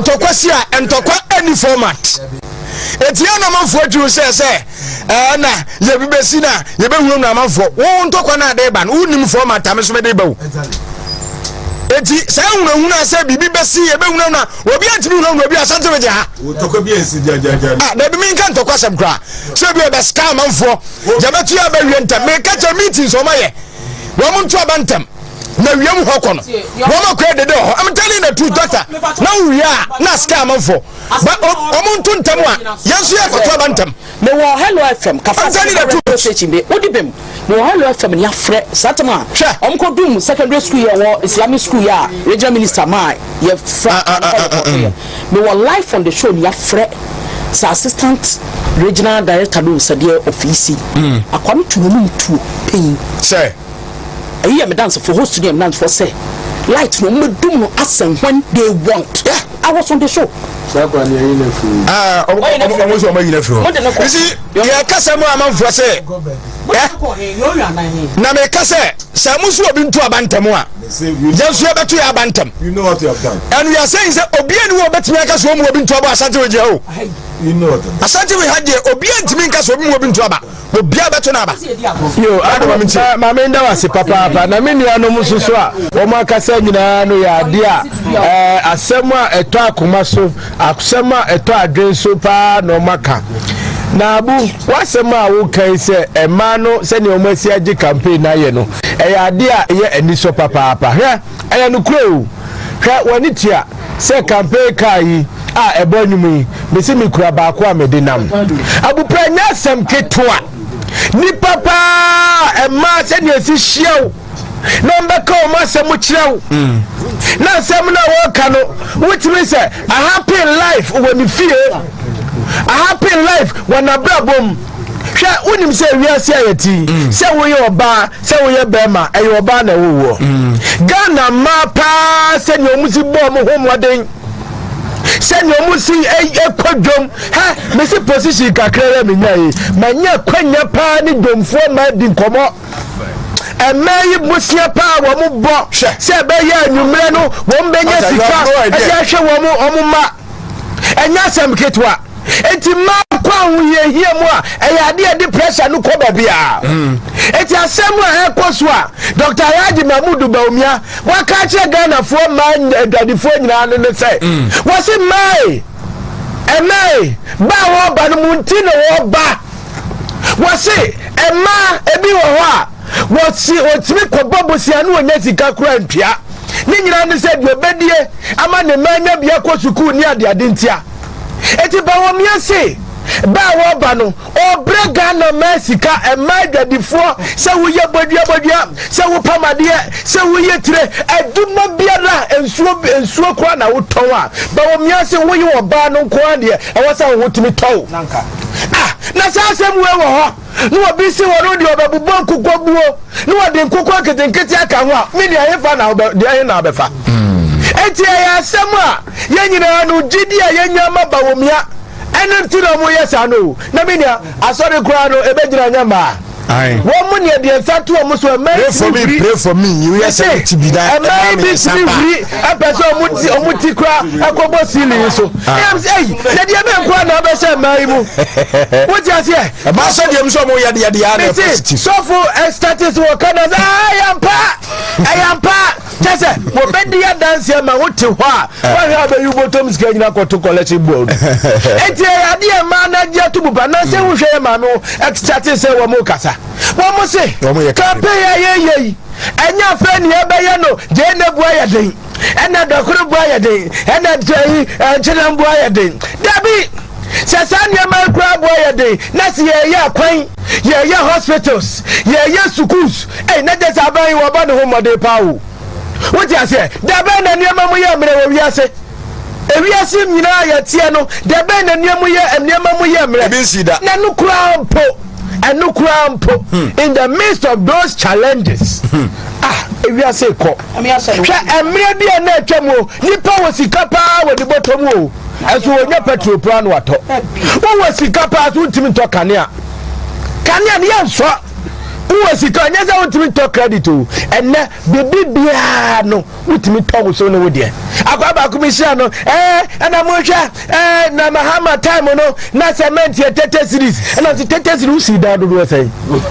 ntɔkwa si a, ntɔkwa any format eti yɛn na amanfoɔ adwiri sɛ ɛɛ na yɛbi bɛsi na yɛbɛhunu na amanfoɔ wo ntɔkwa no ade ba no, wonim format a me nso mede ba o. Eti saa hunahuna sɛ biribi bɛsi, yɛbɛhunahuna obi antumi hunahuna obi Asante wegye ha. Ntɔkwa bi ansi gyagyagya. Ah, dabi, mi nka ntɔkwa sɛm koraa sɛ bi ɔbɛ sika amanfoɔ yɛbɛto yɛ abɛwie ntɛm. Meka kyɛ meetings ɔma yɛ wɔn nto aba ntɛm na wiem hɔ kɔ no wɔn akɔ dede wɔ hɔ. I'm telling the truth, doctor, na wowie a na sika amanfoɔ ba wɔn nto ntɛm a yɛn nso yɛ kɔto aba ntɛm. Mewɔ Hello FM kafa. I'm telling the truth. Radio station bi wodi bem. Mewɔ Hello FM ni afrɛ saa tam a Hwɛ. ɔmo kɔ dum secondary school yɛ wɔ Islamic school yɛ a regional minister maa yɛ fra. Ah. Mewɔ live on the show ni afrɛ sɛ assistant regional director no sɛdeɛ ɔfiisi akwa no tu n'anum tuo pɛn. Sɛ Ɛyi yɛ me dansefo, host no yɛ me dansefo sɛ light no ɔmo bɛ dum no as and when they want. Yeah, I was on the show. Saa kwan ni ɛyi na firi. Aa, ɔmo sɛ ɔmo ayi na firi Mo de ne hɔ kɔ. You see, yɛ kasa mu amanfoɔ sɛ ɛ na meka sɛ sɛ mo so obi nto aba ntɛm a, yɛn nso yɛbɛto yɛ aba ntɛm. You know what you have done. And we are saying sɛ obiara ni wɔ obɛtumi aka sɛ ɔmu obi nto aba Asante wɔ gyina o. You know what you have done. Asante wɔ ha deɛ, obiara ntumi nka sɛ obi mu obi nto aba, obiara bɛto n'aba. Yo, Ado ma me ntie. Maame, nda wase papaapa, na me nuanom nso so a wɔn akasa nyinaa no yɛ adeɛ a asɛm a ɛtɔ akoma so, asɛm a ɛtɔ adwen so paa na wɔn aka. Na Abu, w'asɛm a woka yi sɛ mmaa no sɛnea wɔn asi agye campaign no ayɛ no, ɛyɛ adeɛ a ɛyɛ anisɔ papaapa. Hwɛ, ɛyɛ nokorɛ o. Hwɛ, w'ani tua sɛ campaign car yi a ɛbɔ nnwom yi, mese mekura baako a mede nam. Abupra, nyɛ asɛm ketewa. Nipa paa, mmaa sɛnea esi hyia wo na ɔmbɛka wɔn asɛm kyerɛ wo, na asɛm no a wɔreka no, wotumi sɛ a happy life wɔ ne fie, a happy life wɔ n'abrabɔ mu. Hwɛ, wonim sɛ wiase a yɛte yi, sɛ woyɛ ɔbaa, sɛ woyɛ bɛrima, ɛyɛ ɔbaa na ɛwowɔ. Ghana mmaa paa, sɛnea wɔn si bɔ wɔn ho mmɔden, sɛnea wɔn si ɛkɔ dwom hɛ, mesi position kakra yɛ menya yi, manya kwanya paa ne dwomfoɔ maa di nkɔmɔ. Mmaa yi bosia paa wɔn bɔ sɛ ɛbɛyɛ anwummerɛ no wɔn bɛnya sika ɛde ahwɛ wɔn mma, ɛnyɛ asɛm ketewa. Eti mmaa kɔ ahohiahia mu a, ɛyɛ adeɛ a ɛde pressure no kɔ baabi a. Eti asɛm a ɛkɔ so a Dr Alhaji Mahmood Bawumia waka akyerɛ Ghanafoɔ mmaa adwadifoɔ nyinaa no ne sɛ wɔsi mmaa yi. Ɛmɛɛ ba a wɔreba no mo nti na wɔreba. Wɔse mmaa ebi wɔ hɔ a wɔsi wɔtumi kɔbɔ bosea ne wɔnya sika koraa ntua. Ne nyinaa ne sɛ deɛ ɔbɛdie ama ne mma anya bi akɔ sukuu ne adeade ntia. Eti Bawumia se ba a wɔreba no Ɔbrɛ Ghana mmaa sika, mmaa adwadifoɔ, sɛ woyɛ bodua bodua, sɛ wopam adeɛ, sɛ woyɛ tire, adwuma biara, nsuo nsuo koraa na wotɔn a, Bawumia se woyɛ ɔbaa no nko ara deɛ ɛwɔ sɛ wo ho tumi tɔ wo. Ah, na saa asɛm wei wɔ hɔ na obi se ɔno deɛ ɔbɛbobɔ nkokɔ buo na ɔde nkokɔ nketenkete aka ho a, me nua hefa na wobɛ, deɛ he na wobɛfa? Enti ɛyɛ asɛm a yɛn nyinaa no gyidi a yɛnya ma Bawumia Ɛno nti na wɔyɛ saa no o. Na me nua, asɔre koraa no, ɛbɛgyina nyɛ mmaa. Wɔn mu neɛ deɛ nsa to wɔn so, mmaa yi tumi huri. Pray for me, you yɛ sɛ ti bi da. Mmaa yi bi tumi huri, ɛpɛ sɛ wɔn ti wɔn ti koraa ɛkɔbɔ ceiling so. Ɛyam sɛ ɛyi, na deɛ bɛn koraa na ɔbɛhyɛ mmaa yi mu. Wote aseɛ? Ɛmaa sɛ deɛ mu sɛ wɔn yɛ deɛ deɛ ana positive. Sɔfo ɛsitati so wɔ Canada, ɛyɛ ampa, ɛyɛ ampa. Kyɛ sɛ wɔbɛdi adanseɛ ma wote hɔ a woahwɛ a wobɛyi wobɔtɔm sika nyina kɔto collection board. Enti ɛyɛ adeɛ mmaa no agye ato mu pa na sɛ wohwɛ yɛ maame wo ɛkyate sɛ wɔn kasa. Wɔn se campaign a yɛyɛ yi ɛnyɛ afei ne yɛbɛyɛ no gyee bu ayɛ den ɛna dɔkoro bu ayɛ den ɛna nkyenam bu ayɛ den. Dabi! Sɛ saa nneɛma yi koraa boɔ yɛ den na sɛ yɛyɛ akwan, yɛyɛ hospitals, yɛyɛ schools, ei na kyerɛ sɛ aban yi wɔbɔ ne ho mmɔden paa o. Wote aseɛ? Da bɛn na nneɛma mu yɛ mmerɛ wɔ wiase? Ewiase nyinaa yɛteɛ no, da bɛn na nneɛma mu yɛ nneɛma mu yɛ mmerɛ? Ebi nsi da. Na ɛno koraa mpo, ɛno koraa mpo, hmm. in the midst of those challenges, hmm. ah, ewiase kɔ. Hwɛ mmerɛ bi a na atwa mu o, nipa wɔ sika paa wɔ ne bɔtɔ mu o. Ɛso wɔnya petrol paa na watɔ. Wowɔ sika paa so wontumi ntɔ kanea. Kanea no yɛnsɔ. Wowɔ sika ɛnyɛ sɛ wontumi ntɔ credit o. Ɛnɛ biribi biara no wotumi tɔ wo so ne wo deɛ. Akwa baako mi hyia no ɛɛ ɛna mohwɛ ɛɛ na Mahama time no na cement yɛ 30 cedis ɛna nso 30 cedis wosi dan dodoɔ sɛn.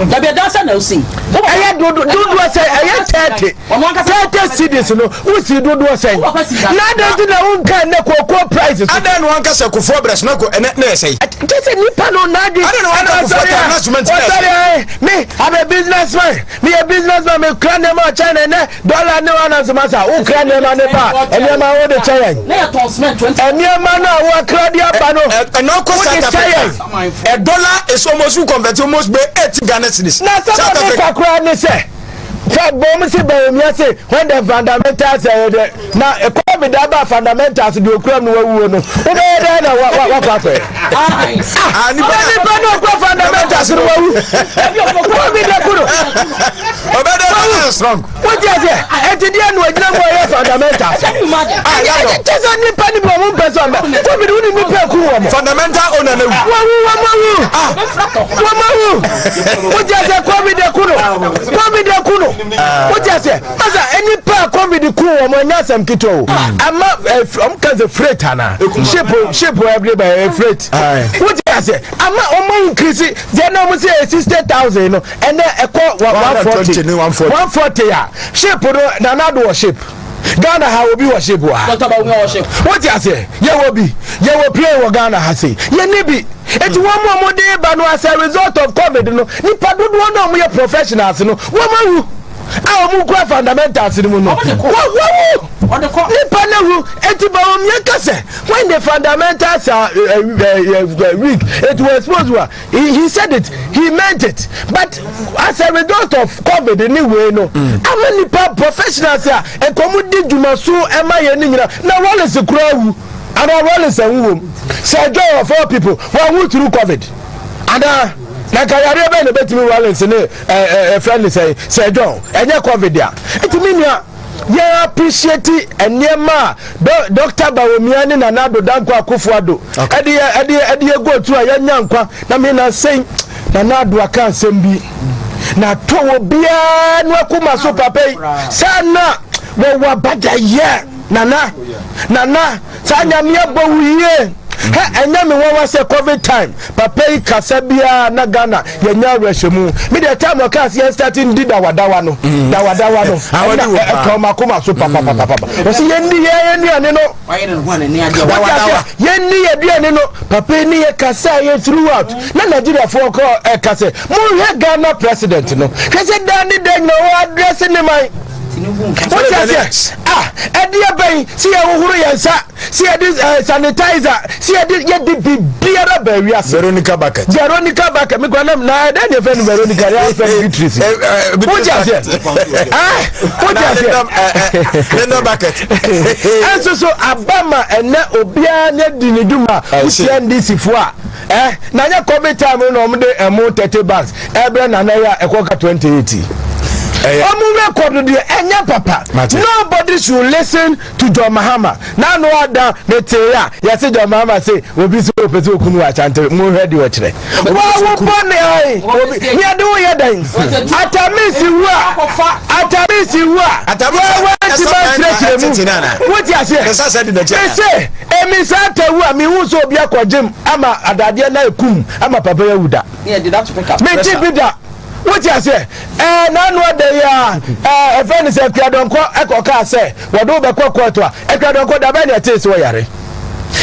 Dabi ɛdan sɛ na wosi. Ɛyɛ dodoɔ sɛn ɛyɛ 30. 30 cedis no wosi dodoɔ sɛn na adɛn nti na wonka ɛnɛ kookoo price so adɛn na wanka sɛ kofoɔ brɛ so na ko ɛnɛ na ɛsɛe kyɛ sɛ nipa no n'adwe adɛn na wanka kofoɔ ta na cement na ɛsɛe me I'm a businessman me yɛ businessman me kura nneɛma wɔ China ɛnɛ dɔla ne wa nanso masa wo kura nneɛma ne ba nneɛma wo de kyɛ yɛn nneɛma no a wɔakra de aba no ɛnɛ wo de kyɛ yɛn a dollar is almost convert almost be 18 Ghana cedis na sɛ ma me kakra ne sɛ Sɛ bom se Bawumia se when the fundamentals ɛyɛ dɛ na covid aba fundamentals deɛ okura mu wawuo no wobɛyɛ dɛ na wakɔ akɔyɛ ah na nipa no okura fundamentals no wawu covid aku no wawu wote aseɛ ɛnti deɛ no agyina mu ɔyɛ fundamentals kyɛ sɛ nipa no bi wɔn mpɛ sɛ ɔmbɛ covid wo ne nipa aku wɔn fundamental owner na wu wawu wɔn awu wɔn awu wote aseɛ covid aku no covid aku no wote aseɛ masa nipa a covid ku wɔn ɛnyɛ asɛm ketewa o ama ɔmo ka sɛ freight ana ship ship every by freight wote aseɛ ama ɔmo increase deɛ na ɔmo sɛ yɛ 60,000 no ɛnɛ ɛkɔ 140 140 a ship no Nana Addo wɔ ship Ghana ha obi wɔ ship wɔ ha wote aseɛ yɛwɔ bi yɛwɔ plane wɔ Ghana ha sei yɛni bi eti wɔn mu a wɔde ba no as a result of covid no nipa dodoɔ no a wɔyɛ professionals no wɔn awu a wɔn kura fundamentals no mu no wɔn awu nipa no awu eti ba wɔn yɛ kasa when the fundamentals are uh, uh, uh, weak it will expose wa he, he said it he meant it but as a result of covid ni wei no mm. ama nipa professionals a nkɔmɔ di dwuma so ɛma yɛn ni nyina na Rawlings kura awu ana Rawlings awu wɔm sɛ joy of all people wɔn awu through covid ana na nka yareɛ bɛn na ebɛtumi Rawlings ne ɛɛ ɛfrɛ ne sɛ sɛ john ɛnyɛ covid a eti mi nua yɛn appreciate nneɛma a Dr. Bawumia ne Nana Addo Dankwa Akufo-Addo ɛde yɛ ɛde ɛde yɛ go through a yɛnya nkwa na me na sɛn Nana Addo aka asɛm bi na to wɔ biara no akoma so papa yi saa na wɔwɔ abadayɛ Nana Nana saa nyame abɔ wo yie. Hɛ, ɛnyɛ me nwanwa sɛ covid time papa yi kasa biara na Ghana yɛnya awerɛhyɛmu. Me deɛ time ɔkaa sɛ yɛn start ndi dawadawa no, dawadawa no, ɛna ɛtɔ m'akoma so papapapapa. Ɔsi yɛn di yɛn aduane no. Wate aseɛ? Yɛn ni yɛ aduane no. Papa yi ne yɛ kasa yɛ throughout. Na Nigeriafoɔ kɔ ɛka sɛ, monhwɛ Ghana president no. Hwɛ sɛ daa ne daa nyina wɔ address ne man. Wote aseɛ? Ah, ɛdeɛ bɛn sɛ yɛhohoro yɛn nsa, sɛ yɛde eh, sanitizer, sɛ yɛde yɛde biribiara baa wiase. Veronica bucket. Veronica bucket. Me kura nam na ɛdɛn ne yɛfrɛ no Veronica yɛ afrɛ no Beatrice. Eh, eh, Wote aseɛ? Ah, wote aseɛ? Linda bucket. Ɛnso so aba ma ɛnɛ obiara ne di ne dwuma wotia NDC foɔ a eh, na nyɛ covid time no na wɔn de ɛmo 30 bags ɛbrɛ nana yi a ɛkɔ ka 2080. Ɔmo record deɛ ɛnyɛ papa. Nobody should listen to John Mahama. N'ano ada ne tee a yɛse John Mahama se obi se ɔpɛ sɛ okunu wɔ Ashanti mo hwɛ deɛ ɔkyerɛ. Wa wo bɔ ne ayi obi ne yɛde wo yɛ dɛn? Atamisi wu a Atamisi wu a wa wa nti ma nkyerɛkyerɛ mu. Wote aseɛ? Mese emi saa ta wu a mehu sɛ obi akɔ gyem ama adadeɛ na ekum ama papa yi awu da. Mente bi da. Wote aseɛ? Ɛɛ n'ano ada yi a ɛɛ ɛfɛ ne sɛ Akuadɔnkɔ ɛkɔ kaa sɛ wɔde wo bɛkɔ kɔɔto a Akuadɔnkɔ da bɛn na ɛtee sɛ ɔyare?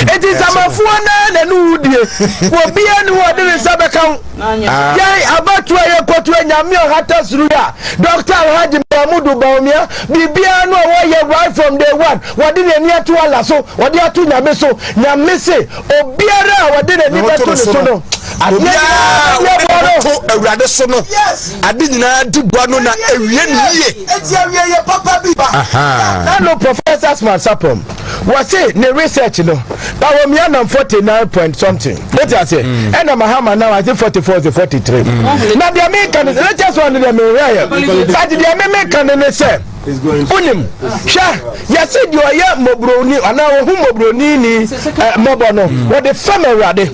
Enti nsamanfoɔ naa na ne wo die. Obiara ni hɔ ɔde ne nsa bɛka wo. Yɛn abatoɔ a yɛkɔto anyame ɔhata soro yi a Dr. Alhaji Mahmudu Bawumia biribiara no a wɔyɛ right from day one wɔde n'ani ato Allah so wɔde ato Nyame so. Nyame se Obiara a ɔde n'ani bɛto ne so no, adeɛ nyinaa di aboa no. To Awurade so no, ade nyinaa di boa no na ewie ne yie. Eti awieyɛ papa bi ba. Nano Professor Smart Sapon wɔse ne research no Bawumia nam 49 point something wote aseɛ mm. ɛna Mahama nam ase 44 se 43 mm. na deɛ meka no latest one deɛ mehwɛeɛ but deɛ me meka no ne sɛ Wonim, hwɛ, yɛse deɛ ɔyɛ mmɔborɔni anaa ɔhu mmɔborɔni ni eh, mmɔbɔ no, mm. wɔde fam Awurade.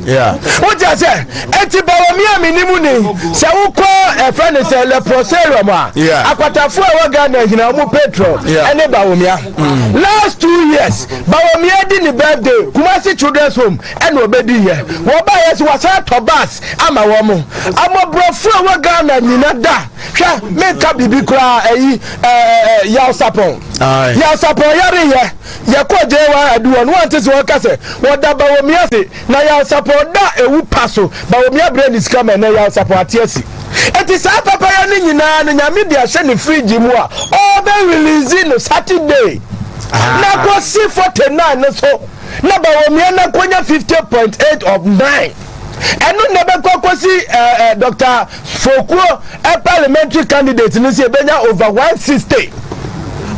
Wote aseɛ? Enti Bawumia a menim ni, sɛ wokɔ ɛfrɛ ne sɛ leprosarium a, akwatafoɔ a ɛwɔ Ghana nyinaa wɔn patron ɛne Bawumia. Mm. Last 2 years, Bawumia di ne birthday, Kumasi Children's Home ɛna ɔbɛdi yɛ. Wɔbaeɛ sɛ wɔsan atɔ bus ama wɔn. Amɔborɔfoɔ a ɛwɔ Ghana nyina da. Hwɛ, menka biribi koraa ayi ɛɛ Yaw Sapɔn. Yaw Sapɔn yare yɛ, yɛkɔɔ JY adu hɔ no, wante sɛ wɔka sɛ wɔda Bawumia ase, na Yaw Sapɔn da ewu pa so, Bawumia brɛ ne sika ma ɛnɛ Yaw Sapɔn ate asi. Enti saa papayɛ no nyinaa no Nyame de ahyɛ ne fridge mu a ɔbɛ release no Saturday na kɔsi 49 no so na Bawumia no akɔnya 50.8 of 9. Ɛno na ɛbɛkɔ akɔsi ɛɛ Dr. Fokuo parliamentary candidate no sɛ ebenya over 160.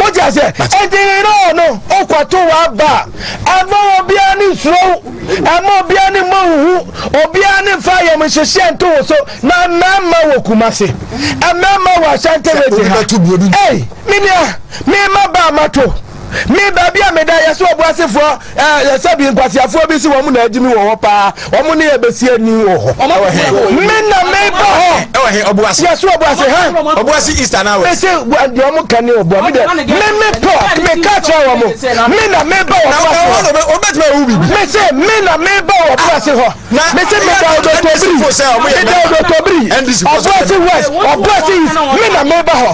Wote aseɛ? Enti yerɛ no wokɔto w'aba a, ɛmfa obiara ne nsuro, ɛma obiara ne mmɔ huhu, obiara ne mfa ayamhyehyeɛ nto wo so. Na mmarima wɔ Kumasi, mmarima wɔ Ashanti region ha. Ei, me nua, me mma ba a mato. Me baabi a meda yɛsɛ ɔboasefoɔ ɛɛ yɛsɛ bi nkwaseafoɔ bi si wɔn na agyi mi wɔ hɔ paa wɔn ne yɛ bɛsi ani wɔ hɔ. Me na me ba hɔ. Ɛwɔ he ɔboase. Yɛsɛ ɔboase ha. Ɔboase east anaa west. Mese deɛ wɔn ka ne ɔboa mi deɛ me me pɔ me ka kyerɛ wɔn me na me ba wɔ ɔboase hɔ. Ɔbɛtumi awu bibi. Mese me na me ba wɔ ɔboase hɔ. Mese me da odotobiri me da odotobiri ɔboase west ɔboase east me na me ba hɔ.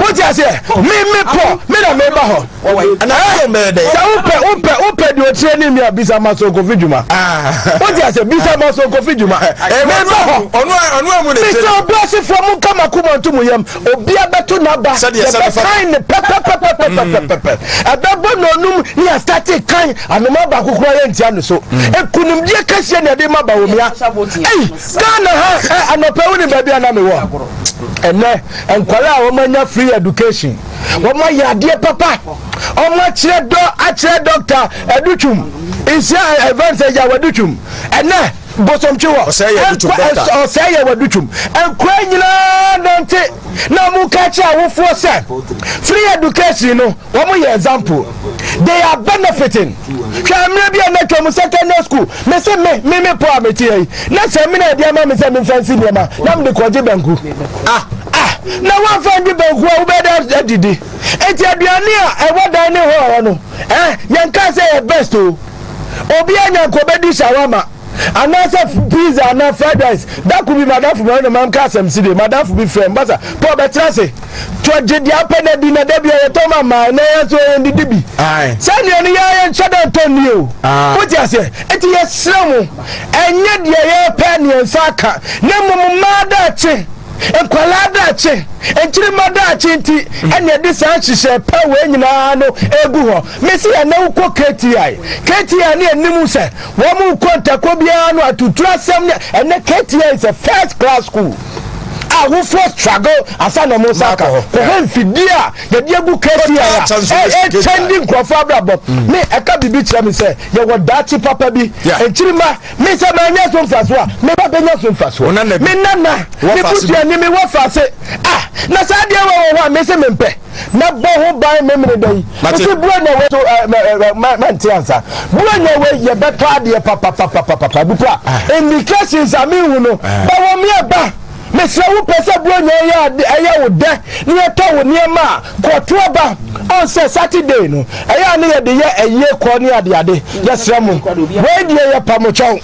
Wote aseɛ me me pɔ me na me ba hɔ. Sɛ wopɛ wopɛ wopɛ deɛ ɔkyerɛ ne mi a bisa ma so kofi dwuma. Wote aseɛ bisa ma so kofi dwuma. Me ba hɔ. Mese ɔboasefoɔ mo nka makoma nto mo yam obia bɛto n'aba yɛbɛkan ne pɛpɛpɛpɛpɛpɛpɛ ɛbɛbɔ n'onum ne yɛastate kan anoma baako koraa yɛntia no so nkonimdie kɛseɛ ne ɛde ma Bawumia. Ei Ghana ha ɛ anɔpɛ wo ne baabi a na mewɔ ɛnɛ nkwadaa a wɔn anya free education wɔn ayɛ adeɛ papa wɔn akyerɛ dɔ akyerɛ dɔkta Adutwum nsia ɛfɛn sɛ yaw Adutwum ɛnɛ bosomtwe hɔ ɔsɛe yɛ wadutwum nkura nyinaa nante na wɔn ka kyerɛ awofoɔ sɛ free education no wɔn yɛ example they are benefiting hwɛ mmerɛ bi a na twam secondary school me se me me me po a me te yi na sɛ me na ɛde ama me sɛ me nfa nsi nneɛma na me de kɔgye banku ah ah na wɔnfa ngye banku a wobɛda adidi eti aduane a ɛwɔ dan ne hɔ hɔ no eh yɛn kaa sɛ yɛ best o. Obi anya nka ɔbɛdi shawarma anaasɛ pizza anaa fried rice. Dako bi madamfo bi na mamka asɛm si de madamfo bi frɛ mbasa Paul bɛtena ase to gye deɛ apɛ na di na da bi a yɛtɔ ma mmaa na yɛn nso yɛn didi bi. Saa nnuane yɛ yɛn nhyɛ dɛ ntɔ nni o. Wote aseɛ? Eti yɛsrɛ mo ɛnyɛ deɛ yɛpɛ ne yɛn nsa aka na mmom mmaa daakye. Nkwadaa daakye, nkyirimma daakye nti ɛna ɛde saa nhyehyɛɛ pa wei nyinaa no egu hɔ. Mesi ɛnɛ wokɔ KTI, KTI ne anim sɛ wɔn kɔ ntakɔ biara no atuturu asɛm ne ɛnɛ KTI is a first class school. Awofoɔ struggle asa na wɔn nsa aka kɔhɛ mfidie a yɛde agu KTI a ɛkyɛngye nkurɔfoɔ abrabɔ. Me ɛka biribi kyerɛ me sɛ yɛwɔ daakye papa bi. Nkyirimma Me sɛ manya so mfasoɔ a, me ba bɛnya so mfasoɔ. Me nana, me busuani, me wɔfaase. Ah, na saa adeɛ wɔ wɔ hɔ a, me se mempɛ. Mɛbɔ ho ban memene da yi. Mese Buronya wei so, mɛnte ansa. Buronya wei yɛbɛtɔ adeɛ papapapapapa. Bi kora, indications a mehu no, bɛwɔ me ɛba. Mesrɛ wo pɛ sɛ Buronya yɛ ade ɛyɛ wo dɛ na yɛtɔ wo nneɛma a, kɔto aba. Ɔn sɛ Saturday no, ɛyɛ a ne yɛde yɛ ayie kɔ ne adeade. Yɛsrɛ mo, wei deɛ yɛpa mo kyɛw.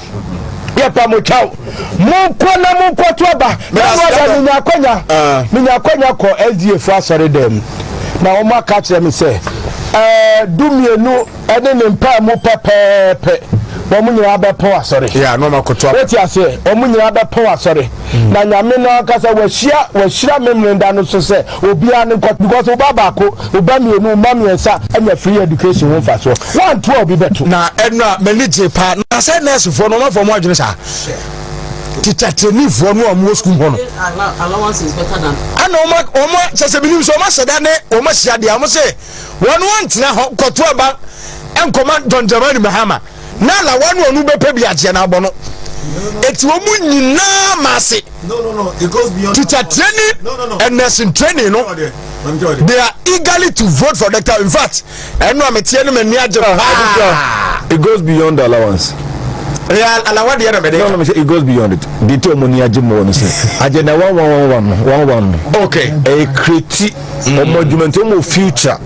Yɛpa mo kyɛw. Monkɔ na monkɔto aba. Na mo ada menya akwanya. Menya akwanya kɔ SDA fo asɔre dan mu. Na wɔn aka akyerɛ me sɛ, ɛɛ, dumienu ɛne ne mpaemu pɛpɛɛpɛ wɔn nyinaa bɛpɔn asɔre. Yeah, no ma koto. Wote aseɛ, wɔn nyinaa bɛpɔn asɔre. Na Nyame no ankasa wahyia wahyira Memeneda no so sɛ obiara no nkɔ because wo ba baako, wo ba mmienu, wo mma mmiɛnsa anya free education ho mfasoɔ. Woanto a obi bɛto. Na ɛno a m'ani gye paa na sɛ nɛɛsefoɔ no wɔn afɔ wɔn adwene saa teacher trainingfoɔ no a wɔn wɔ sukuu hɔ no ɛna wɔn wɔn kyɛ sɛ binom sɛ wɔn ahyɛ da ne wɔn ahyia deɛ wɔn sɛ wɔn antena hɔ kɔto aba nkɔma John Dramani Mahama na ala wɔn wɔn bɛpɛ bi agyeɛ na abɔ no eti wɔn mu nyinaa ma ase teacher training and nursing training no they are eagerly to vote for doctor. In fact, ɛnu a meteɛ no m'ani agye paa. It goes beyond the allowance. Ɛyɛ alawa deɛ na mɛde. No, no, it goes beyond it. Deɛ ti wɔn ani agye mu wɔ no sɛ agenda one one one one no one one no. Okay. Ɛyɛ create wɔn adwuma nti wɔn future.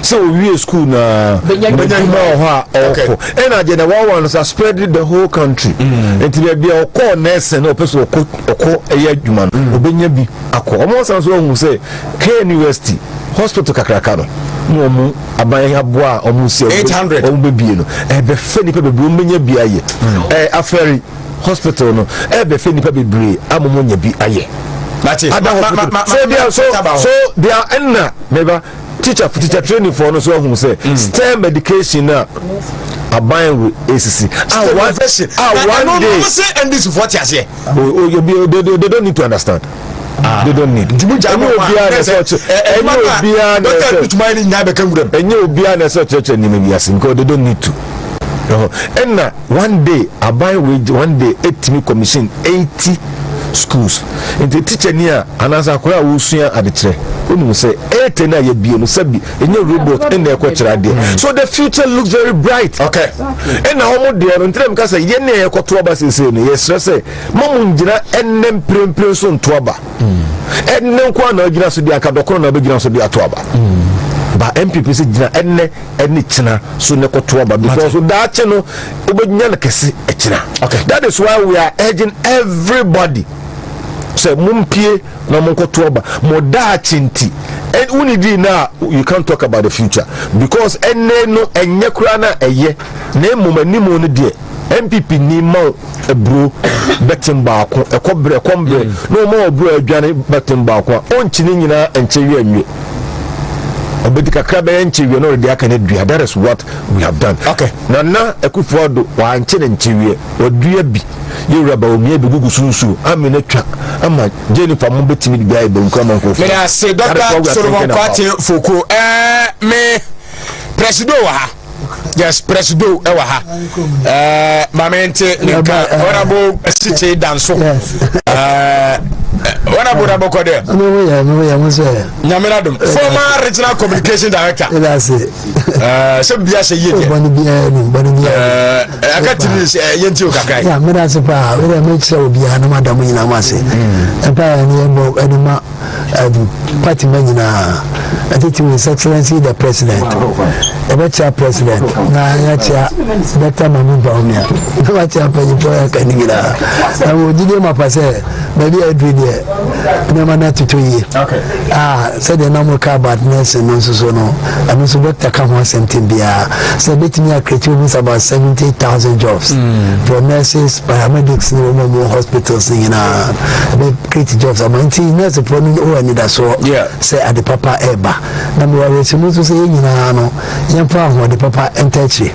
Sɛ owie school na adwuma wɔ hɔ a ɔkɔ ɛna agenda one one no sa spread the whole country. Nti baabi a ɔkɔɔ nursing na ɔpɛ sɛ ɔkɔ ɔkɔ ɛyɛ adwuma no ɔbɛnya bi akɔ. Wɔn san so ahu sɛ KNUST hospital kakraka no na wɔn aban aboa a wɔn si wɔn bɛbie no ɛbɛfɛ nipa bebree wɔn bɛnya bi ayɛ. Ɛɛ afɛri hospital no ɛbɛfɛ nipa bebree ama wɔn nya bi ayɛ. Ada hospital so they are so so they are ɛnna mɛba teacher teacher training foɔ no so ahu sɛ STEM education na aban wo esisi a one a one day. Ɛno sɛ NDC foɔ te aseɛ. O o they they don't need to understand. Ah. They don't need. Ɛnyɛ obiara na ɛsɛ ɔkyerɛ. Ɛnyɛ obiara na ɛsɛ. Ɛnyɛ obiara na ɛsɛ ɔkyerɛkyerɛ nneɛma bi ase because they don't need to. Ɛna one day aban wei one day etumi commission 80 schools nti teacher ni a anaasɛ akwadaa a wosua adekyerɛ wonim sɛ 80 no a yɛbie no sɛbi ɛnyɛ robot ɛna ɛkɔkyerɛ adeɛ, so the future looks very bright. Okay. Ɛna wɔn deɛ no ntina mi ka sɛ yɛn ne yɛkɔto aba seesei no, yɛsrɛ sɛ mo mo ngyina ɛnɛ mprempren so nto aba. Ɛnɛ nko a na ɔgyina so deɛ anka dɔkono na ɔbɛgyina so de ato aba ba. NPP sɛ gyina ɛnɛ ɛne kyena so ne kɔto aba because daakye no wobɛnya no kɛse ɛkyena. Okay. That is why we are urging everybody sɛ mompie na monkɔto aba mo daakye nti. Wone di na you can't talk about the future because ɛnɛ no ɛnyɛ koraa na ɛyɛ na mmom anim no deɛ NPP ni ma wo aburo bɛtem baako ɛkɔ berɛ ɛkɔm berɛ na ɔma wo aburo adwane bɛtem baako a ɔnkyini nyinaa nkyɛ wie anwie ɔbɛdi kakra bɛyɛ nkyɛ wie na ɔde aka no dua. That is what we have done. Nana Akufo Addo wankye ne nkyɛ wie wadua bi yɛwura Bawumia bi gugu so nsuo amena twa ama Jennifer mo bɛtumi de bi ayɛ banku ama nkurɔfoɔ. Mede ase. Dr Solomon Kwate Foko, ɛɛ me presido wɔ ha. Yes, presido ɛwɔ ha. Ɛɛ maame nte ne nka Honorable Sikye Danso. Ɛɛ Honorable Rabɔkɔ dɛ. Mi wo sɛ. Nyamina dum former regional communication director. Ɛda ase. Ɛɛ sɛ bi ahyɛ yie deɛ. Bɔnni biara ni bɔnni biara. Ɛɛ aka ti ni sɛ yɛn ti o kakra yi. Ya meda ase paa o de mi kyerɛ obiara na ma da mo nyinaa mo ase. Ɛpa yɛ ni yɛ bɔ ɛde ma party ma nyinaa. Atitiriw His Excellency the President. Yɛbɛkyia President na yɛakyia Dr. Mahmoud Bawumia na wakyia mpanyinfoɔ a yɛaka ne nyinaa. Na wɔ gyidie mapa sɛ baabi a aduru deɛ nneɛma no atotɔ yie. Ah, sɛdeɛ na moka about nursing no nso so no, ɛno nso doctor ka ho asɛm tem biara sɛ ɛbɛtumi acreate almost about 70,000 jobs for nurses, paramedics ne wɔn a wɔwɔ hospitals ne nyinaa ɛbɛ create jobs ama nti nursefoɔ no wɔ anidasoɔ sɛ ade papa ɛreba. Na mewɔ awerɛhyɛmu nso sɛ yɛn nyinaa no yɛmfa ahoɔden papa nta akyire.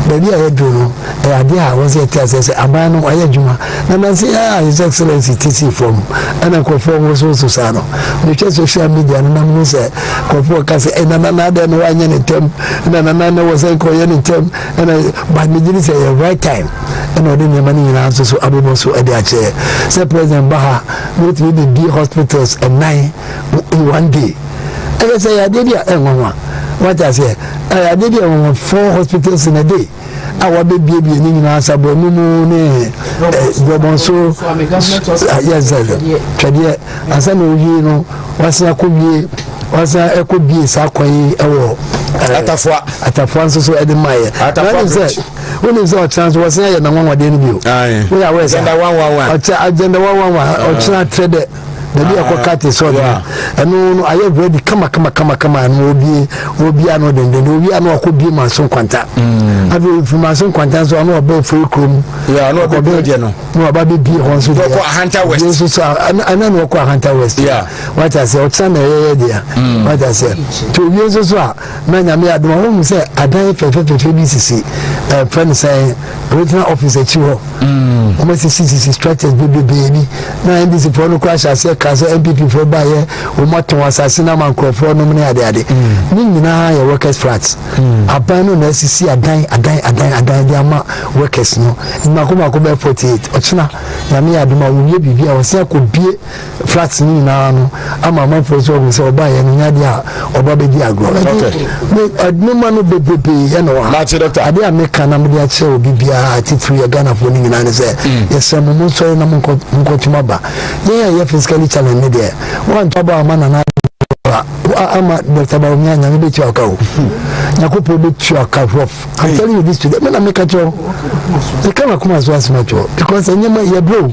Baabi a yɛaduru no, ɛyɛ adeɛ a wɔn sɛ yɛte aseɛ sɛ aban no ayɛ adwuma. Na nansa yi ara a His Excellency te sii fam ɛna nkurɔfoɔ wosowoso saa no, mehwɛ social media no na mehu sɛ nkurɔfoɔ ka sɛ ɛna nana adɛn na wanyɛ ne ntɛm, ɛna nana na wɔ sɛ nka ɔyɛ ne ntɛm, ɛna but megye di sɛ ɛyɛ right time ɛna ɔde nneɛma no nyinaa nso so abobɔ so de akyerɛ sɛ president ba ha na ɔtumi bɛbie hospitals ɛnan in one day. Ɛyɛ sɛ ɛyɛ adeɛ bi a ɛnwanwa, wate aseɛ, ɛyɛ adeɛ bi a ɛnwanwa, four hospitals in a day a wabɛbiebie ne nyinaa, Sabrɔno mu ne Brɔbɔnso, yes, twɛdeɛ ansa na owie no wasan akɔ wie, wasan ɛkɔ bie saa kwan yi ɛwɔ Atafoa, Atafoa nso so ɛde maa yɛ. Atafoa bridge. Wonim sɛ ɔkyena nso wɔsan ayɛ n'anwanwadeɛ no bio. Woyɛ aware saa? Agenda 111. Ɔkyɛ agenda 111 ɔkyena trɛ dɛ baabi a ɛkɔ kate sɔɔ no ɛno no ayɛ ready kama kama kama kama, ɛno obie obie ano denden obie ano akɔ bie Manso Nkwanta. Afei ofiri Manso Nkwanta nso ano ɔbɛ Ofori kurom. Yeah, ano ɔbɛ bie deɛ no. Na ɔba bɛ bie hɔ nso deɛ. Ɔkɔ Ahanta West. Bie nso so ɛna na ɔkɔ Ahanta West. Yeah. Wate aseɛ, ɔkyena na ɛyɛyɛ deɛ. Wate aseɛ. Nti owie nso so a na Nyame adom a wohu sɛ adan fɛfɛfɛfɛ bi sisi ɛfrɛ no sɛ regional office akyi hɔ. Wɔn asisi sisi structures bebrebe bi na NDC foɔ no koraa hyɛ aseɛ kaa sɛ NPP foɔ baayɛ wɔn atɔn asase no ama nkurɔfoɔ nom ne adeade. Ne nyinaa yɛ workers flats. Aban no na asisi adan adan adan adan de ama workers no mmaako mmaako bɛyɛ 48. Ɔkyena Nyame yɛ adom a wɔwie biribi a wɔsan akɔbie flats no nyinaa no ama amanfoɔ nso ahu sɛ ɔbaeɛ no nyɛ adeɛ a ɔba bɛdi agorɔ. Ɛnti nneɛma no bebrebe ɛna wɔ ha. Adeɛ a meka na mede akyerɛ obi biara titiri yɛ Ghanafoɔ no nyinaa ne sɛ yɛsrɛ mo monsɔre na monkɔtom aba. Yɛn a yɛyɛ physically challenged no deɛ woanto aba amma Nana Addo a ama Dr. Bawumia, Nyame bɛtua wo ka o. Nyankopɔn bɛtua wo ka rough. I'm telling you this today. Me na meka kyerɛ wo. Meka m'akoma so asɛm akyerɛ wo because nneɛma yɛbrɛ o.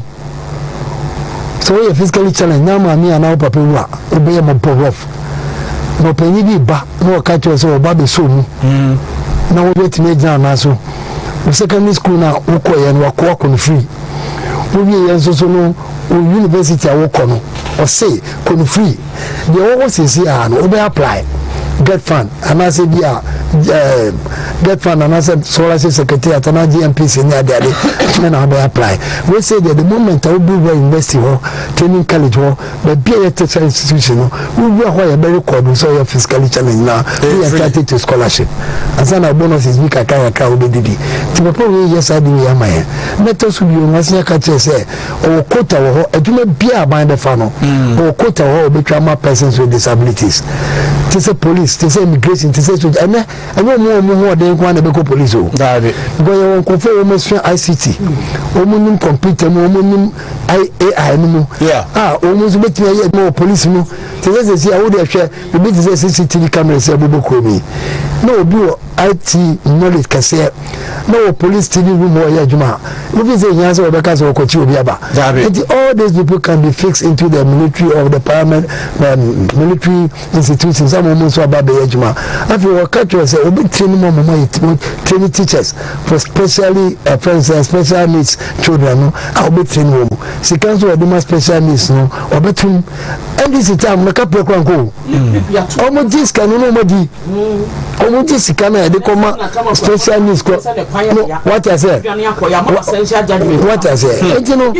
Sɛ woyɛ physically challenged na maame anaa wo papa wu a, wobɛyɛ mmɔbɔ rough. Na ɔpanyin bi ba na ɔka kyerɛ sɛ ɔba bɛsɔ mu na wobɛtumi agyina anaa so. Wo secondary school no a wokɔeɛ no wakɔ akɔ no free. Wowie yɛ nso so no wo university a wokɔ no ɔse kɔ no free. Deɛ ɛwɔ hɔ seesei ara no wobɛ apply GETFund anaasɛ bi a eh, GETFund anaasɛ scholarship secretariat anaa GMPC ne adeade ɛna wobɛ apply. Wei sei deɛ the moment a wobɛwura university hɔ, training college hɔ, baabi a yɛ tertiary institution no, wowura hɔ a yɛbɛ record sɛ ɔyɛ physically challenged na woyɛ entitled to scholarship ansa na bonuses bi kakra kakra a wobɛdidi. Nti papa wei yɛ saa de wei ama yɛn. Na ɛtɔ so bio no wasan aka kyerɛ sɛ ɔwɔ quota wɔ hɔ, adwuma biara aban bɛfa no ɔwɔ quota wɔ hɔ a ɔbɛtwa ama persons with disabilities, te sɛ police, te sɛ immigration, te sɛ soja. Ɛnɛ ɛnyɛ ɔmo a ɔmo ho ɔden nko ara na ɛbɛkɔ police o, Daabi. because yɛwɔ nkurɔfoɔ a wɔn asua ICT, wɔn nim computer mu, wɔn nim AI no mu a wɔn nso bɛtumi ayɛ adwuma wɔ police mu. Te sɛ sɛsi a wode hwɛ biribi te sɛ CCTV cameras a ɛbobɔ kurom yi, na obi wɔ IT knowledge kɛseɛ na wɔ police TV room hɔ ɔyɛ adwuma a, wofi sɛ hia sɛ wɔbɛka sɛ wɔkɔkye obi aba. Nti all these people can be fixed into the military or the paramilitary military institutions ama wɔn nso aba abɛyɛ adwuma. Afei wɔka kyerɛ sɛ obi train mu ama wɔn ayɛ training teachers for specially friends special needs children no a wɔbɛ train wɔn. Sika nso wɔde ma special needs no wɔbɛtum. NDC time no kapɛ kora nko o. Wɔn gye sika no na wɔn adi. Wɔn gye sika no a yɛde kɔ ma special needs kɔ no, wate aseɛ, wate aseɛ. Eti no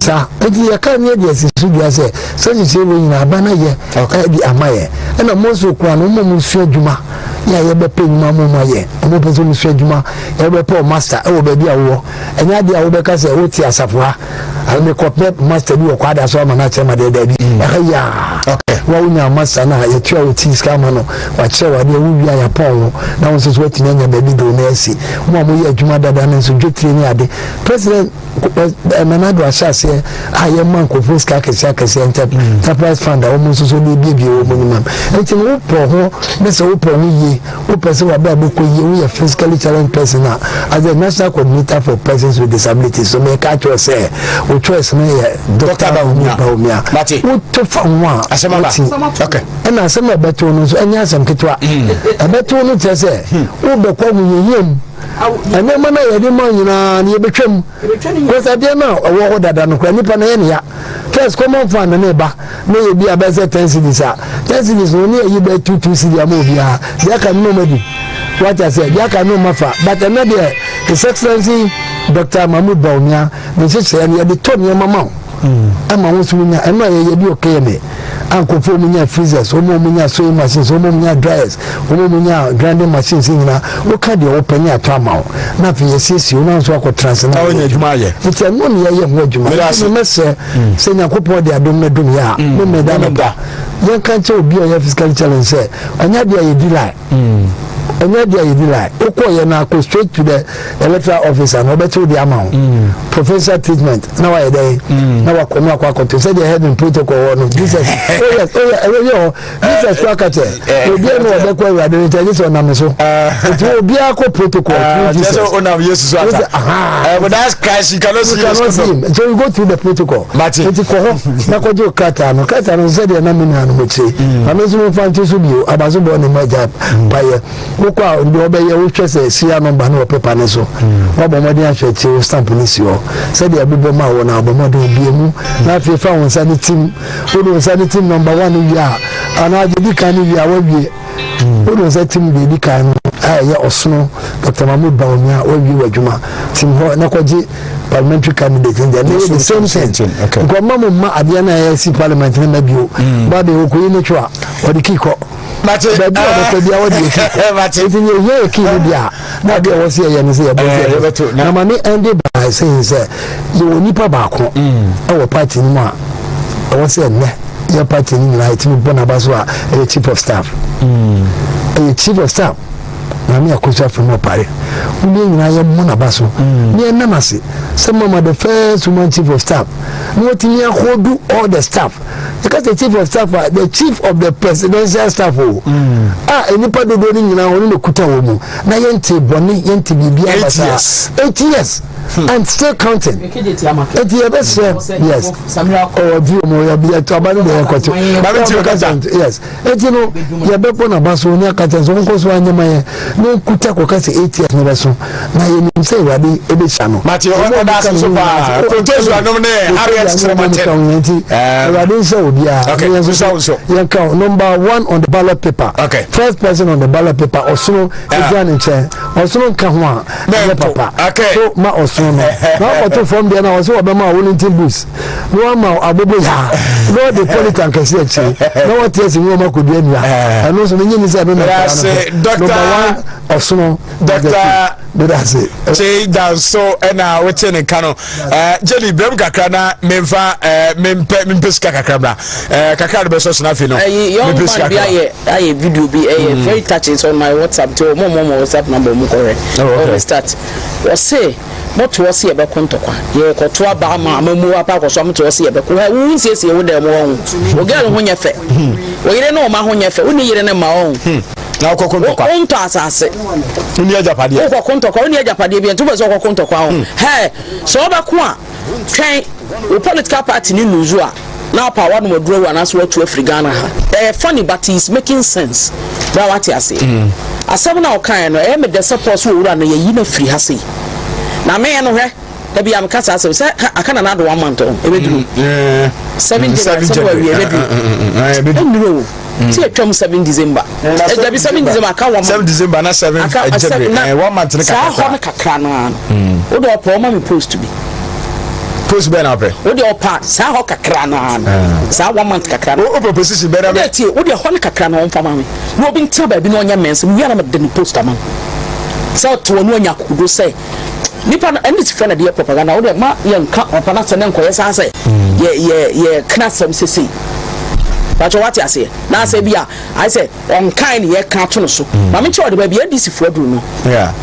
saa eti yɛka ne yɛde asi so dua sɛ sɛ nhyehyɛ wei nyinaa aba na yɛ ɛde ama yɛ. Ɛna mo nso kura no wɔn a wɔn sua adwuma yɛ a yɛbɛpɛ nnwuma mo ma yɛ wɔn pɛ sɛ wɔn sua adwuma, yɛbɛpɛ wɔn master ɛwɔ baabi a wowɔ. Ɛnyɛ adeɛ a wobɛka sɛ wote asafo ha mekɔpɛ master bi wɔ Kwada so ama no akyerɛ ma deɛ, daabi, ɛha yi a. Wa wonya master no a yɛtua wo ti sika ama no, wakyerɛ wo adeɛ, wowie a yɛapɔn wo na wo nso so woatumi anya baabi de wo nan asi. Mo a moyɛ adwuma dada no nso dwetire ne ade. President Nana Addo ahyɛ aseɛ a yɛma nkurɔfoɔ sika akɛseɛ akɛseɛ enterprise fund a wɔn nso so de ebiebie wɔn nnwuma mu. Nti no wopɔ ho ne sɛ wopɔ ho yie, wopɛ sɛ w'abrabɔ kɔ yie, woyɛ physically challenged person a, as the national coordinator for persons with disabilities so meka kyerɛ sɛ wo choice no yɛ Dr. Bawumia. Woto fa ho a, wote. Ɛna asɛm a ɛbɛto no nso ɛnyɛ asɛm ketewa. Ɛbɛto no kyerɛ sɛ wobɛkɔ ahohiahia mu. Nneɛma no a yɛde ma nyinaa no yɛbɛtwam. Because adeɛ no a ɛwɔ hɔ dada no koraa nipa no ɛyɛ ne ya. First common fund no ba na yɛ bi a bɛyɛ sɛ ten cedis a ten cedis no ne yɛyi bɛyɛ two two cedi ama obiara deɛ aka no na ɔma di wate aseɛ deɛ aka no ɔma fa but ɛnɛ deɛ His Excellency Dr. Mahmoud Bawumia ne nhyehyɛeɛ no yɛde tɔ nneɛma ma wo ɛma wo nso wonya ɛno a yɛyɛ bi wɔ KMA a nkurɔfoɔ wɔn nya freezers wɔn a wɔn nya sewing machines wɔn a wɔn nya dryers wɔn a wɔn nya grinding machines nyinaa woka deɛ wopɛ ne atɔ ama wo na afei yɛsiesie wo na nso akɔtena ase na wonya adwuma ayɛ nti ɛno ne yɛyɛ ho adwuma nti mɛsrɛ mm. sɛ nyankopɔn de adom no dom yɛ a mm. memeda no da yɛnka nkyɛ obi a ɔyɛ physically challenge sɛ ɛnyɛ adeɛ a yɛdi line mm. ɛnyɛ adeɛ a yɛdi line wokɔ yɛ no akɔ straight to the electoral officer na ɔbɛkyɛ wo de ama wo professor treatment na wayɛ dɛn na wakɔ no akɔ akɔto sɛdeɛ heaven protocol wɔ no jesus oh yes oh yeah ɛwɔ yɛ hɔ jesus kɔ aka kyɛ obiara na ɔbɛkɔ awurade no nkyɛn gye sɛ ɔnam so nti obiara kɔ protocol through jesus kyɛ sɛ ɔnam yesu so asa aha without christ you cannot see you cannot see him so you go through the protocol nti kɔ hɔ na kɔgye o krataa no krataa no sɛdeɛ na me nua no mo kyerɛ maame nso mo fa nto so bio abaso bɔ ne mo agya payɛ Wokɔ a, deɛ wɔbɛyɛ, wohwɛ sɛ serial number no wɔ paper no so. Woabɔ mmɔden ahwɛ akyire, wo stamp no si hɔ. Sɛdeɛ ɛbobɔ maa wo no, abɔ mmɔden bue mu, na afei fa wo nsa no tim. Wode wo nsa no tim number one no wie a, anaa deɛ ɛdi kan no wie a, woawie. Wode wo nsa tim deɛ ɛdi kan no a ɛyɛ ɔsono Dr. Mahmood Bawumia, woawie w'adwuma. Tim hɔ na kɔgye parliamentary candidate no deɛ, ɛno yɛ the same thing. Nkɔmma mo mma adeɛ no a ɛyɛ si parliament no mma bio. Ba deɛ ɔkɔyi ne two a, ɔde key kɔ. Mate. Baabi a ɔbɛkɔ bia wɔde yɛ kii kɔ. Mate. Nti nea ehia yɛ kii no deɛ a na adeɛ a ɛwɔ sɛ yɛyɛ no sɛ yɛbɔ sɛ yɛbɛto. Na ma me ɛnde by saying sɛ yɛwɔ nipa baako ɛwɔ party no mu a ɛwɔ sɛ ɛnɛ yɛ party no nyinaa yɛtumi bɔ n'aba so a ɛyɛ chief of staff. Ɛyɛ chief of staff Maame Akosua Frimpong Opare. Mo yɛn nyinaa yɛmmɔ n'aba so na yɛnna no ase sɛ mama the first woman chief of staff na watumi ahodu all the staff. Yɛka sɛ chief of staff a, the chief of the presidential staff o. Mm. A nnipa dodoɔ no nyinaa ɔno na kuta wɔ mu. Na yɛnte bɔne, yɛnte biribiara basaa. 8 years. And still counting. Eti yɛbɛsrɛ yes. Ɔwɔ vi mu yɛ yɛ to aba no deɛ yɛkɔto. Yes. Eti no yɛbɛbɔ n'aba so ne aka kyɛn so nkɔ so anyɛ ma yɛ ne nkuta kɔka sɛ 8 years ne bɛso na yɛnim sɛ Awurade ɛbɛhyia no. Mate ɔda ase so paa. Kontosu anom ne Harriet Kyerematen. Nti Awurade nhyɛ obiara. Okay. Nhyɛ wo so. Yɛnka number one on the ballot paper. Okay. First person on the ballot paper ɔsono egyina ne nkyɛn. Ɔsono nka ho a ɛnyɛ papa. Okay. So ma ɔsono no. Na ɔkɔto fam deɛ na ɔsɛ ɔbɛma Wellington boots. Na wama abobo yaa. Na ɔde polytank kɛse akyire. Na wɔte asi nwoma kɔdua nnua. Ɛno nso menye ni sɛ ɛno na ɛkora no. Number one ɔsono. Doctor Medase. Kyei Danso ɛna wote ne nka no. Jelly brɛm kakra na memfa mempɛ mempɛ sika kakra bra. Kakra no bɛsɔ so na afei no. Ɛyi young Mempɛ sika man bi kakra. ayɛ ayɛ video bi ɛyɛ very touching it's on my WhatsApp nti ɔmo ɔmo ɔmo WhatsApp number ɔmo kɔhwɛ. Oh, okay. Ɔmo start. Ɔse motoɔ se yɛbɛko ntɔkwa yɛkɔto aba ama amamuo apa akɔ so amotoɔ se yɛbɛko hɛ wo nsiesie wo dan mu ɔho wo girl ho nyɛ fɛ wo yere ne wo ma ho nyɛ fɛ wo ne yere ne mma ɔho Na wokɔko ntɔkwa. Wontɔ asase. Wonni agyapadeɛ. Wokɔko ntɔkwa wonni agyapadeɛ bi nti wopɛ sɛ wokɔko ntɔkwa ho hɛ sɛ wobɛko a twɛn wo political party ne lose a na apa wanom aduro awu anaasɛ watu afiri Ghana ha. Ɛyɛ funny but he is making sense bra wate aseɛ. Asɛm no a ɔkaeɛ no ɛyɛ me dɛ sɛ Paul sɛ owura no yɛyi no afiri ha sei na me no hwɛ da bi a meka saa asɛm sɛ aka Nana Addo one month o ɛbɛduru 7 January sɛ wawie ɛbɛduru ɛnnuru o sɛ yɛtwam 7 December dabi 7 December aka one month 7 December na 7 January one month ne saa kakra hɔ no kakra no ara no wode ɔpɛ ɔma me post bi post bɛn na ɔpɛ wode ɔpa saa hɔ kakra no ara no saa one month kakra no wopɛ position bɛn na wode tie wode hɔ no kakra no ɔmfa ma me na obi ntena baabi na ɔnyɛ mɛnsa mewie a na mede ne post ama no sɛ ɔte hɔ na ɔnya akokodo sɛ nipa no ɛne sika na de yɛ propaganda wo deɛ ma yɛnka papa no asɛm na nkɔyɛ saa sɛ yɛ yɛ yɛ kena asɛm sesei. Pakyɛ wate aseɛ? Na asɛ bi a ayɛ sɛ ɔnkae ne yɛka ato no so. Maame nkyerɛ ɔde baabi NDC foɔ aduru no,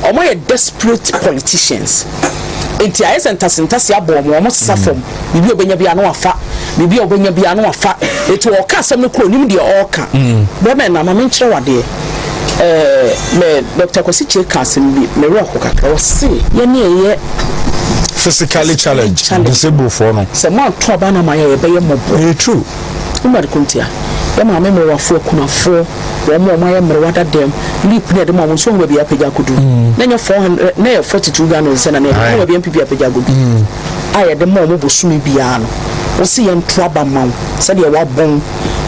ɔmo yɛ desperate politicians. Nti ayɛ sɛ ntasentase abɔ ɔmo, ɔmo sesa fam. Biribi a ɔbɛnya biara na wafa, biribi a ɔbɛnya biara na wafa. Nti ɔka asɛm no kora onim deɛ ɔreka. Bɛrima ɛna maame nkyerɛ wo adeɛ. Ɛɛ mɛ Dr. Kwasi Kyei ka asɛm bi, me werɛ ho kakra. Ɔse yɛne ɛyɛ physically challenged, disabled foɔ no. Sɛ moanto aba no ama yɛn a, yɛbɛyɛ mmɔbɔ. Ɛyɛ true. Wonim ade ko ntia? Yɛn maame mmerewafoɔ, akunafoɔ, wɔn a wɔayɛ mmerewa dada mu, leap na yɛde ma wɔn nso, woahu baabi a yɛapagya akɔduru? Na ɛnyɛ 400, na ɛyɛ 42 Ghana cedis na na yɛde, woahu baabi a NPP apagya akɔduru? A yɛde ma wɔn bosome biara no, wose yɛnto aba mma wo, sɛdeɛ woabɔn,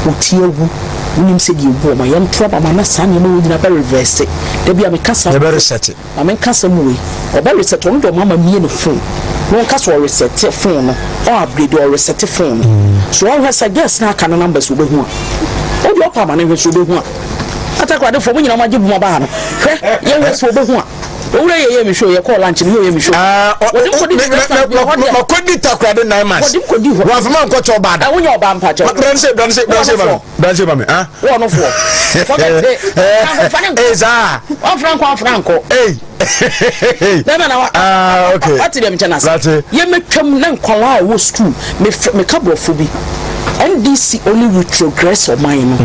wo ti awu, wonim sɛdeɛ ɛgu wɔn a, yɛnto aba mma na saa nneɛma wei nyinaa bɛ reverse. Da bi a meka saa. Yɛbɛ reset. Ma menka asɛm wei, ɔbɛ reset ɔno deɛ ɔma ma mie ne phone na ɔnka sɛ ɔresɛte phone no, ɔ upgrade ɔresɛte phone no, so ɔnhwɛ sɛ girls no aka no numbers ɔbɛhu a, wodeɛ ɔpa ama no nhwɛ sɛ ɔbɛhu a, Atakoradefoɔ mo nyinaa mo agye bum aba ha no, hwɛ yɛnhwɛ sɛ ɔbɛhu a, owura yɛ yɛ me show yɛkɔɔ lunch no yɛ yɛ me show, wɔde me kɔdi restaurant bi ɛhɔ deɛ, Makɔdi Takoradi 9 months. Wɔde me kɔdi hɔ. Wɔamfa mankɔkyɛ ɔbaa da. Ɛ wonyɛ ɔbaa mpakyɛw. Branse, branse, branse ma me. Branse ma me. Ah. Wɔ no foɔ. Forget it. Fa ne nkɔ. Ee saa. Ɔnfra nkɔ ɔnfra nkɔ. Ee. Bɛma na wa. Ah okay. Wate deɛ mekyɛ no ase. Wate. Yɛmɛtwam na nkwadaa a ɛwɔ school me meka borɔfo bi. NDC only retrogress ɔman no.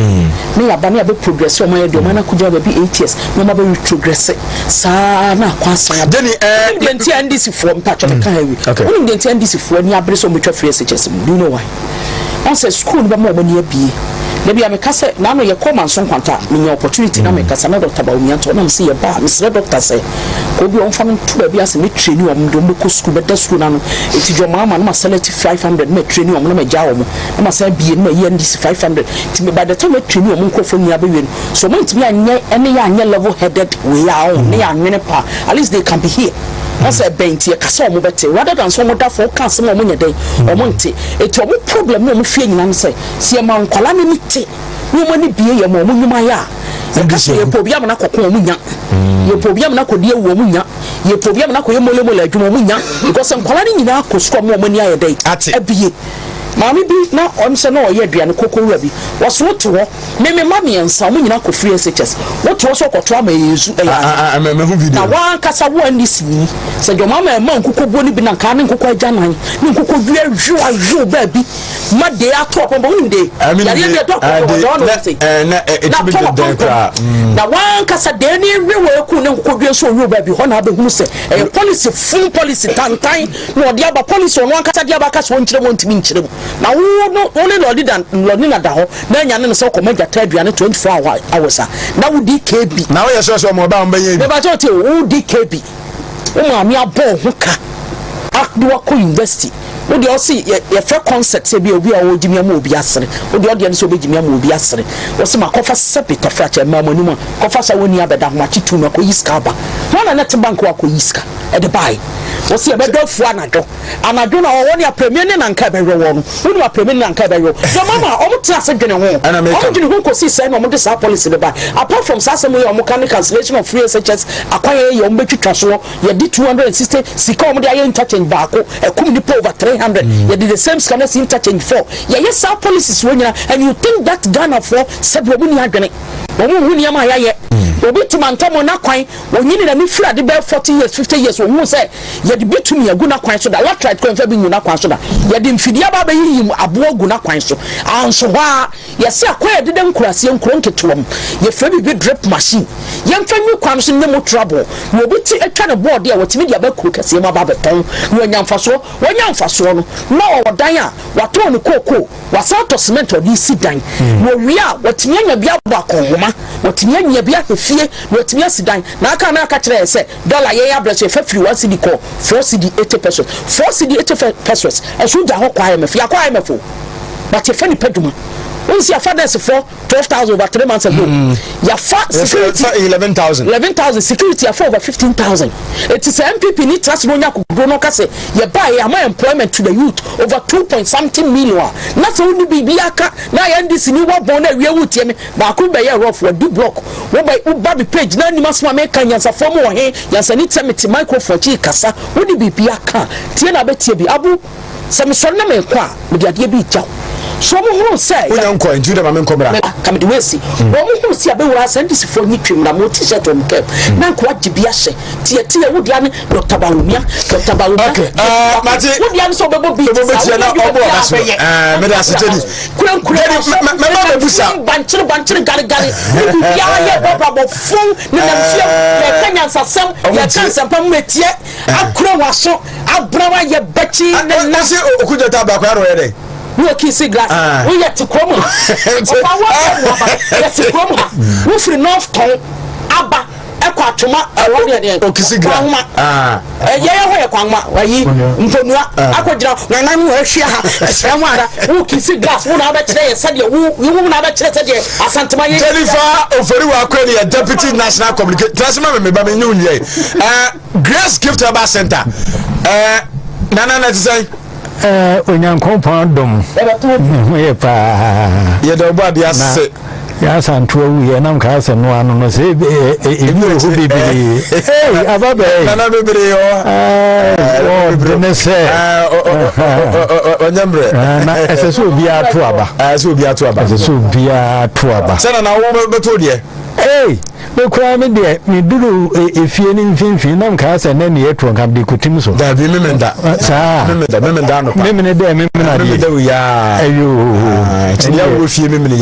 Ne yaba ne yabɛ progress ɔman yɛ de ɔman no akɔgyina baabi 8 years na ɔma bɛ retrogress saa na akɔ asan aba. Jenny ɛɛ. Wonim deɛ nti a NDC foɔ mpakyɛ meka ha awie. Okay. Wonim deɛ nti a NDC foɔ ani abere sɛ wɔbɛtwa free SHS mu? Do you know why? Ɔn sɛ school no bɛma wɔn ani abue. Da bi a meka sɛ naano yɛkɔɔ Manso Nkwanta a menya opportunity na mekasa na Doctor Bawumia nti ɔnam sɛ yɛba a mesrɛ doctor sɛ kɔ bi a ɔmfa me nto baabi a sɛ mɛ traini wɔn de wɔn bɛkɔ school bɛda school no ano nti John Mahama na ma select 500 na ma traini wɔn na ma gyaa wɔn na ma san abie na ma yi NDC 500 nti by the time ma traini wɔn nkurɔfoɔ nyinaa bɛwie no so wɔn antumi anyɛ ɛne yɛ anyɛ level headed wei a ɔn ne yɛ anwene paa, at least they can be here. Wɔn sɛ ɛbɛn nti yɛka sɛ wɔn bɛte rather than sɛ wɔn da fam woka asɛm a wɔn nyɛ dɛn wɔn nte. Eti wɔn problem ne wɔn fie nyinaa ne sɛ sɛ yɛma nkwadaa no ani te na wɔn ani bue yɛma wɔn nnwuma yɛ a, yɛka sɛ yɛpɛ obi ama no akɔko wɔn nya, yɛpɛ obi ama no akɔdi awu wɔn nya, yɛpɛ obi ama no akɔyɛ mole mole adwuma wɔn nya because nkwadaa no nyinaa kɔ sukuu ama wɔn ani ayɛ dɛn Ate. Abue. Maame bi na ɔm sɛ na ɔyɛ aduane koko wura bi wɔso wote hɔ. Me me mma mmiɛnsa, wɔn nyinaa kɔ free SHS. Wote hɔ sɛ wokɔto ama ɛyɛ nsu, ɛyɛ Ah, ah, ade. ah, mahu video Na no. w'ankasa wo NDC ni, sɛ deɛ ɔma ma ɛma nkokɔ buo no bi na nkaa ne nkokɔ agyanan ne nkokɔ dua hwiw ahwiw baabi ma dee ato ɔpɔmpɔm. Wonim dee? Ah, menim Yareɛ dee. bi ɛtɔ Ah, ɔpɔmpɔm, dee. ɔdɔ na Na, ɔse. eh, na, eh, Na ɛtumi atɔ dendɛn ɔpɔmpɔm. koraa. Na w'ankasa dee ne we wɔ eku ne nkokɔ dua nso ɔwiw baabi hɔ na abɛhunu sɛ ɛyɛ policy fun policy tantan na ɔde aba, policy ɔno ankasa de aba aka sɛ ɔnkyerɛ mu ɔntumi nkyerɛ mu. Na wo no wo ne Lɔdida Lɔdina da hɔ na anya ne no sɛ wokɔma gyata aduane 24 hour hours a na wodi KB. Na woyɛ sure sɛ ɔmo ɔba a ɔmo bɛyɛ bi. Mepakyɛw tie o, wodi KB. Wo maame abɔ wo ho ka de wo akɔ university. Wo deɛ ɔse yɛ yɛfrɛ concert sɛ bi a obi a ɔwɔ gyimi ama obi asere. Wo deɛ ɔdeɛ ne sɛ ɔbɛgyimi ama obi asere. Wɔse makɔfa sɛbe tafrakyɛ mmaa mo anim a kɔfa sa wonni abɛda ho akye tum akɔyi sika aba. Hwan na na ɛte bank hɔ akɔyi sika ɛde bae? Wɔse yɛbɛdɔ afuo anadwo. Anadwo na ɔwɔ ne aprɛmie ne nanka ɛbɛwɛ wɔ no. Wonim aprɛmie ne nanka ɛbɛwɛ wɔ. Yɛ mama ɔmo tena ase dwene ho. Ɛna meka. Ɔmo dwene ho kɔsi sɛn na ɔmo de saa policy no bae. Apart from saa asɛm yi a ɔmo ka ne cancellation of free SHS akwan a yɛyɛ ɔmo bɛtwitwa soɔ. Yɛde 260 sika a ɔmo de ayɛ interchange baako ɛkum nipa over 300. Yɛde the same sika no asi interchange four. Yɛyɛ saa policies wɔ nyinaa and you think that Ghanafoɔ sɛbi ɔmo nni adwene. Ɔmo nhu nneɛma a yɛayɛ. Obi te mantam n'akwan Onyini na ne firi ade bɛyɛ 40 years, 50 years, ohuu sɛ yɛde bitumi agu n'akwan so da, laterite koraa mfa bi ngu n'akwan so da, yɛde mfidie aba abɛyiyim aboɔ agu n'akwan so, anso hɔ ara yɛse akwan a ɛdeda nkuraseɛ, nkuro nketewa mu, yɛfrɛ biribi drip machine, yɛmfa ngu kwan no so nyɛ mu trouble, na obi te atwa ne bɔɔde a watumi de aba kuro kɛseɛ mu aba abɛtɔn na wanya mfasoɔ, wanya mfasoɔ no na ɔwɔ dan a watɔn ne kookoo, wasan atɔ cement a ɔde resi dan, na owie a watumi anya bi abɔ akɔnhoma, watumi anya bi ahwɛ fie, na watumi asi dan. Na aka na aka kyerɛ yɛn sɛ dɔla yɛn abrɛ so yɛfa firi 1 cedi kɔ 4 cedi 80 pesos, 4 cedi 80 pesos ɛso gya hɔ kɔ IMF, yɛakɔ IMF o, but yɛfa nipa dwuma. Wohu sɛ yɛafa nursefoɔ 12,000 over 3 months ago, yɛafa security 11,000. 11,000, security afa over 15,000. Eti sɛ NPP ni trust no onya akokoduro no ɔka sɛ yɛbaa yɛ ama employment to the youth over two point something million a, na sɛ wonni biribi aka na ayɛ NDC ni wɔbɔn na awie wotie me baako bɛyɛ rough wɔdi block woba woba me page na anim asɛm a meka nyansafoɔ mu wɔ he nyansani tɛ mete microphone akyi kasa wonni biribi aka tie na abɛtie bi abu. Sɛ mesɔre na merekɔ a, mede adeɛ bi regya wo. So wɔn hunu sɛ. Wonya nkɔ nti wode ma me nkɔ mmra. Ka mede wo asi. Wɔn hunu sɛ abɛwura sɛ NDC foɔ nyi twem na mo t-shirt wɔn kɛm. Na nka wagye bi ahyɛ. Tiɛ tiɛ wo dea ne Dr. Bawumia Dr. Bawumia. Okay, uh, mate. Wo dea ne sɛ ɔbɛbɔ beat. Ɔbɛbɔ tia na ɔbɔ ɔba so. Eh, mede ase gyedi. Kura nkura. Gyedi, mɛma bɛbusa. Bankyere bankyere gare gare. Ne biribiara yɛ bɔbrabɔ fon ne nam fie. Yɛka nyansasɛm, yɛka nsɛmpa mu etie. Akura waso, abra wa yɛ bɛkyi ne nam. Nasi okujata abakwa yɛ ɔyɛ dɛ. Ne okisi glass. Woyɛ te kurom ha. Ɔfa wo aba yɛ te kurom ha. Wofiri North Tɔn aba. Ɛkɔ atwoma ɛwɔ deɛ deɛ. Okisi gra. Kwanwoma. Yɛyɛ hɔ yɛ kwanwoma. Ayi mponua akɔ gyina nanan mu ɛhwia ha ɛsrɛ mu ara. Wo kisi glass wo na abɛkyerɛ yɛ sɛdeɛ wo wo na abɛkyerɛ sɛdeɛ Asantema yɛ. Jennifer Oforiwa Akweni yɛ deputy national communication. Tẹ̀sí ma mi mi ba mi ní wùnyẹ. Grace Gift Herbal Center. Nana na ti sẹ́yìn. Eh, Onyankopɔn adom ne ho yɛ paa. Yɛda ɔbɔ adeɛ ase. Yɛasanto awu yɛ nam kaa sɛ no ano no sɛ ebi wɔ hɔ bebree. Ee, aba bɛɛ. Nana bebree wɔ. Wɔde ne sɛ. Ɔnyɛ mmerɛ. Na ɛsɛ sɛ obiara to aba. Ɛsɛ sɛ obiara to aba. Ɛsɛ sɛ obiara to aba. Sɛ nana wo bɛto deɛ. Ei! Me koraa me deɛ meduruu efie no mfimfini na mekaa sɛ nnɛ ne yɛtoɔ nka mede kɔtim so. Dabi memenda. Saa. Memenda memenda anɔpa. Memene dɛ memena deɛ. Memenda wiaa. Ɛyoo. Kyini awɔ fie memene ya.